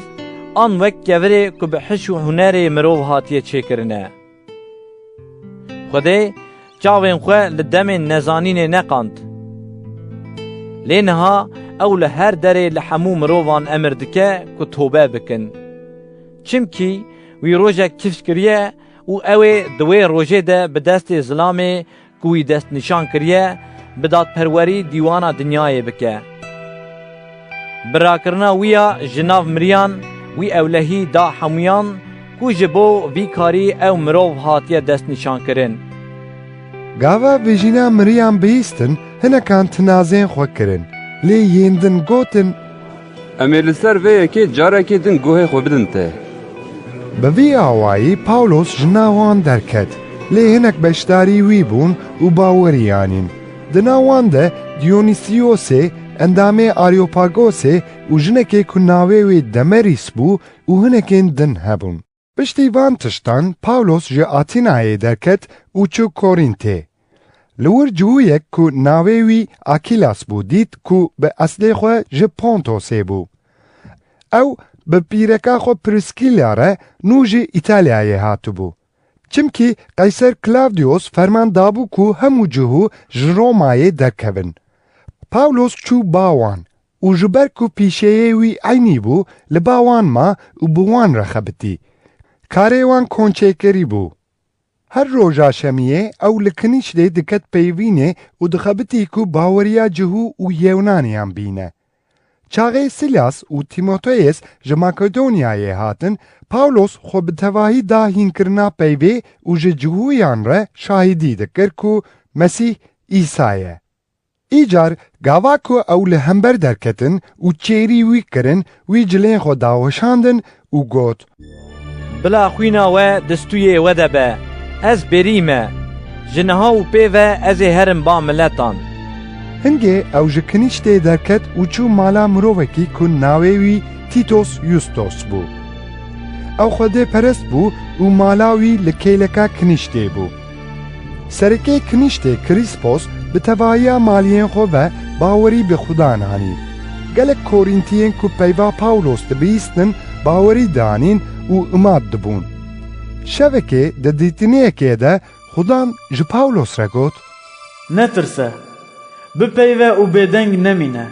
an wek kevirê ku bi hiş û hunerê mirov hatiye çêkirine. Xwedê çavên xwe li demên nezanînê neqand. Lê niha ew li her derê li hemû mirovan emir dike ku tobe bikin. Çimkî wî rojek kifş kiriye û ew ê di wê rojê de bi destê zilamê ku wî destnîşan kiriye, bi dadperwerî dîwana dinyayê bike. Bi rakirina wî ya ji nav miriyan, wî ewlehî da hemûyan ku ji bo vî karî ew mirov hatiye destnîşankirin. Gava vêjîna miriyan bihîstin, hinekan tinazên xwe kirin, lê yên din gotin, Em ê li ser vê yekê carekê din guhê xwe bidin te. Bi vî awayî Pawlos ji nav wan derket, lê hinek beşdarî wî bûn û bawerî anîn. Di nav wan de Diyonîsiyosê, endamê Areopagosê û jinekê ku navê wê Demerîs bû û hinekên din hebûn. Piştî van tiştan Pawlos ji Atînayê derket û çû Korîntê. Li wir cihûyek ku navê wî Akîlas bû dît ku bi eslê xwe ji Pontosê bû. Ew bi pîreka xwe Priskîla re nû ji Îtalyayê hatibû. Çimkî Qeyser Klawdiyos ferman dabû ku hemû cihû ji Romayê derkevin. Pawlos çû ba wan û ji ber ku pîşeyê wî eynî bû, li ba wan ma û bi wan re xebitî. Karê wan konçêkerî bû. Her roja şemiyê ew li kinîştê diket peyvînê û dixebitî ku baweriya cihû û Yewnaniyan bîne. Çaxê Sîlas û Tîmoteyes ji Makedonyayê hatin, Pawlos xwe bi tevahî da hînkirina peyvê û ji cihûyan re şahidî dikir ku Mesîh Îsa ye. Îcar gava ku ew li hember derketin û çêrî wî kirin, wî cilên xwe daweşandin û got, Bila xwîna we di stûyê we de be, ez bêrî me, ji niha û pê ve ez ê herim ba miletan. Hingê ew ji kinîştê derket û çû mala mirovekî ku navê wî Tîtos Yustos bû. Ew xwedêperest bû û mala wî li kêleka kinîştê bû. Serokê kinîştê Krîspos bi tevahiya maliyên xwe ve bawerî bi Xudan anî. Gelek Korîntiyên ku peyva Pawlos dibihîstin, bawerî dianîn û imad dibûn. Şevekê di dîtiniyekê de Xudan ji Pawlos re got, Netirse, bipeyve û bêdeng nemîne.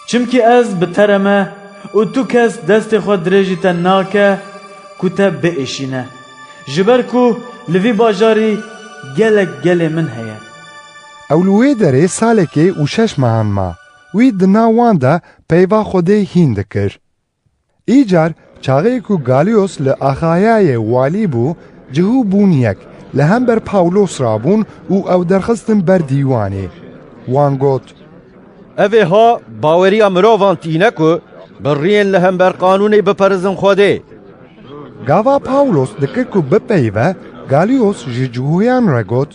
Çimkî ez bi te re me û tu kes destê xwe dirêjî te nake ku te biêşîne, ji ber ku li vî bajarî gelek gelê min heye. Ew li wê derê salekê û şeş mehan ma. Wî di nav wan de peyva Xwedê hîn dikir. Îcar çaxê ku Galiyos li Axayayê walî bû, cihû bûn yek, li hember Pawlos rabûn û ew derxistin ber dîwanê. Wan got, Ev ê ha baweriya mirovan tîne ku bi riyên li hember qanûnê biperizin Xwedê. Gava Pawlos dikir ku bipeyve, Galiyos ji cihûyan re got,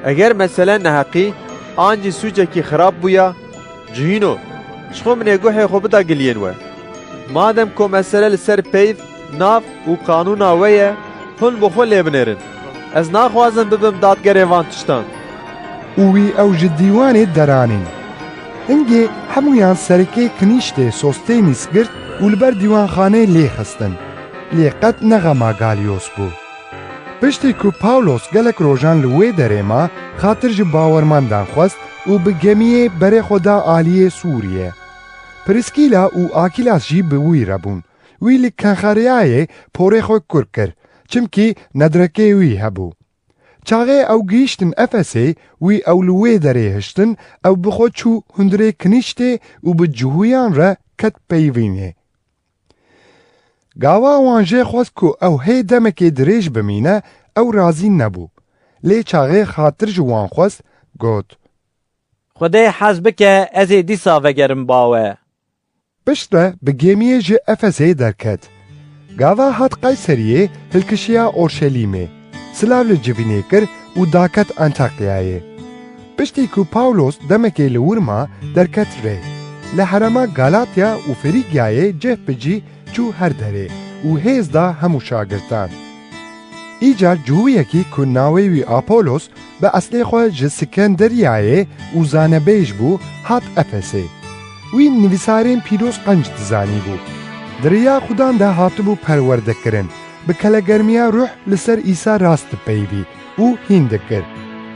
Eger mesele neheqî an jî sûcekî xirab bûya, cihîno, ji xwe min ê guhê xwe bida giliyên we. Madem ku mesele li ser peyv, nav û qanûna we ye, hûn bi xwe lê binêrin. Ez naxwazim bibim dadgerê van tiştan. Û wî ew ji dîwanê deranîn. Hingê hemûyan serikê kinîştê Sostênîs girt û li ber dîwanxanê lê xistin. Lê qet ne xema Galiyos bû. Piştî ku Pawlos gelek rojan li wê derê ma, xatir ji bawermandan xwest û bi gemiyê berê xwe da aliyê Sûriyê. Priskîla û Akîlas jî bi wî re bûn. Wî li Kenxereyayê porê xwe kûr kir, çimkî nedrekê wî hebû. Çaxê ew gihîştin Efesê, wî ew li wê derê hiştin, ew bi xwe çû hundirê kinîştê û bi cihûyan re ket peyvînê. Gava wan jê xwest ku ew hê demekê dirêj bimîne, ew razî nebû. Lê çaxê xatir ji wan xwest, got, Xwedê hez bike ez ê dîsa vegerim ba we. Piştre bi gêmiyê ji Efesê derket. Gava hat Qeyseriyê, hilkişiya Orşelîmê, silav li civînê kir û daket Antakyayê. Piştî ku Pawlos demekê li wir ma, derket rê. Li herema Galatya û Frîgyayê cih bi cî çû her derê û hêz da hemû şagirtan. Îcar cihûyekî ku navê wî Apolos, bi eslê xwe ji Sikenderiyayê û zanebêj bû, hat Efesê. Wî nivîsarên pîroz qenc dizanîbû. Di riya Xudan de hatibû perwerdekirin, bi kelegermiya ruh li ser Îsa rast dipeyivî û hîn dikir.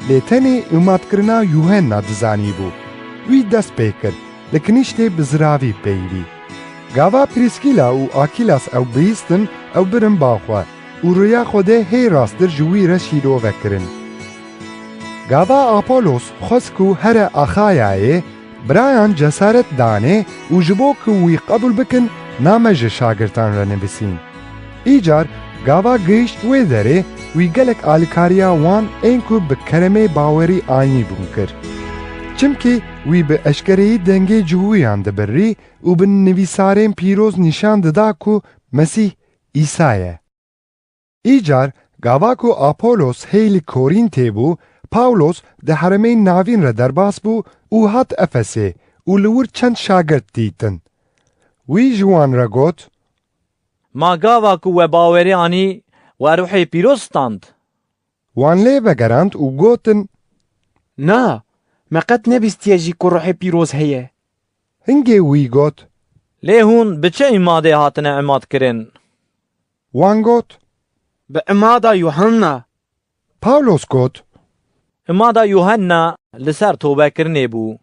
Lê tenê îmatkirina Yuhenna dizanîbû. Wî dest pê kir, li kinîştê bi ziravî peyivî. Gava Prîskîla û Akîlas ew bihîstin, ew birin ba xwe û riya Xwedê hê rasttir ji wî re şîrove kirin. Gava Apolos xwest ku here Axayayê, birayan cesaret danê û ji bo ku wî qebûl bikin, name ji şagirtan re nivîsîn. Îcar gava gihişt wê derê, wî gelek alîkariya wan ên ku bi keremê bawerî anîbûn kir. Çimkî wî bi eşkereyî dengê cihûyan dibirî û bi nivîsarên pîroz nîşan dida ku Mesîh Îsa ye. Îcar gava ku Apolos hê li Korîntê bû, Pawlos di heremên navîn re derbas bû û hat Efesê û li wir çend şagirt dîtin. Wî ji wan re got, Ma gava ku we bawerî anî, we ruhê pîroz stand? Wan lê vegerand û gotin, Na, me qet nebîstiye jî ku ruhê pîroz heye. Hingê wî got, Lê hûn bi çi îmadê hatine îmadkirin? Wan got, Bi îmada Yuhanna. Pawlos got, Îmada Yuhanna li ser tobekirinê bû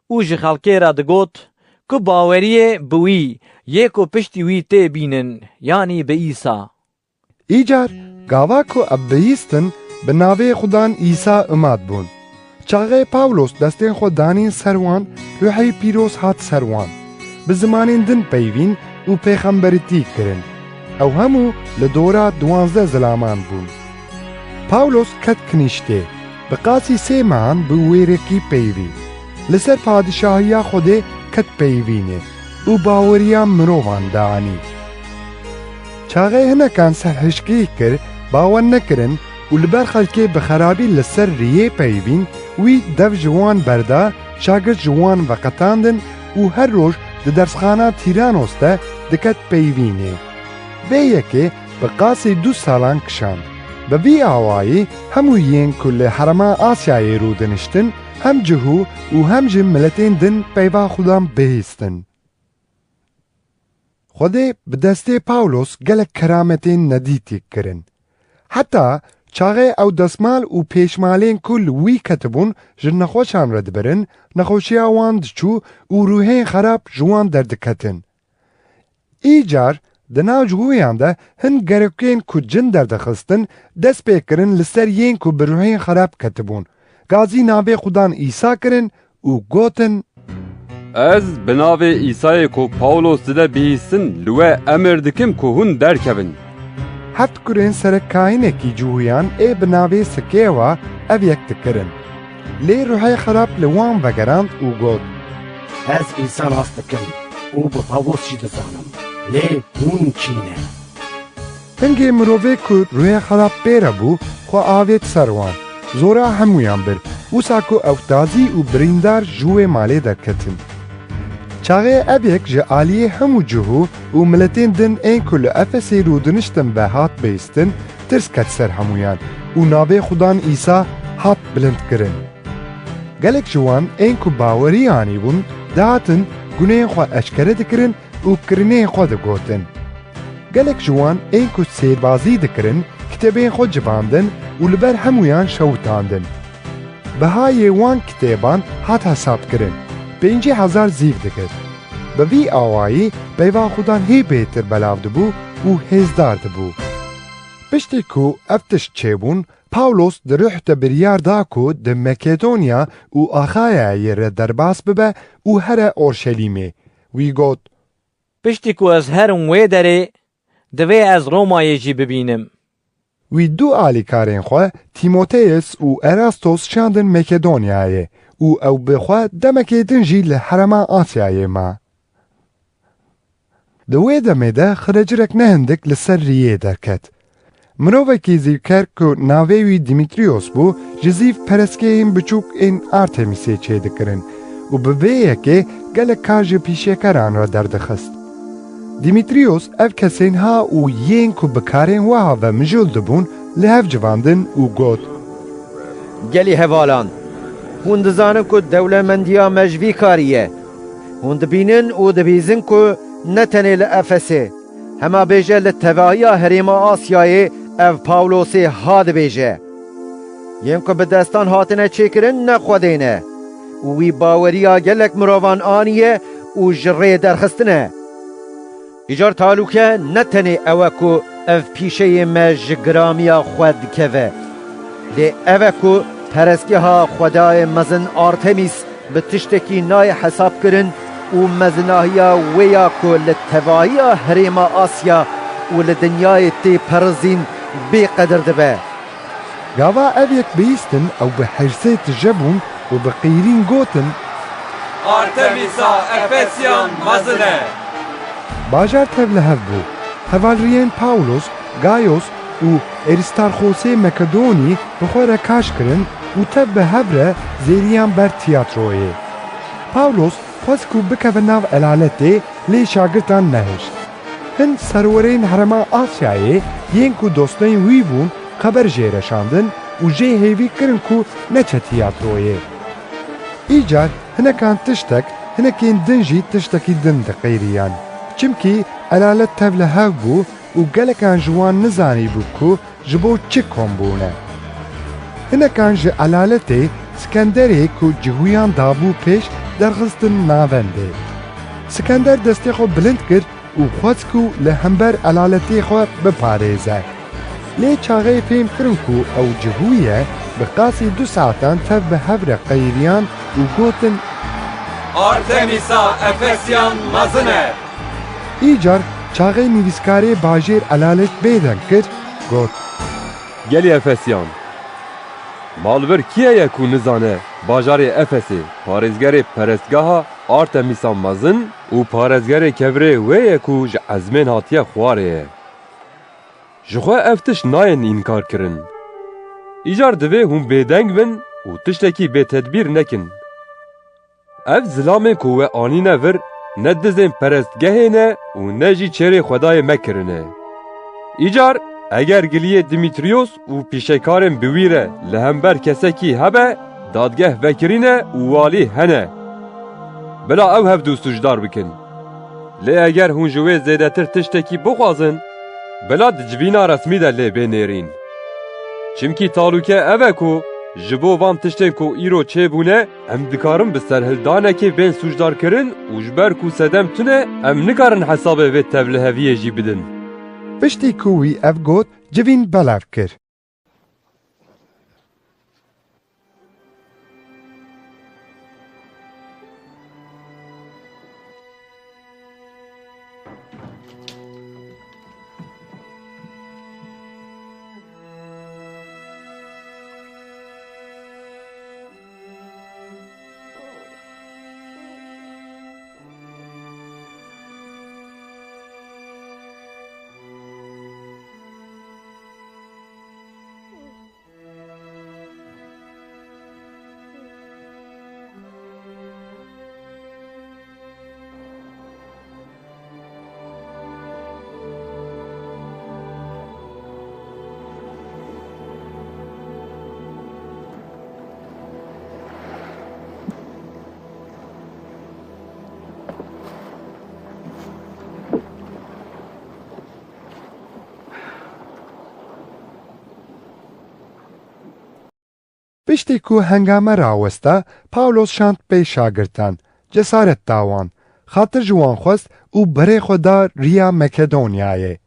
û ji xelkê re digot ku baweriyê bi wî yê ku piştî wî tê bînin, yanî bi Îsa. Îcar gava ku ev bihîstin, bi navê Xudan Îsa îmad bûn. Çaxê Pawlos destên xwe danîn ser wan, ruhê pîroz hat ser wan. Bi zimanên din peyvîn û pêxemberitî kirin. Ew hemû li dora duwazdeh zilaman bûn. Pawlos ket kinîştê. Bi qasî sê mehan bi wêrekî peyvî. Li ser padişahiya Xwedê ket peyvînê û baweriya mirovan dianî. Çaxê hinekan serhişkî kir, bawer nekirin û li ber xelkê bi xerabî li ser riyê peyvîn, wî dev ji wan berda, şagirt ji wan veqetandin û her roj di dersxana Tîranos de diket peyvînê. Vê yekê bi qasî du salan kişand. Bi vî awayî hemû yên ku li herema Asyayê rûdiniştin, hem cihû û hem jî miletên din peyva Xudan bihîstin. Xwedê bi destê Pawlos gelek kerametên nedîtî kirin. Heta çaxê ew destmal û pêşmalên ku li wî ketibûn ji nexweşan re dibirin, nexweşiya wan diçû û ruhên xerab ji wan derdiketin. Îcar di nav cihûyan de hin gerekên ku cin derdixistin, dest pê kirin li ser yên ku bi ruhên xerab ketibûn. Gazî navê Xudan Îsa kirin û gotin, Ez bi navê Îsayê ku Pawlos dide bihîstin, li we emir dikim ku hûn derkevin. Heft kurên serek kahinekî cihûyan ê bi navê Sikewa ev yek dikirin. Lê ruhê xerab li wan vegerand û got, Ez Îsa nas dikim û bi Pawlos jî dizanim, lê hûn kî ne? Hingê mirovê ku ruhê xerab pê re bû, xwe avêt ser wan. Zora hemûyan bir. Wisa ku ew tazî û birîndar ji wê malê derketin. Çaxê ev yek ji aliyê hemû cihû û miletên din ên ku li Efesê rûdiniştin ve hat bihîstin, tirs ket ser hemûyan û navê Xudan Îsa hat bilindkirin. Gelek ji wan ên ku bawerî anîbûn, dihatin gunehên xwe eşkere dikirin û kirinên xwe digotin. Gelek ji wan ên ku sêrbazî dikirin, kitêbên xwe civandin û li ber hemûyan şewitandin. Bihayê wan kitêban hat hesabkirin, pêncî hezar zîv dikir. Bi vî awayî peyva Xudan hê bêhtir belav dibû û hêzdar dibû. Piştî ku ev tişt çêbûn, Pawlos di ruh de biryar da ku di Makedonya û Axayayê re derbas bibe û here Orşelîmê. Wî got, Piştî ku ez herim wê derê, divê ez Romayê jî bibînim. Wî du alîkarên xwe, Tîmoteyos û Erastos, şandin Makedonyayê û ew bi xwe demekê din jî li herema Asyayê ma. Di wê demê de xirecirek ne hindik li ser riyê derket. Mirovekî zîvker ku navê wî Dîmîtriyos bû, ji zîv perestgehên biçûk ên Artemîsê çêdikirin û bi vê yekê gelek kar ji pîşekeran re derdixist. Dîmîtriyos ev kesên ha û yên ku bi karên wiha ve mijûl dibûn, li hev civandin û got, Gelî hevalan, hûn dizanin ku dewlemendiya me ji vî karî ye. Hûn dibînin û dibihîzin ku ne tenê li Efesê, hema bêje li tevahiya herêma Asyayê ev Pawlosê ha dibêje, yên ku bi destan hatine çêkirin ne Xwedê ne û wî baweriya gelek mirovan aniye û ji rê derxistine. Îcar talûke ne tenê ew e ku ev pîşeyê me ji giramiya xwe dikeve, lê ev e ku perestgeha xwedayê mezin Artemîs bi tiştekî nayê hesabkirin û mezinahiya wê ya ku li tevahiya herêma Asya û li dinyayê tê perizîn bêqedir dibe. Gava ev yek bihîstin ew bi hêrsê tije bûn û bi qîrîn gotin, Artemîsa Efesyan mezin e! Bajar tev li hev bû. Hevalriyên Pawlos, Gayos û Erîstarxosê Makedonî bi xwe re kaş kirin û tev bi hev re zêriyan ber tiyatroyê. Pawlos xwest ku bikeve nav elaletê, lê şagirtan nehişt. Hin serwerên herêma Asyayê yên ku dostên wî bûn, xeber jê re şandin û jê hêvî kirin ku neçe tiyatroyê. Îcar hinekan tiştek, hinekên din jî tiştekî din diqîriyan. Çimkî elalet tev li hev bû û gelekan ji wan nizanîbû ku ji bo çi kom bûne. Hinekan ji elaletê Skenderê ku cihûyan dabû pêş derxistin navendê. Skender destê xwe bilind kir û xwest ku li hember elaletê xwe biparêze. Lê çaxê fêm kirin ku ew cihû ye, bi qasî du saetan tev bi hev re qeyriyan û gotin, Artemîsa Efesyan mezin e! Îcar çaxê nivîskarê bajêr elalet bêdeng kir, got, Gelî Efesyan! Malbir kî heye ku nizane bajarê Efesê parêzgerê perestgeha Artemîsa mezin û parêzgerê kevirê wê ye ku ji ezmên hatiye xwarê ye? Ji xwe ev tişt nayên înkarkirin. Îcar divê hûn bêdeng bin û tiştekî bêtedbîr nekin. Ev zilamên ku we anîne vir ne dizên perestgehê ne û ne jî çêrê xwedayê me kirine. Îcar eger giliyê Dîmîtriyos û pîşekarên bi wî re li hember kesekî hebe, dadgeh vekirîne û walî hene. Bila ew hevdu sûcdar bikin. Lê eger hûn ji wê zêdetir tiştekî bixwazin, bila di civîna resmî de lê bê nêrîn. Çimkî talûke ev e ku ji bo van tiştên ku îro çêbûne, em dikarin bi serhildanekê bên sûcdarkirin û ji ber ku sedem tune, em nikarin hesabê vê tevliheviyê jî bidin. Piştî ku wî ev got, civîn belav kir. Piştî ku hengame rawesta, Pawlos şand pê şagirtan, cesaret da wan, xatir ji wan xwest û berê xwe da riya Makedonyayê.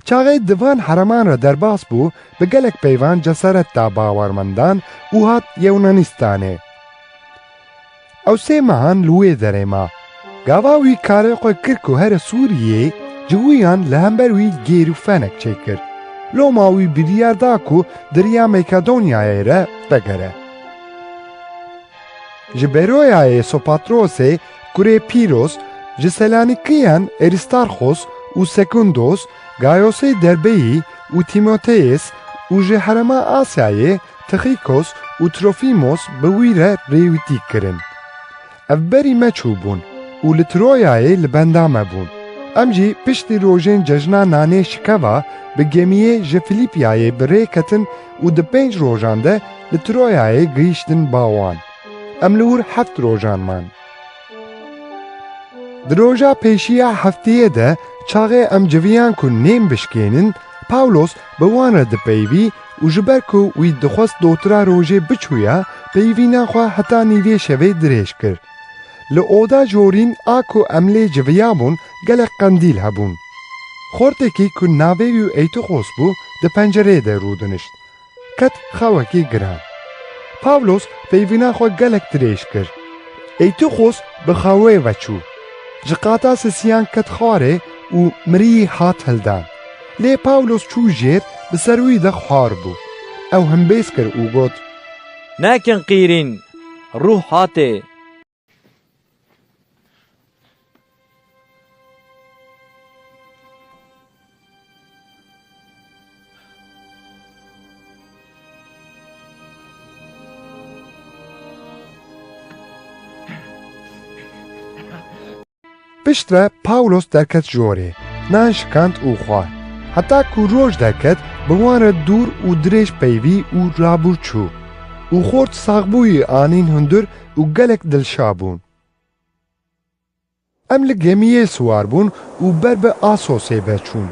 Çaxê di van hereman re derbas bû, bi gelek peyvan cesaret da bawermendan û hat Yewnanistanê. Ew sê mehan li wê derê ma. Gava wî karê xwe kir ku here Sûriyê, cihûyan li hember wî gêr û fenek çêkir. Loma wî biryar da ku di riya Makedonyayê re vegere. Ji Beroyayê Sopatrosê, kurê Pîros, Ji Selanîkiyan Eristarxos û Sekundos, Gayosê Derbeyî û Tîmoteyês û ji herêma Asyayê Tixîkos û Trofîmos bi wî re rêwîtî kirin. Ev berî me çûbûn û li Troyayê li benda me bûn. Em jî piştî rojên cejna nanê şikeva bi gemiyê ji Filîpyayê bi rê ketin û di pênc rojan de li Troyayê gihîştin ba wan. Em li wir heft rojan man. Di roja pêşiya hefteyê de, çaxê em civiyan ku nên bişkênin, Pawlos bi wan re dipeyivî û ji ber ku wî dixwest dotira rojê biçûya, peyivîna xwe heta nîvê şevê dirêj kir. Li oda jorîn a ku em lê civiyabûn gelek qendîl hebûn. Xortekî ku navê wî Eytixos bû, di pencereyê de rûdinişt. Ket xewekî giran. Pawlos peyvîna xwe gelek dirêj kir. Eytixos bi xewê ve çû. Ji qata sisiyan ket xwarê û miriyî hat hildan. Lê Pawlos çû jêr, bi ser wî de xwar bû. Ew himbêz kir û got, Nekin qîrîn, rûh hatê. Piştre Pawlos derket jorê, nan şikand û xwar. Heta ku roj derket, bi wan re dûr û dirêj peyvî û rabûr çû. Û xort saxbûyî anîn hundir û gelek dilşa bûn. Em li gemiyê siwar bûn û ber bi Asosê ve çûn.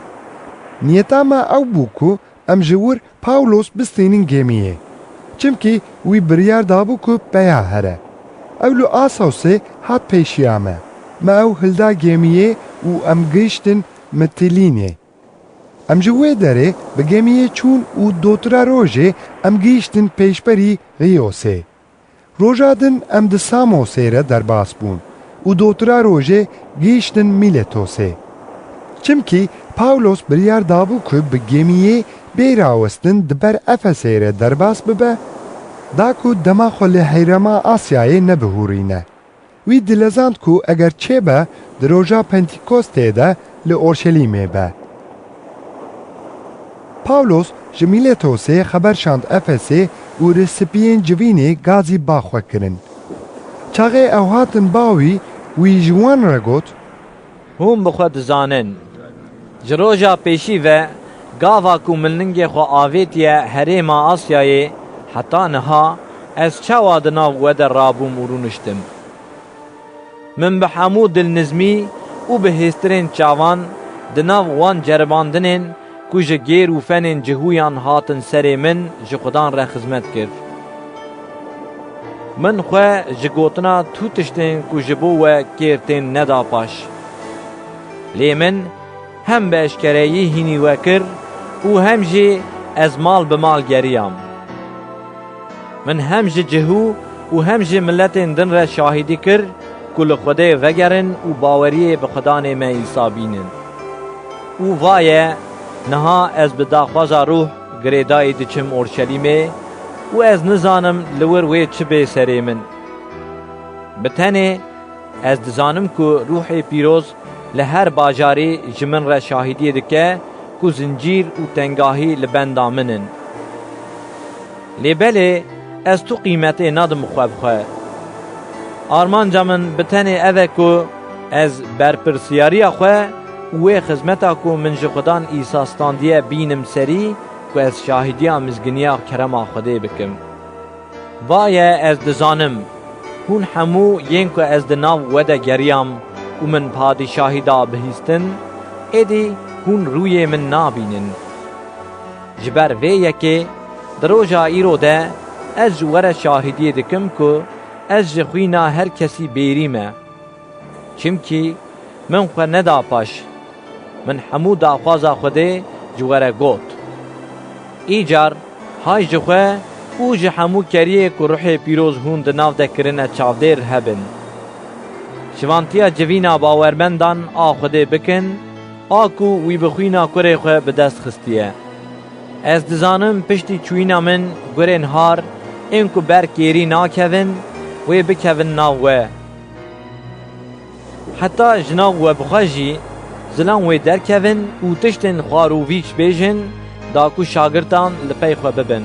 Niyeta me ew bû ku em ji wir Pawlos bistînin gemiyê. Çimkî wî biryar dabû ku peya here. Ew li Asosê hat pêşiya me. Me ew hilda gemiyê û em gihiştin Mitilînê. Em ji wê derê bi gemiyê çûn û dotira rojê em gihiştin pêşberî Xiyosê. Roja din em di Samosê re derbas bûn û dotira rojê gihiştin Mîletosê. Çimkî Pawlos biryar dabû ku bi gemiyê bê rawestin di ber Efesê re derbas bibe, da ku dema xwe li herêma Asyayê nebihûrîne. Wî dilezand ku eger çêbe, di roja Pentekostê de li Orşelîmê be. Pawlos ji Mîletosê xeber şand Efesê û rêspiyên civînê gazî ba xwe kirin. Çaxê ew hatin ba wî, wî ji wan re got, Hûn bi xwe dizanin, ji roja pêşî ve gava ku min ningê xwe avêtiye herêma Asyayê heta niha, ez çawa di nav we de rabûm û rûniştim? Min bi hemû dilnizmî û bi hêstirên çavan di nav wan ceribandinên ku ji gêr û fenên cihûyan hatin serê min ji Xudan re xizmet kir. Min xwe ji gotina tu tiştên ku ji bo we kêr tên neda paş. Lê min hem bi eşkereyî hînî we kir û hem jî ez mal bi mal geriyam. Min hem ji cihû û hem ji miletên din re şahidî kir ku li Xwedê vegerin û baweriyê bi Xudanê me Îsa bînin. Û va ye, niha ez bi daxwaza Ruh girêdayî diçim Orşelîmê û ez nizanim li wir wê çi bê serê min. Bi tenê ez dizanim ku Ruhê Pîroz li her bajarî ji min re şahidiyê dike ku zincîr û tengahî li benda min in. Lê belê ez tu qîmetê nadim xwe bi xwe. Armanca min bi tenê ev e ku ez berpirsiyariya xwe û wê xizmeta ku min ji Xudan Îsa standiye bînim serî ku ez şahidiya mizginiya kerema Xwedê bikim. Va ye ez dizanim, hûn hemû yên ku ez di nav we de geriyam û min padîşahî da bihîstin, êdî hûn rûyê min nabînin. Ji ber vê yekê di roja îro de ez ji we re şahidiyê dikim ku ez ji xwîna her kesî bêrî me. Çimkî min xwe neda paş. Min hemû daxwaza Xwedê ji we re got. Îcar hay ji xwe û ji hemû keriyê ku Ruhê Pîroz hûn di nav de kirine çavdêr hebin. Şivantiya civîna bawermendan a Xwedê bikin, a ku wî bi xwîna kurê xwe bi dest xistiye. Ez dizanim piştî çûyîna min gurên har ên ku ber kêrî nakevin, wê bikevin nav we. Heta ji nav we bixwe jî zilam wê derkevin û tiştên xwarûvîç bêjin, da ku şagirtan li pey xwe bibin.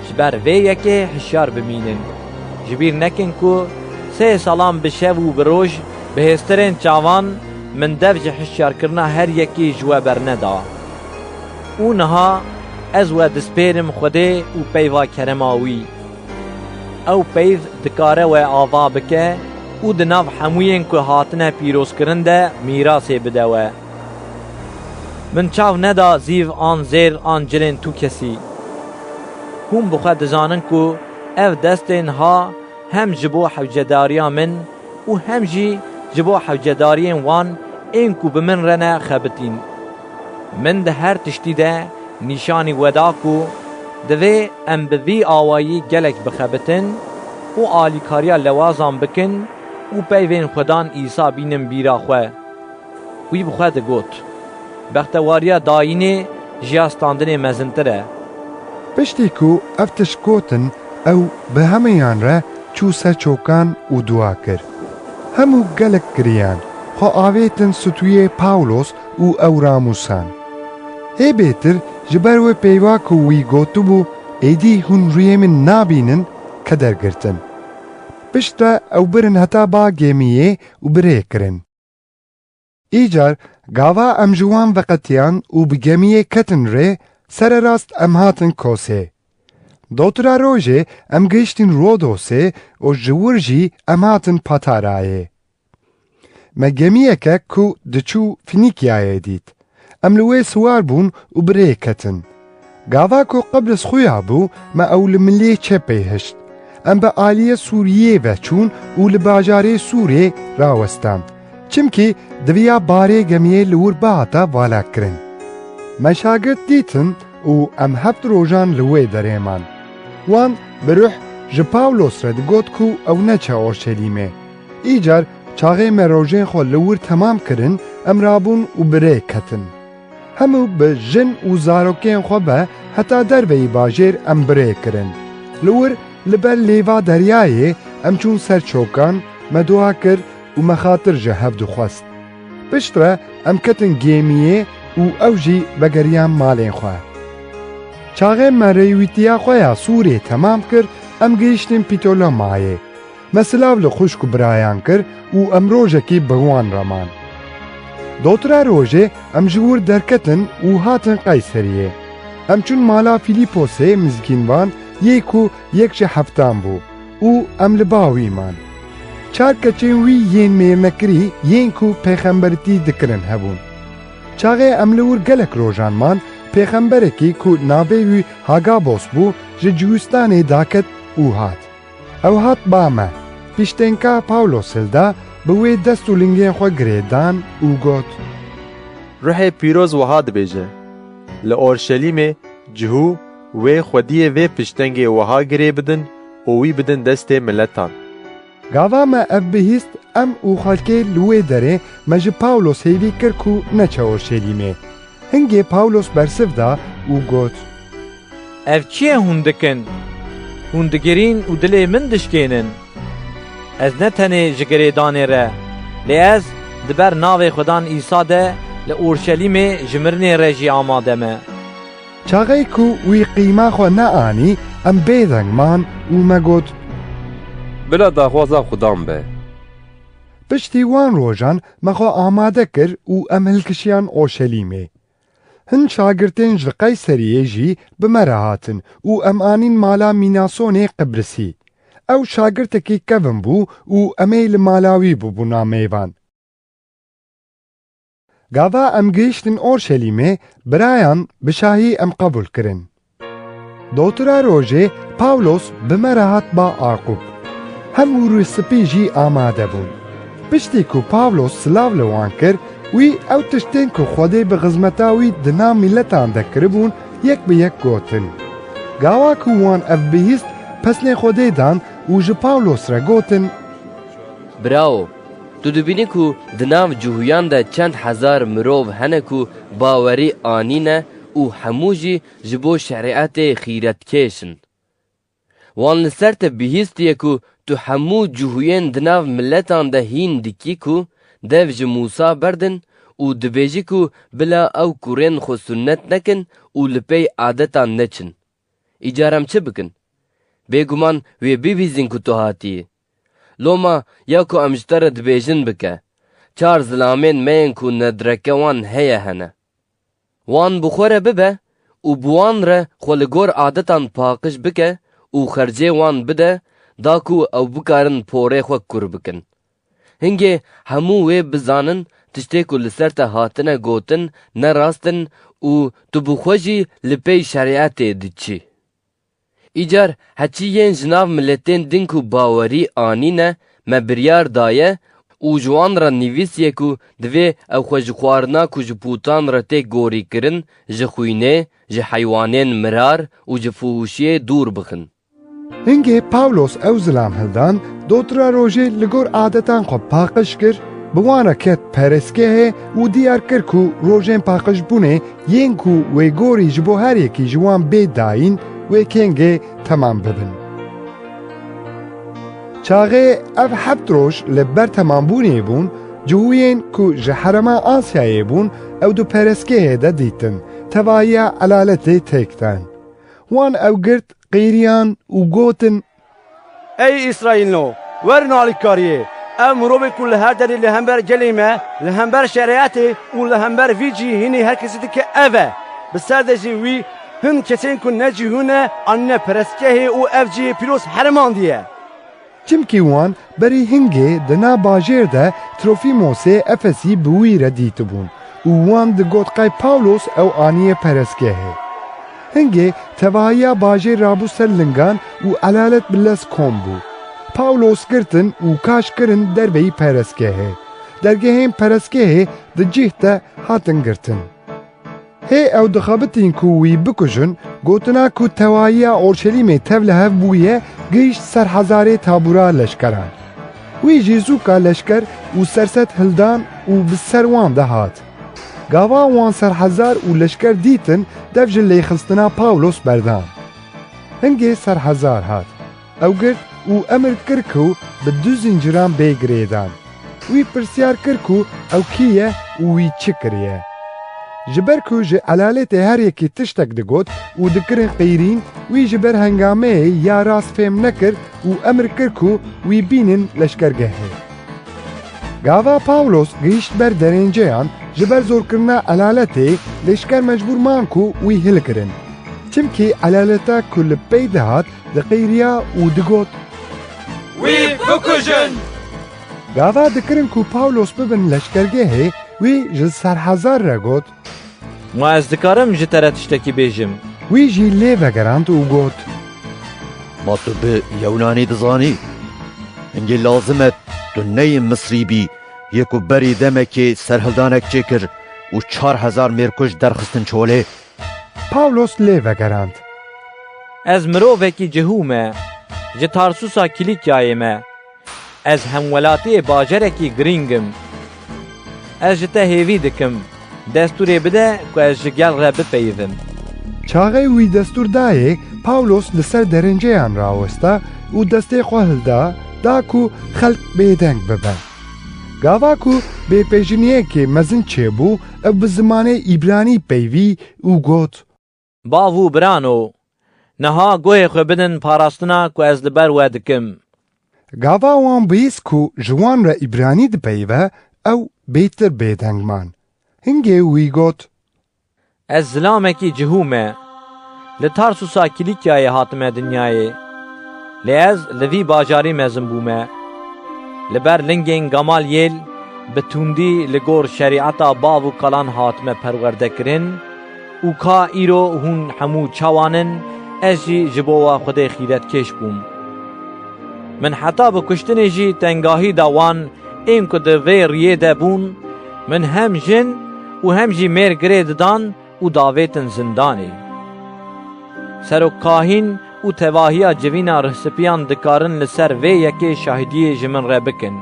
Ji ber vê yekê hişyar bimînin. Ji bîr nekin ku sê salan bi şev û bi roj bi hêstirên çavan min dev ji hişyarkirina her yekî ji we berneda. Û niha ez we dispêrim Xwedê û peyva kerema wî. Ew peyv dikare we ava bike û di nav hemûyên ku hatine pîrozkirin de mîrasê bide we. Min çav neda zîv an zêr an cilên tu kesî. Hûn bi xwe dizanin ku ev destên ha hem ji bo hewcedariya min û hem jî ji bo hewcedariyên wan ên ku bi min re ne xebitîn. Min di her tiştî de nîşanî we da ku divê em bi vî awayî gelek bixebitin û alîkariya lewazan bikin û peyvên Xwedan Îsa bînin bîra xwe. Wî bi xwe digot, bextewariya dayînê ji ya standinê mezintir e. Piştî ku ev tişt gotin, ew bi hemûyan re çû ser çokan û dua kir. Hemû gelek giriyan, xwe avêtin stûyê Pawlos û ew ramûsan. Hê bêtir ji ber wê peyva ku wî gotibû, êdî hûn rûyê min nabînin, keder girtin. Piştre ew birin heta ba gemiyê û bi rê kirin. Îcar gava em ji wan veqetiyan û bi gemiyê ketin rê, sererast em hatin Kosê. Dotira rojê em gihiştin Rodosê û ji wir jî em hatin Patarayê. Me gemiyeke ku diçû Fînîkyayê dît. Em li wê siwar bûn û bi rê ketin. Gava ku Qibris xuya bû, me ew li milê çepê hişt. Em bi aliyê Sûriyê ve çûn û li bajarê Sûrê rawestan. Çimkî diviya barê gemiyê li wir bihata valakirin. Me şagirt dîtin û em heft rojan li wê derê man. Wan bi ruh ji Pawlos re digot ku ew neçe Orşelîmê. Îcar çaxê me rojên xwe li wir temam kirin, em rabûn û bi rê ketin. Hemû bi jin û zarokên xwe be heta derveyî bajêr em bi rê kirin. Li wir li ber lêva deryayê em çûn ser çokan, me dua kir û me xatir ji hev dixwest. Piştre em ketin gêmiyê û ew jî vegeriyan malên xwe. Çaxê me rêwîtiya xwe ya Sûrê temam kir, em gihiştin Pîtolemayê. Me silav li xwişk û birayan kir û em rojekî bi wan re man. Dotira rojê em ji wir derketin û hatin Qeyseriyê. Em çûn mala Fîlîposê mizgînvan, yê ku yek ji heftan bû û em li ba wî man. Çar keçên wî yên mêrnekirî yên ku pêxemberitî dikirin hebûn. Çaxê em li wir gelek rojan man, pêxemberekî ku navê wî Hagabos bû, ji Cihûstanê daket û hat. Ew hat ba me, piştênka Pawlos hilda, bi wê dest û lingên xwe girêdan û got, Ruhê Pîroz wiha dibêje, Li Orşelîmê cihû wê xwediyê vê piştengê wiha girê bidin û wî bidin destê miletan. Gava me ev bihîst, em û xelkê li wê derê me ji Pawlos hêvî kir ku neçe Orşelîmê. Hingê Pawlos bersiv da û got, Ev çi ye hûn dikin? Hûn digirîn û dilê min dişkênin. Ez ne tenê ji girêdanê re, lê ez di ber navê Xudan Îsa de li Orşelîmê ji mirinê re jî amade me. Çaxê ku wî qîma xwe neanî, em bêdeng man û me got, Bila daxwaza Xudan be. Piştî wan rojan me xwe amade kir û em hilkişiyan Orşelîmê. Hin şagirtên ji Qeyseriyê jî bi me re hatin û em anîn mala Mînasonê Qibrisî. Ew şagirtekî kevin bû û em ê li mala wî bibûna mêvan. Gava em gihiştin Orşelîmê, birayan bi şahî em qebûl kirin. Dotira rojê Pawlos bi me re hat ba Aqûb. Hemû rûspî jî amade bûn. Piştî ku Pawlos silav li wan kir, wî ew tiştên ku Xwedê bi xizmeta wî di nav miletan de kiribûn, yek bi yek gotin. Gawa ku wan ev bihîst, pesnê Xwedê dan û ji Pawlos re gotin, Birawo, tu dibînî ku di nav Cihûyan de çend hezar mirov hene ku bawerî anîne û hemû jî ji bo şerîetê xîretkêş in. Wan li ser te bihîstiye ku tu hemû cihûyên di nav miletan de hîn dikî ku dev ji Mûsa berdin û dibêjî ku bila ew kurên xwe sunnet nekin û li pey adetan neçin. Îcar em çi bikin? Bêguman wê bibîzin ku tu hatiyî. Loma ya ku em ji te re dibêjin bike, çar zilamên me yên ku nedreke wan heye hene. Wan bi xwe re bibe û bi wan re xwe li gor adetan paqij bike û xercê wan bide, da ku ew bikarin porê xwe kur bikin. Hingê hemû wê bizanin tiştê ku li ser te hatine gotin ne rast in û tu bi xwe jî li pey şerîetê diçî. Îcar heçî yên ji nav miletên din ku bawerî anîne me biryar daye û ji wan re nivîsiye ku divê ew xwe ji xwarina ku ji pûtan re tê gorîkirin, ji xwînê, ji heywanên mirar û ji fuhuşiyê dûr bixin. Hingê Pawlos ew zilam hildan, dotra rojê li gor adetan xwe paqij kir, bi wan re ket perestgehê û diyar kir ku rojên paqijbûnê yên ku wê gorî ji bo her yekî ji wan bê dayîn, wê kengê temam bibin. Çaxê ev heft roj li ber temambûnê bûn, cihûyên ku ji herêma Asyayê bûn, ew di perestgehê de dîtin, tevahiya elaletê têk dan. Wan ew girt, qîriyan û gotin, Ey Îsraîlno, werin alîkariyê! Ev mirovê ku li her derê li hember gelê me, li hember şerîetê û li hember vî cî hînê her kesî dike ev e. Bi ser de jî wî hin kesên ku ne cihû ne anîne perestgehê û ev cihê pîroz herimandiye. Çimkî wan berî hingê di nav bajêr de Trofîmosê Efesî bi wî re dîtibûn û wan digot qey Pawlos ew aniye perestgehê. Hingê tevahiya bajêr rabû ser lingan û elalet bi lez kom bû. Pawlos girtin û kaş kirin derveyî perestgehê. Dergehên perestgehê di cih de hatin girtin. Hê ew dixebitîn ku wî bikujin, gotina ku tevahiya Orşelîmê tev li hev bûye, gihîşt ser hezarê tabûra leşkeran. Wî jî zûka leşker û serset hildan û bi ser wan de hat. Gava wan serhezar û leşker dîtin, dev ji lêxistina Pawlos berdan. Hingê serhezar hat. Ew girt û emir kir ku bi du zinciran bê girêdan. Wî pirsyar kir ku ew kî ye û wî çi kiriye. Ji ber ku ji elaletê her yekî tiştek digot û dikirin qîrîn, wî ji ber hengameyê ya rast fêm nekir û emir kir ku wî bînin leşkergehê. Gava Pawlos gihîşt ber derênceyan, ji ber zorkirina elaletê, leşker mecbûr man ku wî hilkirin. Çimkî elaleta ku li pey dihat, diqîriya û digot, Wî bikujin! Gava dikirin ku Pawlos bibin leşkergehê, wî ji serhezar re got, Ma ez dikarim ji te re tiştekî bêjim? Wî jî lê vegerand û got, Ma tu bi Yewnanî dizanî? Hingê lazim e tu neyê Misrî bî, yê ku berî demekê serhildanek çêkir û çar hezar mêrkuj derxistin çolê? Pawlos lê vegerand, Ez mirovekî cihû me, ji Tarsusa Kîlîkyayê me. Ez hemwelatiyê bajarekî girîng im. Ez ji te hêvî dikim, destûrê bide ku ez ji gel re bipeyivim. Çaxê wî destûr dayê, Pawlos li ser derênceyan rawesta û destê xwe hilda, da ku xelk bêdeng bibe. Gava ku bêpejiniyekê mezin çêbû, ew bi zimanê Îbranî peyvî û got, Bav û birano, niha guhê xwe bidin parastina ku ez li ber we dikim. Gava wan bihîst ku ji wan re Îbranî dipeyive, ew bêtir bêdeng man. Hingê wî got, Ez zilamekî cihû me. Li Tarsusa Kîlîkyayê hatime dinyayê. Lê ez li vî bajarî mezin bûme. Li ber lingên Gamalyêl bi tundî li gor şerîeta bav û kalan hatime perwerdekirin û ka îro hûn hemû çawan in, ez jî ji bo we Xwedê xîretkêş bûm. Min heta bi kuştinê jî tengahî da wan ên ku di vê riyê de bûn, min hem jin û hem jî mêr girê didan û davêtin zindanê. Serokkahîn û tevahiya civîna rihsipiyan dikarin li ser vê yekê şahidiyê ji min re bikin.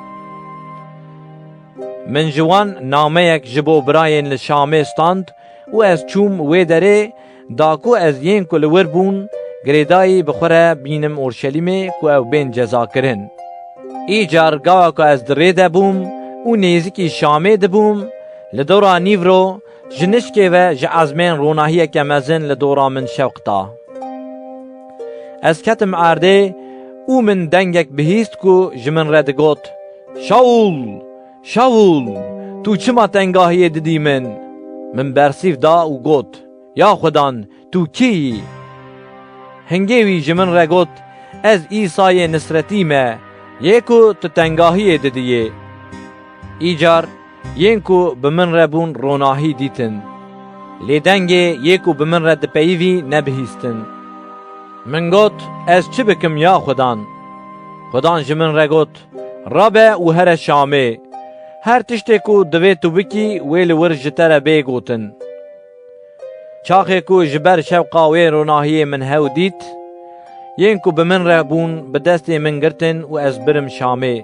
Min ji wan nameyek ji bo birayên li Şamê stand û ez çûm wê derê, da ku ez yên ku li wir bûn, Girêdayî bi xwe re bînim Orşelîmê ku ew bên cezakirin. Îcar gawa ku ez di rê de bûm û nêzîkî Şamê dibûm, li dora nîvro ji nişkê ve ji ezmên ronahiyeke mezin li dora min şewq da. Ez ketim erdê û min dengek bihîst ku ji min re digot, "Şawûl, Şawûl, tu çima tengahiyê didî min?" Min bersîv da û got, "Ya Xudan, tu kî yî?" Hingê wî ji min re got, "Ez Îsayê Nisretî me, yê ku tu tengahiyê didiyê." Îcar yên ku bi min re bûn ronahî dîtin. Lê dengê yê ku bi min re dipeyivî nebihîstin. Min got, "Ez çi bikim ya Xudan?" Xudan ji min re got, "Rabe û here Şamê. Her tiştê ku divê tu bikî, wê li wir ji te re bê gotin." Çaxê ku ji ber şewqa wê ronahiyê min hew dît, yên ku bi min re bûn, bi destê min girtin û ez birim Şamê.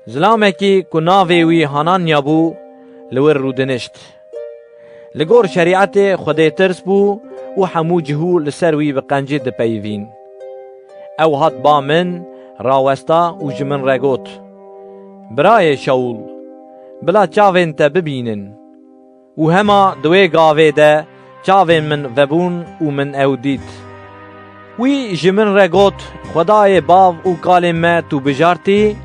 Zilamekî ku navê wî Hananya bû, li wir rûdinişt. Li gor şerîetê Xwedê tirs bû û hemû cihû li ser wî bi qencî dipeyivîn. Ew hat ba min, rawesta û ji min re got, "Birayê Şawûl, bila çavên te bibînin." Û hema di wê gavê de çavên min vebûn û min ew dît. Wî ji min re got, "Xwedayê bav û kalên me tu bijartî,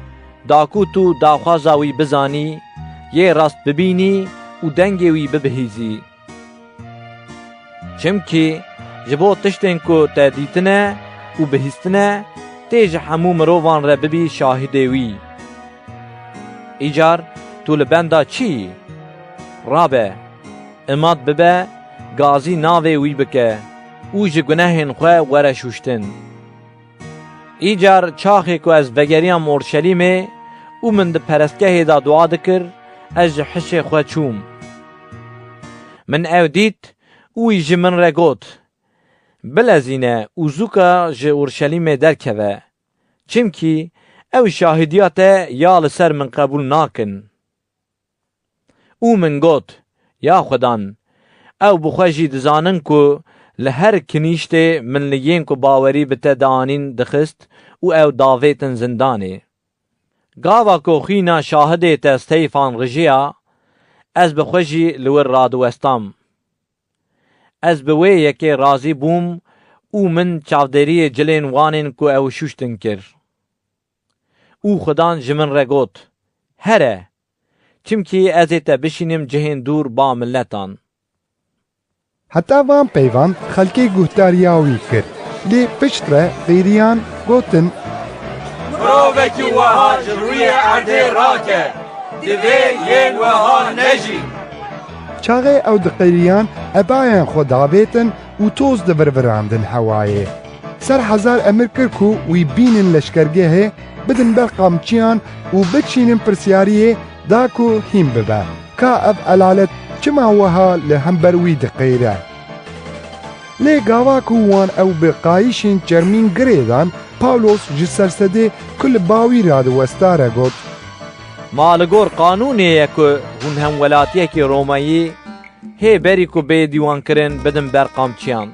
da ku tu daxwaza wî bizanî, yê rast bibînî û dengê wî bibihîzî. Çimkî ji bo tiştên ku te dîtine û bihîstine, tê ji hemû mirovan re bibî şahidê wî. Îcar tu li benda çi yî? Rabe, imat bibe, gazî navê wî bike û ji gunehên xwe were şûştin." Îcar çaxê ku ez vegeriyam Orşelîmê û min di perestgehê de dua dikir, ez ji hişê xwe çûm. Min ew dît û wî ji min re got, "Bilezîne û zûka ji Orşelîmê derkeve, çimkî ew şahidiya te ya li ser min qebûl nakin." Û min got, "Ya Xudan, ew bi xwe jî dizanin ku li her kinîştê min li yên ku bawerî bi te dianîn dixist û ew davêtin zindanê. Gava ku xwîna şahidê te Steyfan rijiya, ez bi xwe jî li wir radiwestam. Ez bi wê yekê razî bûm û min çavdêriyê cilên wanên ku ew şûştin kir." Û Xudan ji min re got, "Here, çimkî ez ê te bişînim cihên dûr ba miletan." Heta van peyvan xelkê guhdariya wî kir. Lê pişt re qêriyan gotin, "Mirovekî weha ji rûyê erdê rake, divê yên weha nejî." Çaxê ew diqêriyan, ebayên xwe davêtin û toz divirvirandin hewayê. Ser Hezar emir kir ku wî bînin leşkergehê, bidin ber qamçiyan û biçînin pirsyariyê, da ku hîn bibe, ka ev elalet çima weha li hember wî diqêre. Lê gava ku wan ew bi qayîşên çermîn girê dan, Pawlos ji sersedê ku li ba wî radiwesta re got, "Ma li gor qanûnê ye ku hûn hemwelatiyekî Romayî hê berî ku bê dîwankirin bidin ber qamçiyan."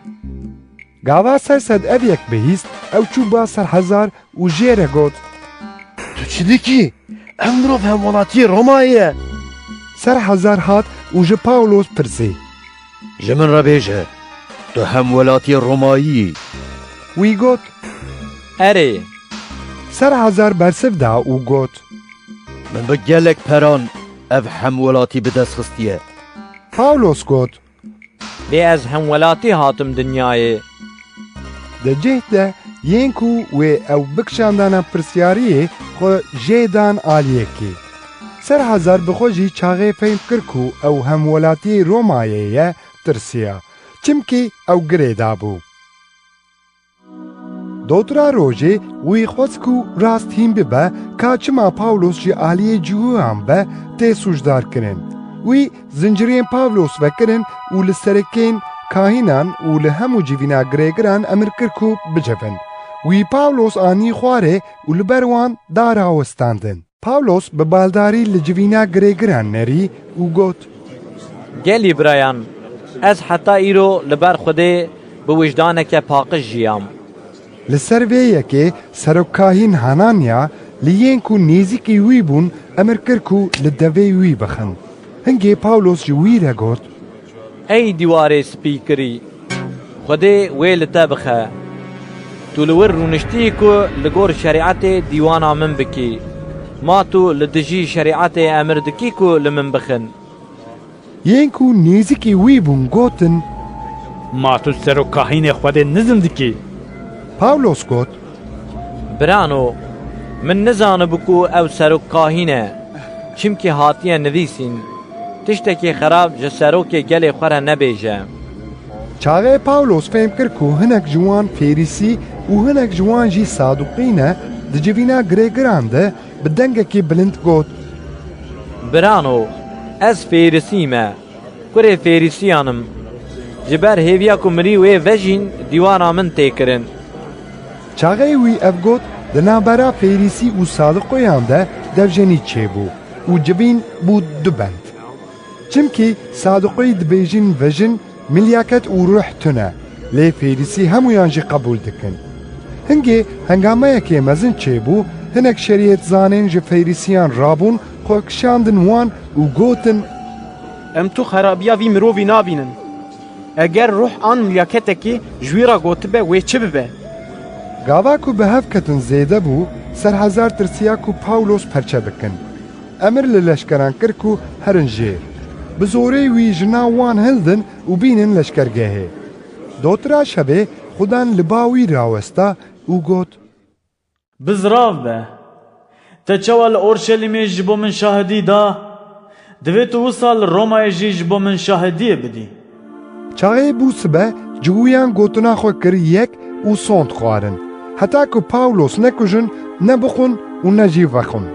Gava sersed ev yek bihîst, ew çû ba Serhezar û jê re got, "Tu çi dikî? Ev mirov hemwelatiyê Romayê ye." Serhezar hat û ji Pawlos pirsî, "Ji min re bêje, tu hemwelatiyê Romayî yî?" Wî got, "Erê." Serhezar bersiv da û got, "Min bi gelek peran ev hemwelatî bi dest xistiye." Pawlos got, "Lê ez hemwelatî hatim dinyayê." Di cih de yên ku wê ew bikişandana pirsyariyê xwe jê dan aliyekê. Serhezar bi xwe jî çaxê fehm kir ku ew hemwelatiyê Romayê ye, tirsiya, çimkî ew girê dabû. Dotra rojê wî xwest ku rast hîn bibe ka çima Pawlos ji aliyê Cihûyan ve tê sûcdar kirin. Wî zincirên Pawlos vekirin û li serekên kahînan û li hemû civîna girêgiran emir kir ku bicivin. Wî Pawlos anî xwarê û li ber wan da rawestandin. Pawlos bi baldarî li civîna girêgiran nerî û got, "Gelî birayan, ez heta îro li ber Xwedê bi wijdaneke paqij jiyam. Li ser vê yekê serokkahîn Hananya li yên ku nêzîkî wî bûn emir kir ku li devê wî bixin. Hingê Pawlos ji wî re got, Ey dîwarê spîkirî, Xwedê wê li te bixe. Tu li wir rûniştî ku li gor şerîetê dîwana min bikî. Ma tu li dijî şerîetê emir dikî ku li min bixin? Yên ku nêzîkî wî bûn gotin, Ma tu serokkahînê Xwedê nizm dikî? Pawlos got, Birano, min nizanibû ku ew serokkahîn e, çimkî hatiye nivîsîn, Tiştekî xerab ji serokê gelê xwe re nebêje. Çaxê Pawlos fêm kir ku hinek ji wan Fêrîsî û hinek ji wan jî Saduqî ne, di civîna girêgiran de bi dengekî bilind got, Birano, ez Fêrîsî me, kurê Fêrîsiyan im. Ji ber hêviya ku mirî wê vejîn, dîwana min tê kirin. Çaxê wî ev got, di navbera Fêrîsî û Saduqoyan de devjenî çêbû û civîn bû du bend. Çimkî Saduqoyî dibêjin vejin, milyaket û ruh tune, lê Fêrîsî hemûyan jî qebûl dikin. Hingê hengameyekê mezin çêbû, hinek şerîetzanên ji Fêrîsiyan rabûn, xwe kişandin wan û gotin, Em tu xerabiya vî mirovî nabînin. Eger ruh an milyaketekî ji wî re gotibe, wê çi bibe? Gava ku bi hev ketin zêde bû, serhezar tirsiya ku Pawlos perçe bikin. Emir li leşkeran kir ku herin jêr. Bi zorê wî ji nav wan hildin û bînin leşkergehê. Dotira şevê xudan li ba wî rawesta û got, Bizrav be! Te çawa li Orşelîmê ji bo min şahidî da, divê tu wisa li Romayê jî ji bo min şahidiyê bidî. Çaxê bû sibe, cihûyan gotina xwe kir yek û sond xwarin, heta ku Pawlos ne kujin, ne bixwin û ne jî vexwin.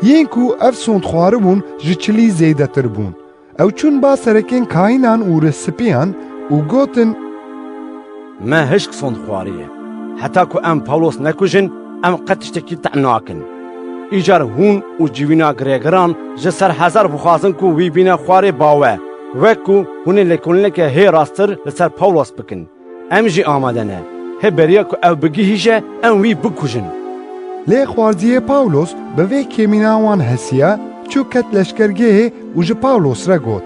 Yên ku ev sond xwaribûn ji çilî zêdetir bûn. Ew çûn ba serekên kahînan û rihsipiyan û gotin, Me hişk sond xwariye. Heta ku em Pawlos nekujin, em qet tiştekî tehm nakin. Îcar hûn û civîna girêgiran ji serhezar bixwazin ku wî bîne xwarê ba we, wek ku hûn ê lêkolîneke hê rastir li ser Pawlos bikin. Em jî amade ne. Hê beriya ku ew bigihîje, em wî bikujin. Lê xwarziyê Pawlos bi vê kêmîna wan hesiya, çû ket leşkergehê û ji Pawlos re got.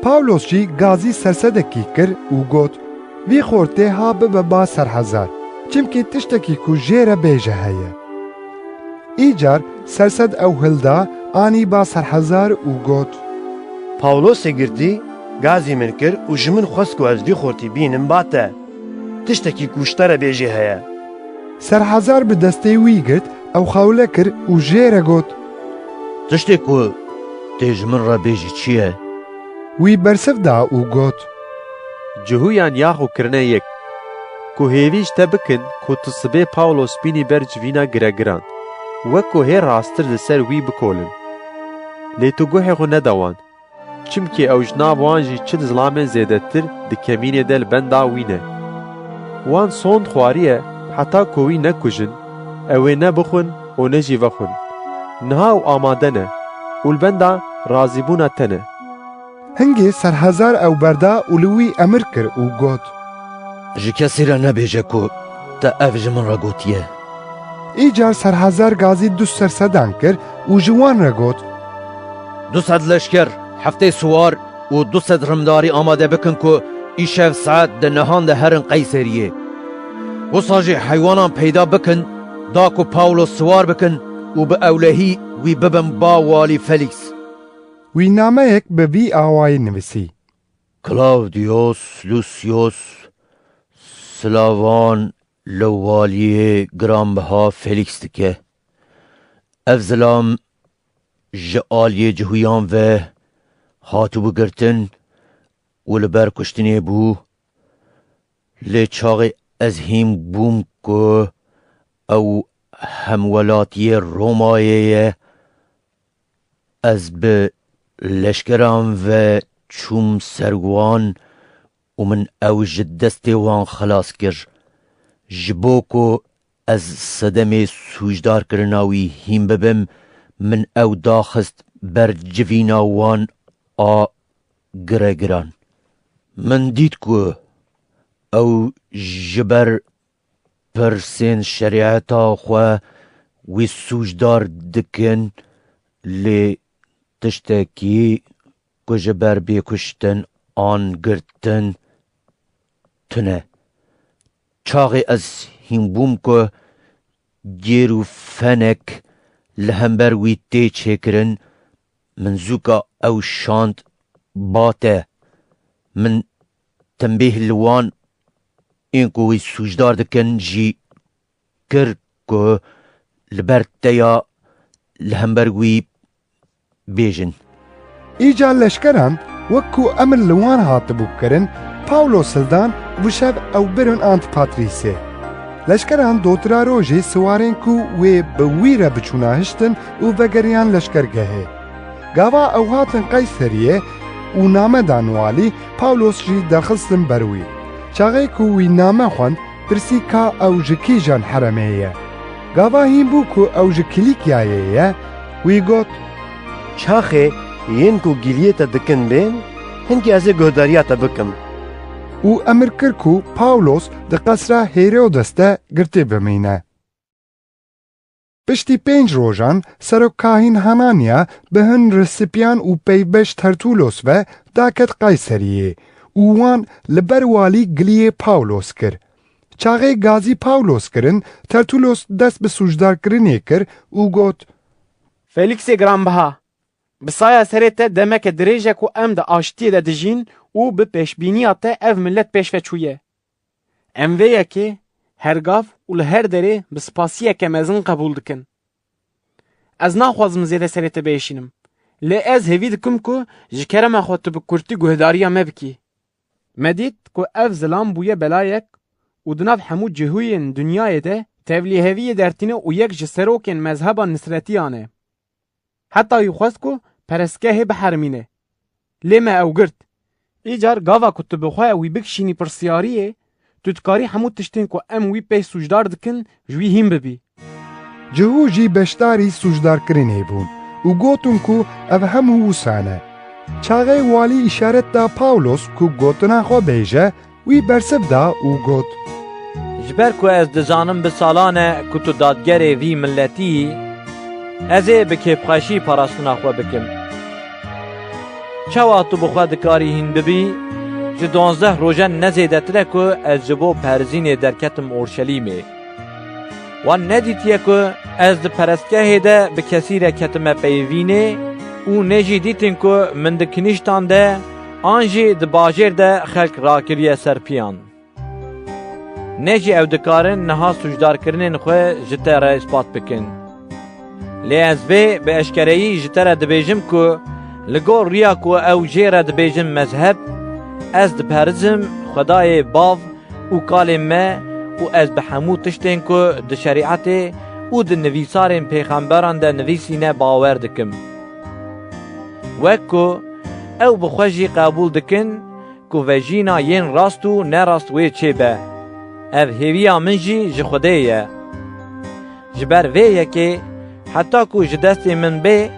Pawlos jî gazî sersedekî kir û got, Vî xortê ha bibe ba serhezar, çimkî tiştekî ku jê re bêje heye. Îcar sersed ew hilda, anî ba serhezar û got, Pawlosê girtî, gazî min kir û ji min xwest ku ez vî xortî bînim ba te. Tiştekî ku ji te re bêjê heye. Serhezar bi destê wî girt, ew xewle kir û jê re got, Tiştê ku tê ji min re bêjî çi ye? Wî bersiv da û got, Cihûyan yaxwe kirine yek, ku hêvî ji te bikin ku tu sibê Pawlos bînî ber civîna giregiran, wek ku hê rastir li ser wî bikolin. Lê tu guhê xwe nede wan, çimkî ew ji nav wan jî çil zilamên zêdetir di kemînê de li benda wî ne. Wan sond xwariye heta ku wî nekujin, ew ê ne bixwin û ne jî vexwin. Niha ew amade ne û li benda razîbûna te ne. Hingê serhezar ew berda û li wî emir kir û got, Ji kesî re nebêje ku te ev ji min re gotiye. Îcar serhezar gazî du sersedan kir û ji wan re got, Du sed leşker, heftê siwar û du sed rimdarî amade bikin ku îşev saet di nehan de herin Qeyseriyê. Wisa jî heywanan peyda bikin, da ku Pawlos siwar bikin û bi ewlehî wî bibin ba walî Felîks. Wî nameyek bi vî awayî nivîsî. Klawdiyos Lusyos silavan li waliyê giranbiha Felîks dike. Ev zilam ji aliyê cihûyan ve hatibû girtin û li ber kuştinê bû. Lê çaxê ez hîn bûm ku ew hemwelatiyê Romayê ye, ez bi leşkeran ve çûm ser wan û min ew ji destê wan xilas kir. Ji bo ku ez sedemê sûcdarkirina wî hîn bibim, min ew daxist ber civîna wan a giregiran. Min dît ku Ew ji ber pirsên şerîeta xwe wî sûcdar dikin, lê tiştekî ku ji ber bê kuştin an girtin tune. Çaxê ez hîn bûm ku gêr û fenek li hember wî tê çêkirin, min zûka ew şand ba te. Min tembêh li wan ên ku wî sûcdar dikin jî kir ku li ber te ya li hember wî bêjin. Îcar leşkeran, wek ku emir li wan hatibû kirin, Pawlos hildan, vişev ew birin Antipatrîsê. Leşkeran dotira rojê siwarên ku wê bi wî re biçûna hiştin û vegeriyan leşkergehê. Gava ew hatin Qeyseriyê û name dan walî, Pawlos jî derxistin ber wî. Çaxê ku wî name xwend, pirsî ka ew ji kîjan heremê ye. Gava hîn bû ku ew ji Kîlîkyayê ye, wî got, Çaxê yên ku giliyê te dikin bên, hinkî ez ê guhdariya te bikim. Û emir kir ku Pawlos di qesra Hêrodes de girtî bimîne. Piştî pênc rojan serok kahîn Hananya bi hin risipiyan û peybeş Tertulos ve daket Qayseriyê û wan li ber walî giliyê Pawlos kir. Çaxê gazî Pawlos kirin, Tertulos dest bi sûcdarkirinê kir û got, Felîksê giranbiha, bi saya serê te demeke dirêj e ku em di aştiyê de dijîn û bi pêşbîniya te ev milet pêş ve çûye. Em vê yekê her gav û li her derê bi spasiyeke mezin qebûl dikin. Ez naxwazim zêde serê te biêşînim, lê ez hêvî dikim ku ji kerema xwe tu bi kurtî guhdariya me bikî. Me dît ku ev zilam bûye belayek û di nav hemû cihûyên dinyayê de tevlîheviyê dertîne û yek ji serokên mezheba Nisretiyan e. Heta wî xwest ku perestgehê biherimîne. Lê me ew girt. Îcar gava ku tu bi xwe wî bikişînî pirsiyariyê, tu dikarî hemû tiştên ku em wî pê sûcdar dikin, ji wî hîn bibî. Cihû jî beşdarî sûcdarkirinê bûn û gotin ku ev hemû wisa ne. Çaxê walî îşaret da Pawlos ku gotina xwe bêje, wî bersiv da û got, Ji ber ku ez dizanim bi salan e ku tu dadgerê vî miletî yî, ez ê bi kêfxweşî parastina xwe bikim. Çawa tu bi xwe dikarî hîn bibî, ji duwazdeh rojan ne zêdetir e ku ez ji bo perzînê derketim Orşelîmê. Wan nedîtiye ku ez di perestgehê de bi kesî re ketime peyivînê û ne jî dîtin ku min di kinîştan de an jî di bajêr de xelk rakiriye ser piyan. Ne jî ew dikarin niha sûcdarkirinên xwe ji te re îspat bikin. Lê ez vê bi eşkereyî ji te re dibêjim ku li gor riya ku ew jê re dibêjin mezheb, ez diperizim Xwedayê Bav û kalên me û ez bi hemû tiştên ku di şerîetê û di nivîsarên pêxemberan de nivîsîne bawer dikim. Wek ku ew bi xwe jî qebûl dikin ku vejîna yên rast û nerast wê çêbe. Ev hêviya min jî ji Xwedê ye. Ji ber vê yekê, heta ku ji destê min bê,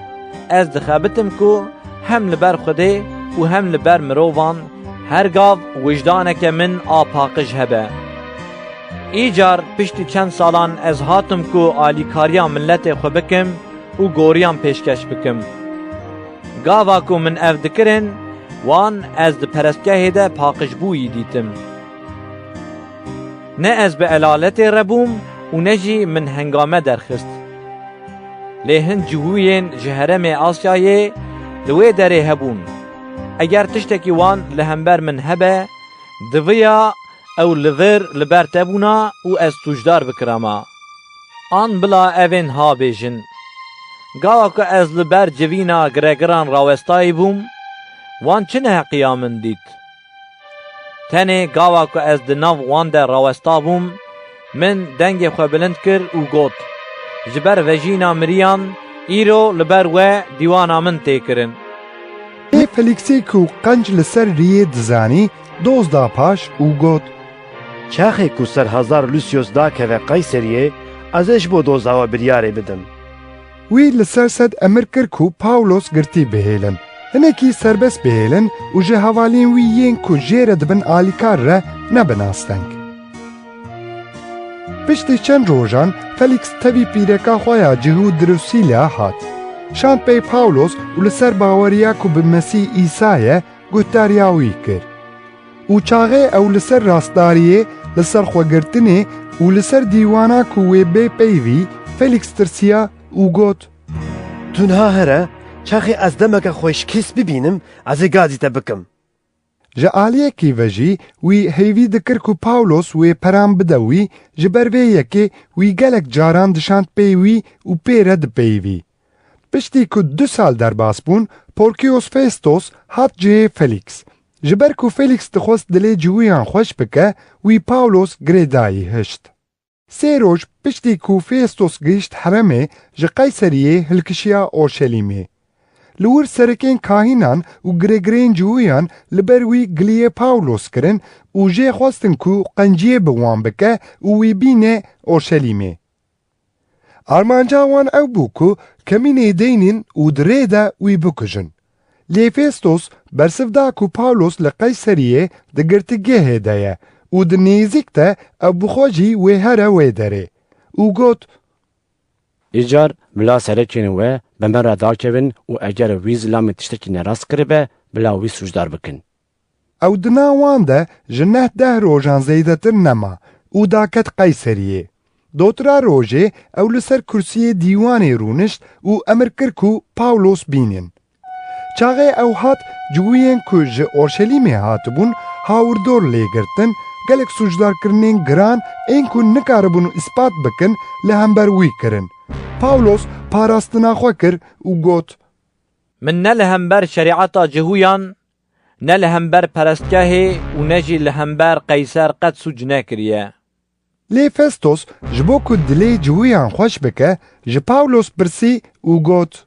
ez dixebitim ku hem li ber Xwedê û hem li ber mirovan her gav wijdaneke min a paqij hebe. Îcar piştî çend salan ez hatim ku alîkariya miletê xwe bikim û goriyan pêşkeş bikim. Gava ku min ev dikirin, wan ez di perestgehê de paqijbûyî dîtim. Ne ez bi elaletê re bûm û ne jî min hengame derxist. Lê hin cihûyên ji herêmê Asyayê li wê derê hebûn. Eger tiştekî wan li hember min hebe, diviya ew li vir li ber te bûna û ez sûcdar bikirama. An bila evên ha bêjin. Gava ku ez li ber civîna giregiran rawestayî bûm, wan çi neheqiya min dît? Tenê gava ku ez di nav wan de rawesta bûm, min dengê xwe bilind kir û got, Ji ber vejîna miriyan, îro li ber we dîwana min tê kirin. Lê Felîksê ku qenc li ser riyê dizanî, doz da paş û got, Çaxê ku serhezar Lusyos dakeve Qayseriyê, ez ê ji bo doza we biryarê bidim. Wî li ser sed emir kir ku Pawlos girtî bihêlin. Hinekî serbest bihêlin û ji hevalên wî yên ku jê re dibin alîkar re nebin asteng. Piştî çend rojan Felîks tevî pîreka xwe ya cihû Drusîla hat. Şand pey Pawlos û li ser baweriya ku bi Mesîh Îsa ye, guhdariya wî kir. Û çaxê ew li ser rastdariyê, li ser xwegirtinê û li ser dîwana ku wê bê peyvî, Felîks tirsiya û got, Tu niha here, çaxê ez demeke xweşikîs bibînim, ez ê gazî te bikim. Ji aliyekî ve jî wî hêvî dikir ku Pawlos wê peran bide wî, ji ber vê yekê wî gelek caran dişand pey wî û pê re dipeyivî. Piştî ku du sal derbas bûn, Porkiyos Festos hat cihê Felîks. Ji ber ku Felîks dixwest dilê cihûyan xweş bike, wî Pawlos girêdayî hişt. Sê roj piştî ku Festos gihişt heremê, ji Qeyseriyê hilkişiya Orşelîmê. Li wir serekên kahînan û girêgirên cihûyan li ber wî giliyê Pawlos kirin û jê xwestin ku qenciyê bi wan bike û wî bîne Orşelîmê. Armanca wan ew bû ku kemînê deynin û di rê de wî bikujin. Lê Festos bersiv da ku Pawlos li Qeyseriyê di girtîgehê de ye û di nêzîk de ew bi xwe jî wê here wê derê û got, Îcar bila serekên we bi min re dakevin û eger wî zilamê tiştekî nerast kiribe, bila wî sûcdar bikin. Ew di nav wan de ji neh deh rojan zêdetir nema û daket Qeyseriyê. Dotira rojê ew li ser kursiyê dîwanê rûnişt û emir kir ku Pawlos bînin. Çaxê ew hat, cihûyên ku ji Orşelîmê hatibûn, hawirdor lê girtin, gelek sûcdarkirinên giran ên ku nikaribûn îspat bikin, li hember wî kirin. Pawlos parastina xwe kir û got, Min ne li hember şerîeta cihûyan, ne li hember perestgehê û ne jî li hember Qeyser qet sûc nekiriye. Lê Festos ji bo ku dilê cihûyan xweş bike, ji Pawlos pirsî û got,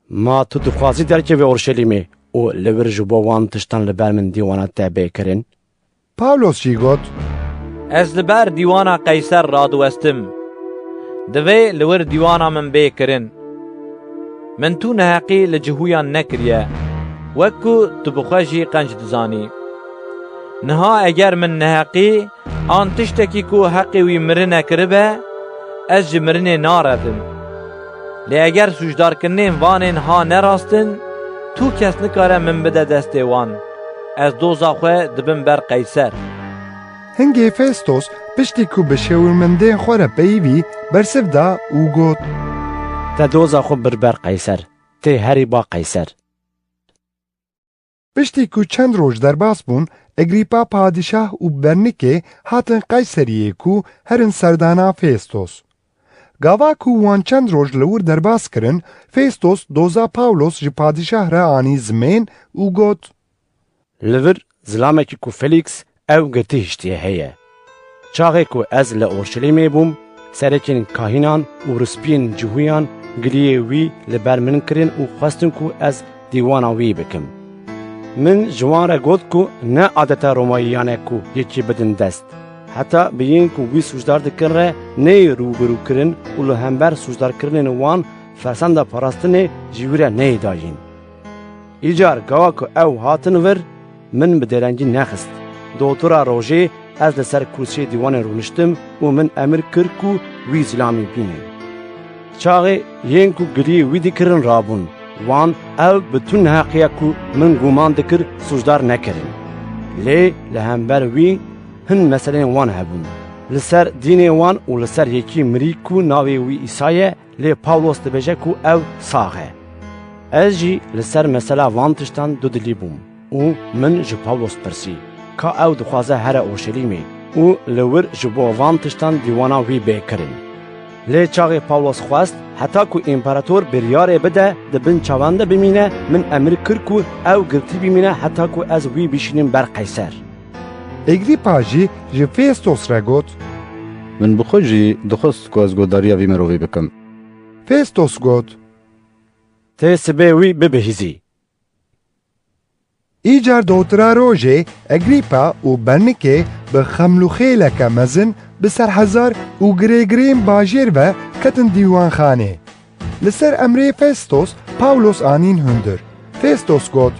Ma tu dixwazî derkevî Orşelîmê û li wir ji bo wan tiştan li ber min dîwana te bê kirin? Pawlos jî got, Ez li ber dîwana Qeyser radiwestim. Divê li wir dîwana min bê kirin. Min tu neheqî li cihûyan nekiriye, wek ku tu bi xwe jî qenc dizanî. Niha eger min neheqî an tiştekî ku heqê wî mirine kiribe, ez ji mirinê naredim. Lê eger sûcdarkirinên vanên ha ne rast in, tu kes nikare min bide destê wan. Ez doza xwe dibim ber Qeyser. Hingê Festos piştî ku bi şêwirmendên xwe re peyivî, bersiv da û got, Te doza xwe bir ber Qeyser. Tê herî ba Qeyser. Piştî ku çend roj derbas bûn, Egrîpa padîşah û Bernikê hatin Qeyseriyê ku herin serdana Festos. Gava ku wan çend roj li wir derbas kirin, Festos doza Pawlos ji padîşah re anî zimên û got, Li vir zilamekî ku Felîks ew girtî hiştiye heye. Çaxê ku ez li Orşelîmê bûm, serekên kahînan û rispiyên cihûyan giliyê wî li ber min kirin û xwestin ku ez dîwana wî bikim. Min ji wan re got ku ne adeta Romayiyan e ku yekî bidin dest. Heta bi yên ku wî sûcdar dikin re neyê rûbirûkirin û li hember sûcdarkirinên wan fersenda parastinê ji wî re neyê dayîn. Îcar gava ku ew hatin vir, min bi dêrengî nexist. Dotura rojê ez li ser kursiyê dîwanê rûniştim û min emir kir ku wî zilamî bînin. Çaxê yên ku giliyê wî dikirin rabûn, wan ew bi tu neheqiya ku min guman dikir sûcdar nekirin. Lê li hember wî hin meseleyên wan hebûn. Li ser dînê wan û li ser yekî mirî ku navê wî Îsa ye, lê Pawlos dibêje ku ew sax e. Ez jî li ser mesela van tiştan dudilî bûm û min ji Pawlos pirsî, ka ew dixwaze here Orşelîmê û li wir ji bo van tiştan dîwana wî bê kirin. Lê çaxê Pawlos xwest heta ku împerator biryarê bide di bin çavan de bimîne, min emir kir ku ew girtî bimîne heta ku ez wî bişînim ber Qeyser. Egrîpa jî ji Festos re got, Min bi xwe jî dixwest ku ez guhdariya vî mirovî bikim. Festos got, Tê sibê wî bibihîzî. Îcar dotira rojê Egrîpa û Bernikê bi xemlûxêleke mezin bi serhezar û girêgirên bajêr ve ketin dîwanxanê. Li ser emrê Festos Pawlos anîn hundir. Festos got,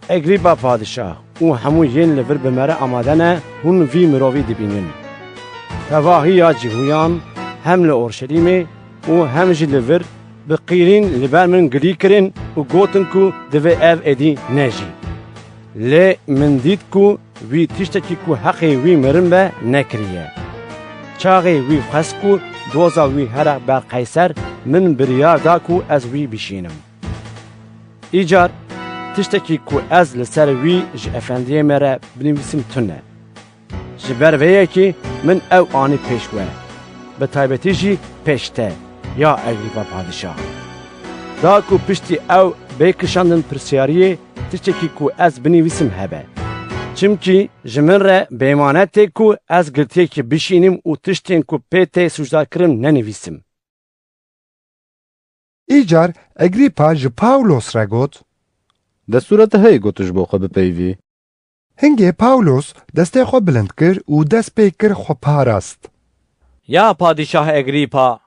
Egrîpa padişah, û hemû yên li vir bi me re amade ne, hûn vî mirovî dibînin. Tevahiya cihûyan hem li Orşelîmê û hem jî li vir bi qîrîn li ber min gilî kirin û gotin ku divê ev êdî nejî. Lê min dît ku wî tiştekî ku heqê wî mirin be nekiriye. Çaxê wî xwest ku doza wî here ber Qeyser, min biryar da ku ez wî bişînim. Îcar tiştekî ku ez li ser wî ji efendiyê me re binivîsim tune. Ji ber vê yekê min ew anî pêş we, bi taybetî jî pêş te, ya Egrîpa padîşah. Da ku piştî ew bê kişandin pirsyariyê tiştekî ku ez binivîsim hebe. Çimkî ji min re bêmane tê ku ez girtiyekî bişînim û tiştên ku pê tê sûcdarkirin nenivîsim. Îcar Egrîpa ji Pawlos re got, Destûra te heye ku tu ji bo xwe bipeyivî. Hingê Pawlos destê xwe bilind kir û dest pê kir xwe parast. Ya Padîşah Egrîpa!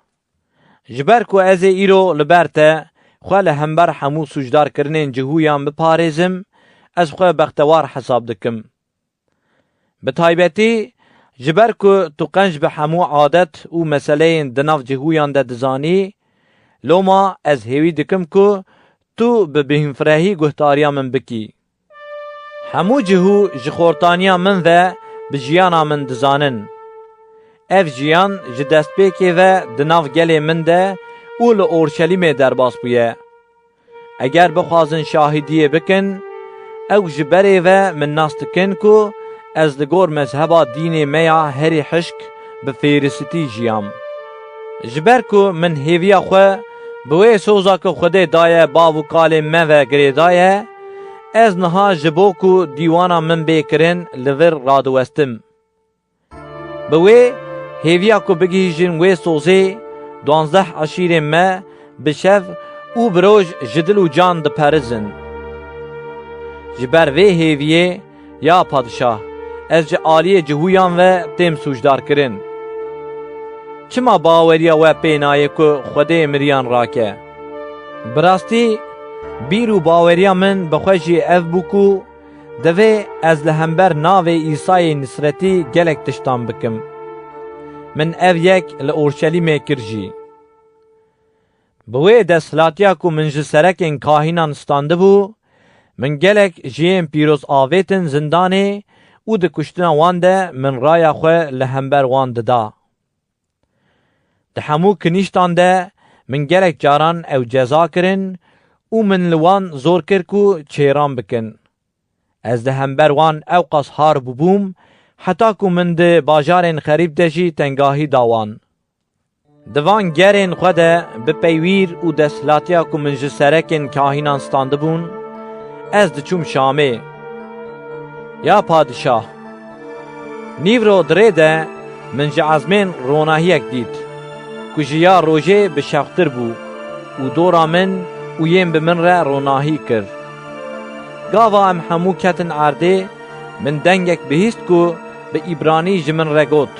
Ji ber ku ez ê îro li ber te xwe li hember hemû sûcdarkirinên cihûyan biparêzim, ez xwe bextewar hesab dikim. Bi taybetî ji ber ku tu qenc bi hemû adet û meseleyên di nav cihûyan de dizanî, loma ez hêvî dikim ku tu bi bînfirehî guhdariya min bikî. Hemû cihû ji xortaniya min ve bi jiyana min dizanin. Ev jiyan ji destpêkê ve di nav gelê min de û li Orşelîmê derbas bûye. Eger bixwazin şahidiyê bikin, ew ji berê ve min nas dikin ku ez li gor mezheba dînê me ya herî hişk bi fêrisitî jiyam. Ji ber ku min hêviya xwe bi wê soza ku Xwedê daye bav û kalên me ve girêdaye, ez niha ji bo ku dîwana min bê kirin li vir radiwestim. Bi wê hêviya ku bigihîjin wê sozê, duwazdeh eşîrên me bi şev û bi roj ji dil û can diperizin. Ji ber vê hêviyê, ya padişah, ez ji aliyê cihûyan ve têm sûcdarkirin. Çima baweriya we pê nayê ku Xwedê miriyan rake? Bi rastî, bîr û baweriya min bi xwe jî ev bû ku divê ez li hember navê Îsayê Nisretî gelek tiştan bikim. Min ev yek li Orşelîmê kir jî. Bi wê desthilatiya ku min ji serekên kahînan standibû, min gelek ji yên pîroz avêtin zindanê û di kuştina wan de min raya xwe li hember wan dida. Di hemû kinîştan de min gelek caran ew ceza kirin û min li wan zor kir ku çêran bikin. Ez li hember wan ewqas har bûbûm, heta ku min di bajarên xerîb de jî tengahî da wan. Di van gerên xwe de bi peywîr û desthilatiya ku min ji serekên kahînan standibûn, ez diçûm Şamê. Ya padişah! Nîvro di rê de min ji ezmên ronahiyek dît, ku ji ya rojê bi şewqtir bû û dora min û yên bi min re ronahî kir. Gava em hemû ketin erdê, min dengek bihîst ku bi îbranî ji min re got,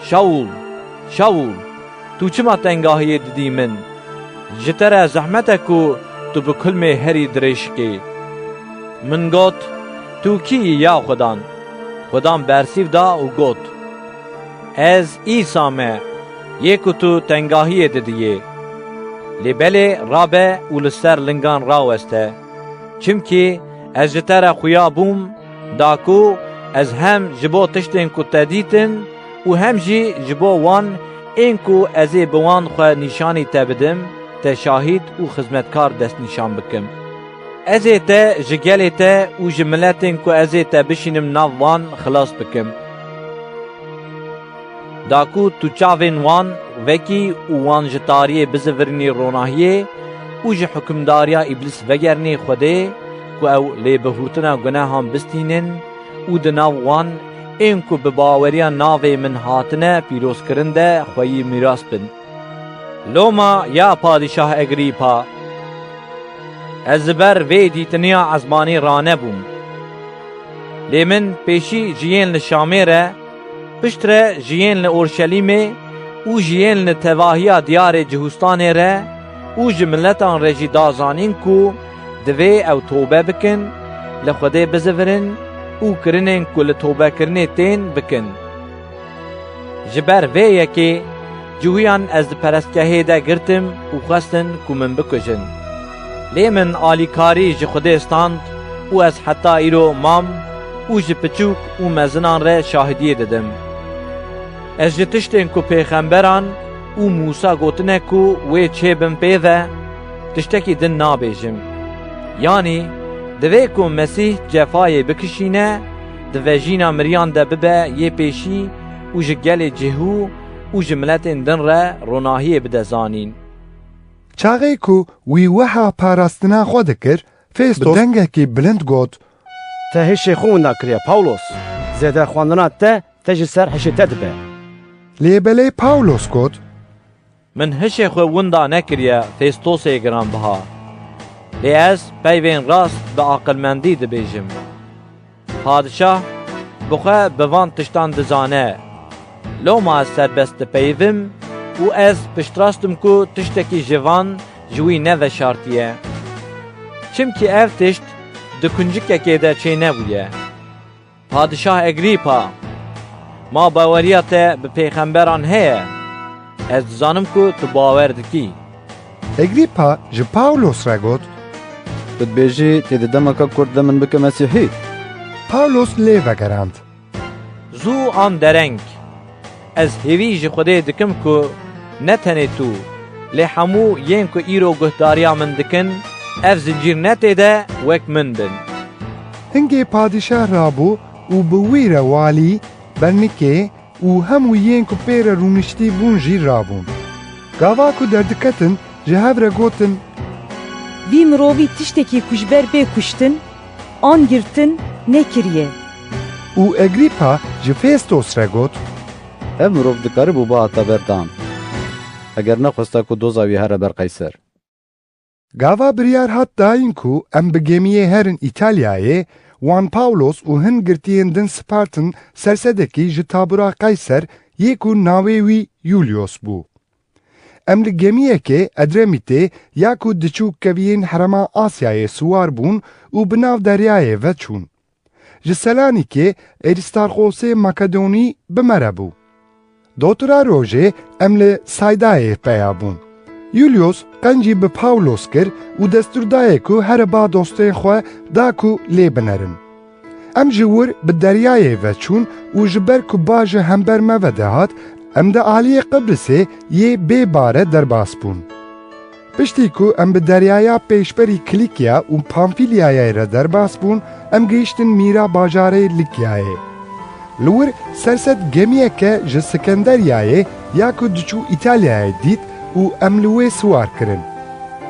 Şawûl, Şawûl, tu çima tengahiyê didî min? Ji te re zehmet e ku tu bi kulmê herî dirêj kê. Min got, Tu kî yî ya Xudan? Xudan bersîv da û got, Ez Îsa me, yê ku tu tengahiyê didiyê. Lê belê rabe û li ser lingan raweste. Çimkî ez ji te re xuya bûm, da ku ez hem ji bo tiştên ku te dîtin û hem jî ji bo wan ên ku ez ê bi wan xwe nîşanî te bidim, te şahîd û xizmetkar destnîşan bikim. Ez ê te ji gelê te û ji miletên ku ez ê te bişînim nav wan xilas bikim. Da ku tu çavên wan vekî û wan ji tariyê bizivirinî ronahiyê û ji hukimdariya Îblîs vegerinî Xwedê ku ew lêbihurtina gunehan bistînin û di nav wan ên ku bi baweriya navê min hatine pîrozkirin de xweyî mîras bin. Loma ya Padîşah Egrîpa, ez li ber vê dîtiniya ezmanî ranebûm. Lê min pêşî ji yên li Şamê re, piştre ji yên li Orşelîmê û ji yên li tevahiya diyarê Cihûstanê re û ji miletan re jî da zanîn ku divê ew tobe bikin, li Xwedê bizivirin û kirinên ku li tobekirinê tên bikin. Ji ber vê yekê ciwiyan ez di perestgehê de girtim û xwestin ku min bikujin. Lê min alîkarî ji Xwedê stand û ez heta îro mam û ji piçûk û mezinan re şahidiyê didim. Ez ji tiştên ku pêxemberan û Mûsa gotine ku wê çêbin pê ve, tiştekî din nabêjim. Yanî, divê ku Mesîh cefayê bikişîne, di vejîna miriyan de bibe yê pêşî û ji gelê cihû û ji miletên din re ronahiyê bide zanîn. Çaxê ku wî wiha parastina xwe dikir, Festos bi dengekî bilind got, Te hişê xwe winda kiriye, Pawlos. Zêde xwendina te, te ji ser hişê te dibe. Lê belê Pawlos got, Min hişê xwe winda nekiriye, Festosê giranbiha. Lê ez peyvên rast bi aqilmendî dibêjim. Padişah bi xwe bi van tiştan dizane. Loma ez serbest dipeyivim û ez piştrast im ku tiştekî ji van ji wî neveşartiye. Çimkî ev tişt di kuncikekê de çênebûye. Padişah Egrîpa, ma baweriya te bi pêxemberan heye? Ez dizanim ku tu bawer dikî. Egrîpa ji Pawlos re got, Tu dibêjî, tê di demeke kurt de min bike Mesîhî? Pawlos lê vegerand, Zû an dereng. Ez hêvî ji Xwedê dikim ku ne tenê tu, lê hemû yên ku îro guhdariya min dikin, ev zincîr ne tê de wek min bin. Hingê padîşah rabû û bi wî re walî, bernikê û hemû yên ku pê re rûniştî bûn jî rabûn. Gava ku derdiketin, ji hev re gotin, Vî mirovî tiştekî ku ji ber bê kuştin an girtin nekiriye. Û Egrîpa ji Festos re got, Ev mirov dikaribû bihata ber dan, eger nexwesta ku doza wî here ber Qeyser. Gava biryar hat dayîn ku em bi gemiyê herin Îtalyayê, wan Pawlos û hin girtiyên din spartin sersedekî ji tabûra Qeyser yê ku navê wî Yulyos bû. Em li gemiyekê Edremîtê ya ku diçû keviyên herêma Asyayê siwar bûn û bi nav deryayê ve çûn. Ji Selanîkê Aristarxosê Makedonî bi me re bû. Dotira rojê em li Saydayê peya bûn. Yulyos qencî bi Pawlos kir û destûr dayê ku here ba dostên xwe da ku lê binerin. Em ji wir bi deryayê ve çûn û ji ber ku ba ji hember me ve dihat, em di aliyê Qibrisê yê bê bare derbas bûn. Piştî ku em bi deryaya pêşberî Kilîkya û Pamfîlyayê re derbas bûn, em gihîştin mîra bajarê Lîkyayê. Li wir sersed gemiyeke ji Sikenderyayê ya ku diçû Îtalyayê dît û em li wê siwar kirin.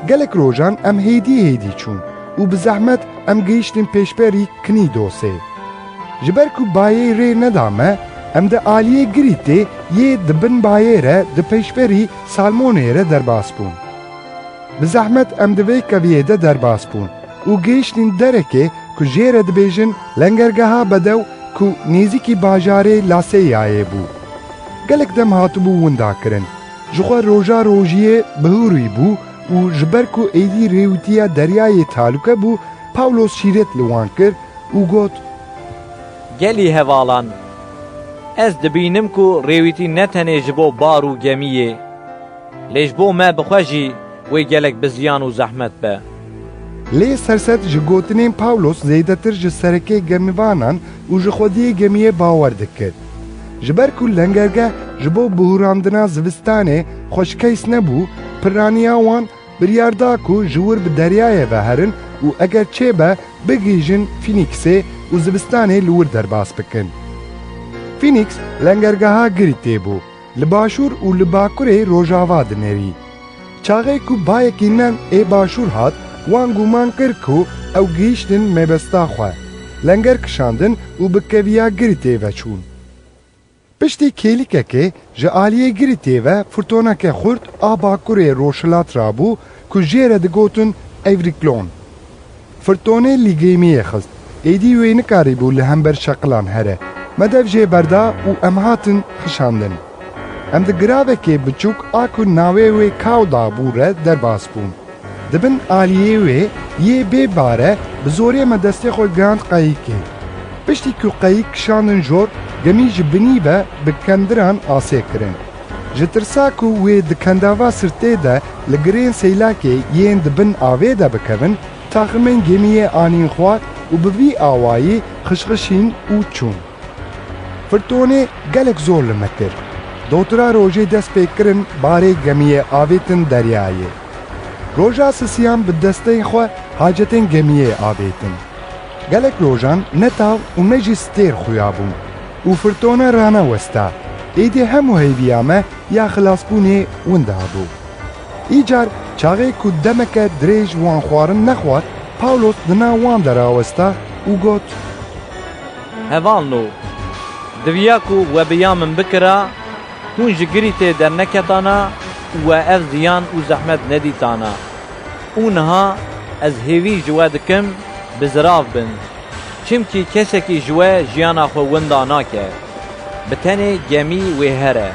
Gelek rojan em hêdî hêdî çûn û bi zehmet em gihîştin pêşberî Knîdosê. Ji ber ku bayê rê neda me, em di aliyê Girîtê yê di bin bayê re di pêşberî Salmonê re derbas bûn. Bi zehmet em di vê keviyê de derbas bûn û gihiştîn derekê ku jê re dibêjin lengergeha bedew ku nêzîkî bajarê Laseyayê bû. Gelek dem hatibû winda kirin. Ji xwe roja rojiyê bihûrî bû û ji ber ku êdî rêwîtiya deryayê talûke bû, Pawlos şîret li wan kir û got, Gelî hevalan, ez dibînim ku rêwîtî ne tenê ji bo bar û gemiyê, lê ji bo me bi xwe jî wê gelek bi ziyan û zehmet be. Lê sersed ji gotinên Pawlos zêdetir ji serekê gemivanan û ji xwediyê gemiyê bawer dikir. Ji ber ku lengergeh ji bo bihûrandina zivistanê xweşikeys nebû, piraniya wan biryar da ku ji wir bi deryayê ve herin û eger çêbe bigihîjin Fînîksê û zivistanê li wir derbas bikin. Fînîks lengergeha Girîtê bû, li başûr û li bakurê rojava dinêrî. Çaxê ku bayekî nem ê başûr hat, wan guman kir ku ew gihîştin mêbesta xwe, lenger kişandin û bi keviya Girîtê ve çûn. Piştî kêlîkekê ji aliyê Girîtê ve firtoneke xurt a bakurê rojhilat rabû ku jê re digotin Evrîklon. Firtonê li gemiyê xist. Êdî wê nikarîbû li hember şeqilan here. Me dev jê berda û em hatin xişandin. Em di giravekê biçûk a ku navê wê Kawda bû re derbas bûn. Di bin aliyê wê yê bê bare bi zorê me destê xwe gihand qeyikê. Piştî ku qeyîk kişandin jor, gemî ji binî ve bi kendiran asê kirin. Ji tirsa ku wê di kendava sirtê de li girên seylakê yên di bin avê de bikevin, taximên gemiyê anîn xwar û bi vî awayî xişxişîn û çûn. Firtonê gelek zor li me kir. Dotira rojê dest pê kirin barê gemiyê avêtin deryayê. Roja sisiyan bi destên xwe hacetên gemiyê avêtin. Gelek rojan ne tav û ne jî stêr xuya bûn û firtone ranewesta. Êdî hemû hêviya me ya xilasbûnê winda bû. Îcar çaxê ku demeke dirêj wan xwarin nexwar, Pawlos di nav wan de rawesta û got, Hevalno, diviya ku we bi ya min bikira, hûn ji girîtê derneketana û we ev ziyan û zehmet nedîtana. Û niha ez hêvî ji we dikim, bizirav bin. Çimkî kesekî ji we jiyana xwe winda nake. Bi tenê gemî wê here.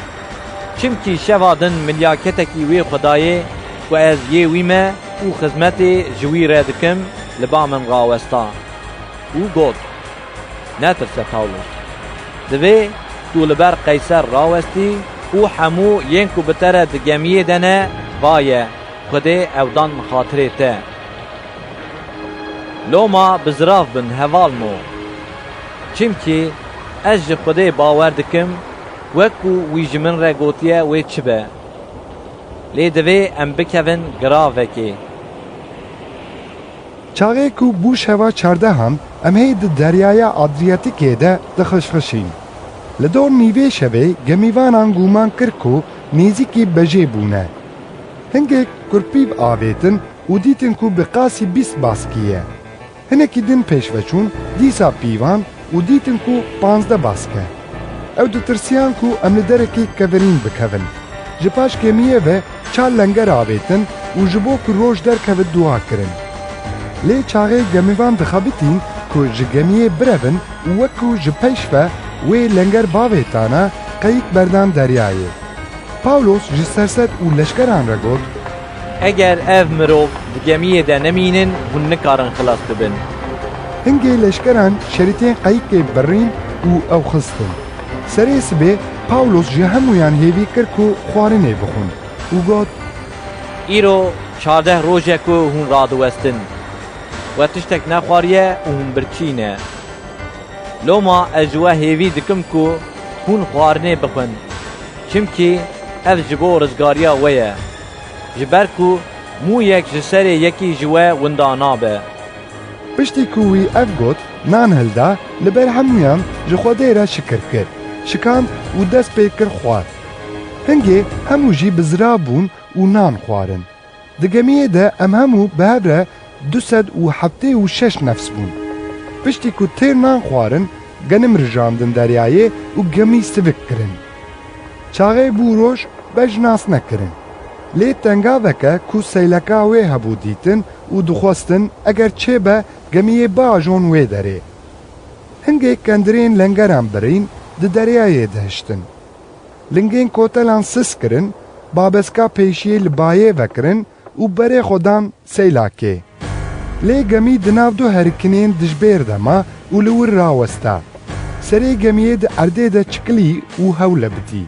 Çimkî şeva din milyaketekî wê Xwedayê ku ez yê wî me û xizmetê ji wî re dikim, li ba min rawesta û got, Netirse Pawlos. Divê tu li ber Qeyser rawestî û hemû yên ku bi te re di gemiyê de ne, va ye, Xwedê ew dan xatirê te. Loma bizirav bin hevalno. Çimkî ez ji Xwedê bawer dikim, wek ku wî ji min re gotiye wê çi be. Lê divê em bikevin giravekê. Çaxê ku bû şeva çardehan, em hê di deryaya Adriyatikê de dixişxişîn. Li dor nîvê şevê gemîvanan gûman kir ku nêzîkî bejê bûne. Hingek kurpîv avêtin û dîtin ku bi qasî bîst baskî ye. Hinekî din pêşve çûn, dîsa pîvan û dîtin ku panzdeh bask e. Ew ditirsiyan ku em li derekê kevirîn bikevin. Ji paş gemiyê ve çar lenger avêtin û ji bo ku roj derkeve dua kirin. Lê çaxê gemîvan dixebitîn ku ji gemiyê birevin û wek ku ji pêş ve wê lenger bavêtana, qeyîk berdan deryayê. Pawlos ji serset û leşkeran re got, Eger ev mirov di gemiyê de nemînin, hûn nikarin xilas bibin. Hingê leşkeran şerîtên qeyikê birîn û ew xistin. Serê sibê Pawlos ji hemûyan hêvî kir ku xwarinê bixwin û got, Îro çardeh roj e ku hûn radiwestin. We tiştek nexwariye û hûn birçî ne. Loma ez ji we hêvî dikim ku hûn xwarinê bixwin, çimkî ev ji bo rizgariya we ye, ji ber ku mûyek ji serê yekî ji we winda nabe. Piştî ku wî ev got, nan hilda, li ber hemûyan ji Xwedê re şikir kir, şikand û dest pê kir xwar. Hingê hemû jî bizirav bûn û nan xwarin. Di gemiyê de em hemû bi hev re du sed û heftê û şeş nefs bûn. Piştî ku têr nan xwarin, genim rijandin deryayê û gemî sivik kirin. Çaxê bû roj, bej nas nekirin. Lê tengaveke ku seyleka wê hebû dîtin û dixwestin eger çêbe gemiyê biajon wê derê. Hingê kendirên lengeran birîn di deryayê dihiştin. Lingên kotelan sis kirin, babeska pêşiyê li bayê vekirin û berê xwe dan seylakê. Lê gemî di nav du herikinên dijbêr de ma û li wir rawesta. Serê gemiyê di erdê de çikilî û hewle bidî.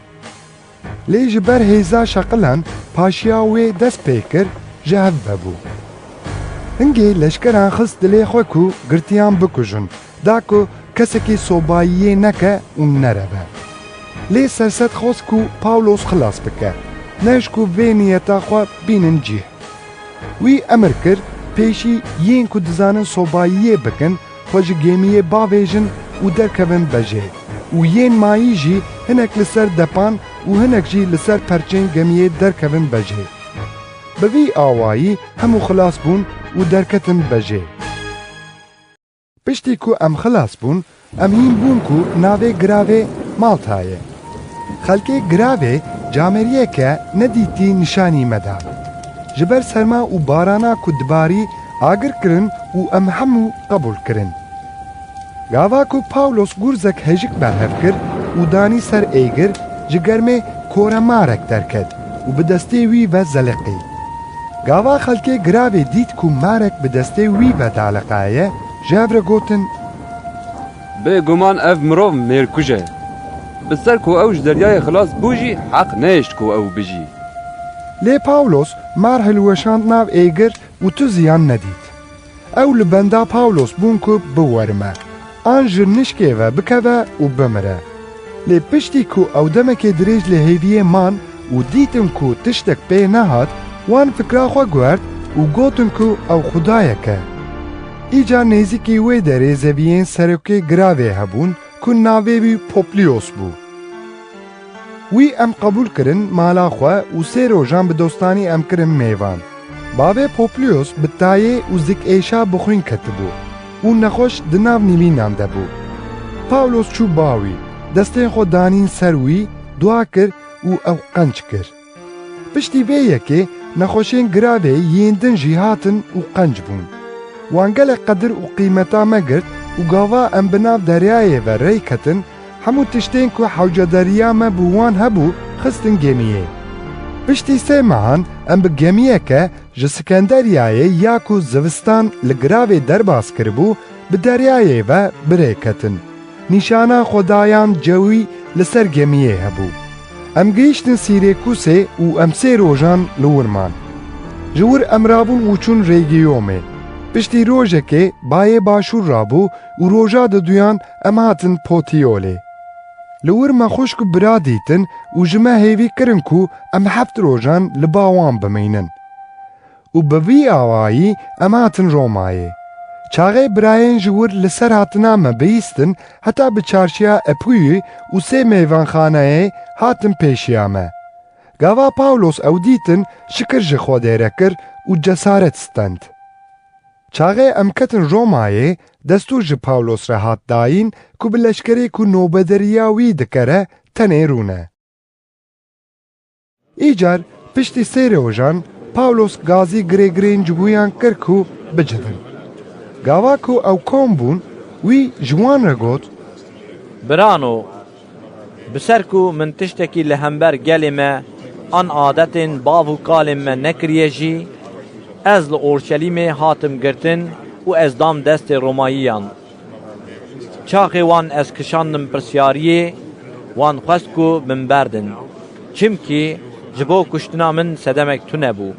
Lê ji ber hêza şeqilan paşiya wê dest pê kir, ji hev vebû. Hingê leşkeran xist dilê xwe ku girtiyan bikujin, da ku kesekî sobayiyê neke û nereve. Lê serset xwest ku Pawlos xilas bike, ne ji ku vê niyeta xwe bînin cih. Wî emir kir, pêşî yên ku dizanin sobayiyê bikin, xwe ji gemiyê bavêjin û derkevin bejê û yên mayî jî hinek li ser depan û hinek jî li ser perçên gemiyê derkevin bejê. Bi vî awayî hemû xilas bûn û derketin bejê. Piştî ku em xilas bûn, em hîn bûn ku navê giravê Malta ye. Xelkê giravê camêriyeke nedîtî nîşanî me da. Ji ber serma û barana ku dibarî, agir kirin û em hemû qebûl kirin. Gava ku Pawlos gurzek hejik berhev kir û danî ser êgir, ji germê kore marek derket û bi destê wî ve zeliqî. Gava xelkê giravê dît ku marek bi destê wî ve daliqaye, ji hev re gotin, Bêguman ev mirov mêrkuj e. Bi ser ku ew ji deryayê xilas bû jî heq nehişt ku ew bijî. Lê Pawlos mar hilweşand nav êgir û tu ziyan nedît. Ew li benda Pawlos bûn ku biwerime, an ji nişkê ve bikeve û bimire. Lê piştî ku ew demekê dirêj li hêviyê man û dîtin ku tiştek pê nehat, wan fikra xwe guhert û gotin ku ew xwedayek e. Îcar nêzîkî wê derê zeviyên serokê giravê hebûn ku navê wî Popliyos bû. Wî em qebûl kirin mala xwe û sê rojan bi dostanî em kirin mêvan. Bavê Popliyos bi tayê û zikêşa bi xwîn ketibû û nexweş di nav nîvînan de bû. Pawlos çû ba wî, destên xwe danîn ser wî, dua kir û ew qenc kir. Piştî vê yekê nexweşên giravê yên din jî hatin û qenc bûn. Wan gelek qedir û qîmeta me girt û gava em bi nav deryayê ve rey ketin, hemû tiştên ku hewcedariya me bi wan hebû xistin gemiyê. Piştî sê mehan em bi gemiyeke ji Skenderyayê ya ku zivistan li giravê derbas kiribû, bi deryayê ve bi rê ketin. Nîşana xwedayan cewî li ser gemiyê hebû. Em gihîştin Sîrêkusê û em sê rojan li wir man. Ji wir em rabûn û çûn Regiyomê. Piştî rojekê bayê başûr rabû û roja diduyan em hatin Potiyolê. Li wir me xwişk û bira dîtin û ji me hêvî kirin ku em heft rojan li ba wan bimînin. Û bi vî awayî em hatin Romayê. Çaxê birayên ji wir li ser hatina me bihîstin, heta bi çarşiya Epuyî û sê mêvanxaneyê hatin pêşiya me. Gava Pawlos ew dîtin, şikir ji Xwedê re kir û cesaret stend. Çaxê em ketin Romayê, destûr ji Pawlos re hat dayîn ku bi leşkerê ku nobederiya wî dikere, tenê rûne. Îcar piştî sê rojan Pawlos gazî girêgirên ji bûyan kir ku bicivin. Gava ku ew kom bûn, wî ji wan re got, Birano, bi ser ku min tiştekî li hember gelê me an adetên bav û kalên me nekiriye jî, ez li Orşelîmê hatim girtin û ez dam destê Romayiyan. Çaxê wan ez kişandim pirsyariyê, wan xwest ku min berdin. Çimkî ji bo kuştina min sedemek tune bû.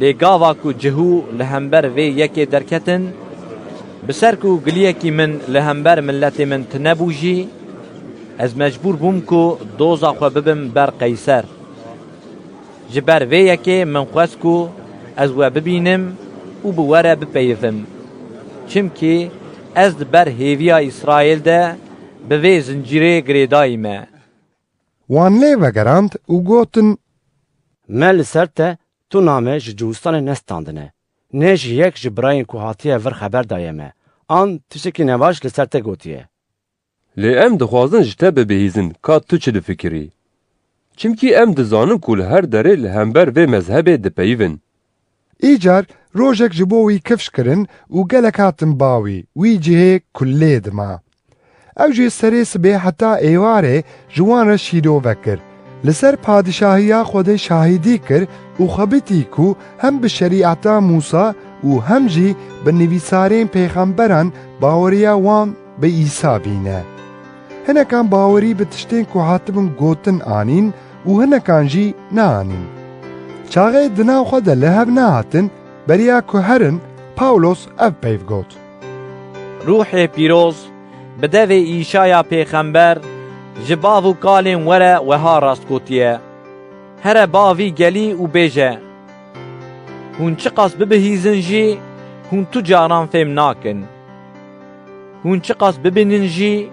Lê gava ku cihû li hember vê yekê derketin, bi ser ku giliyekî min li hember miletê min tune bû jî, ez mecbûr bûm ku doza xwe bibim ber Qeyser. Ji ber vê yekê min xwest ku ez we bibînim û bi we re bipeyivim. Çimkî ez di ber hêviya Îsraêl de bi vê zincîrê girêdayî me. Wan lê vegerand û gotin, Me li ser te tu name ji Cihûstanê nestandine, ne jî yek ji birayên ku hatiye vir xeber daye me, an tiştekî nebaş li ser te gotiye. Lê em dixwazin ji te bibihîzin ka tu çi difikirî. Çimkî em dizanin ku li her derê li hember vê mezhebê dipeyivin. Îcar rojek ji bo wî kifş kirin û gelek hatin ba wî, wî cihê kulê dima. Ew jî serê sibê heta êvarê ji wan re şîrove kir. Li ser padîşahiya Xwedê şahidî kir û xebitî ku hem bi şerîeta Mûsa û hem jî bi nivîsarên pêxemberan baweriya wan bi Îsa bîne. Hinekan bawerî bi tiştên ku hatibin gotin anîn û hinekan jî neanîn. Çaxê di nav xwe de li hev nehatin, beriya ku herin, Pawlos ev peyv got. Ruhê Pîroz bi devê Îşaya pêxember ji bav û kalên we re weha rast gotiye, Here ba vî gelî û bêje, Hûn çiqas bibihîzin jî, hûn tu caran fêm nakin. Hûn çiqas bibînin jî,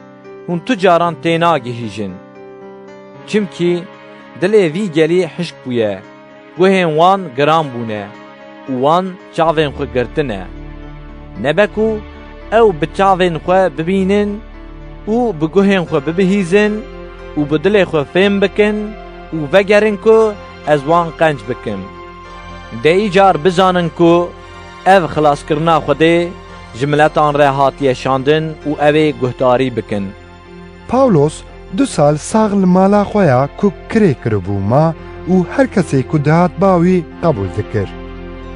hûn tu caran tênagihîjin. Çimkî dilê vî gelî hişk bûye, guhên wan giran bûne û wan çavên xwe girtine. Nebe ku ew bi çavên xwe bibînin û bi guhên xwe bibihîzin û bi dilê xwe fêm bikin û vegerin ku ez wan qenc bikim. De îcar bizanin ku ev xilaskirina Xwedê ji miletan re hatiye şandin û ew ê guhdarî bikin. Pawlos du sal sax li mala xwe ya ku kirê kiribû ma û her kesê ku dihat ba wî qebûl dikir.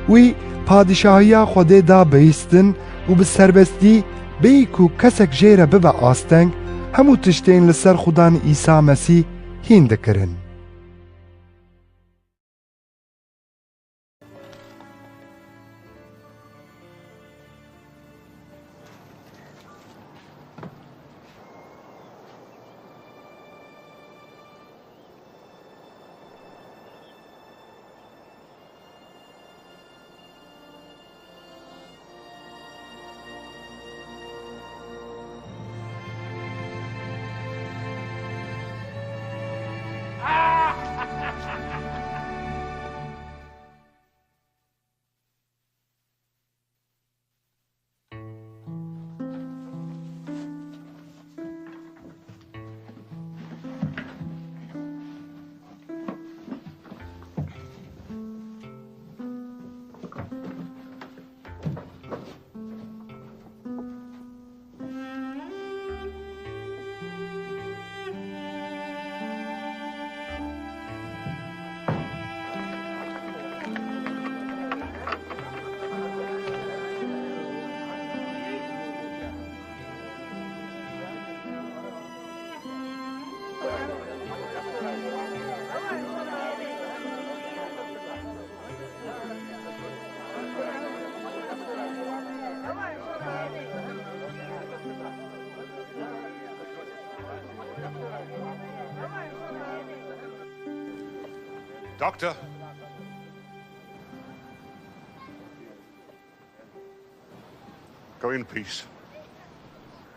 Wî padîşahiya Xwedê da bihîstin û bi serbestî Bêyî ku kesek jê re bibe asteng, hemû tiştên li ser xudan Îsa Mesîh hîn dikirin. Doctor. Go in peace.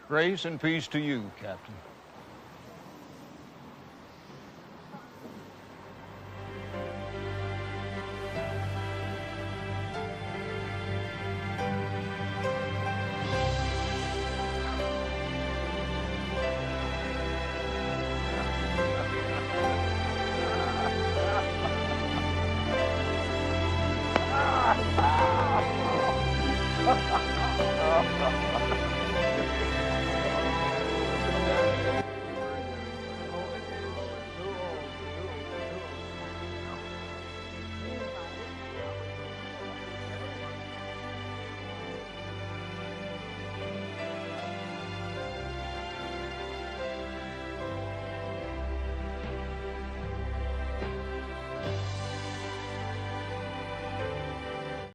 Grace and peace to you, Captain.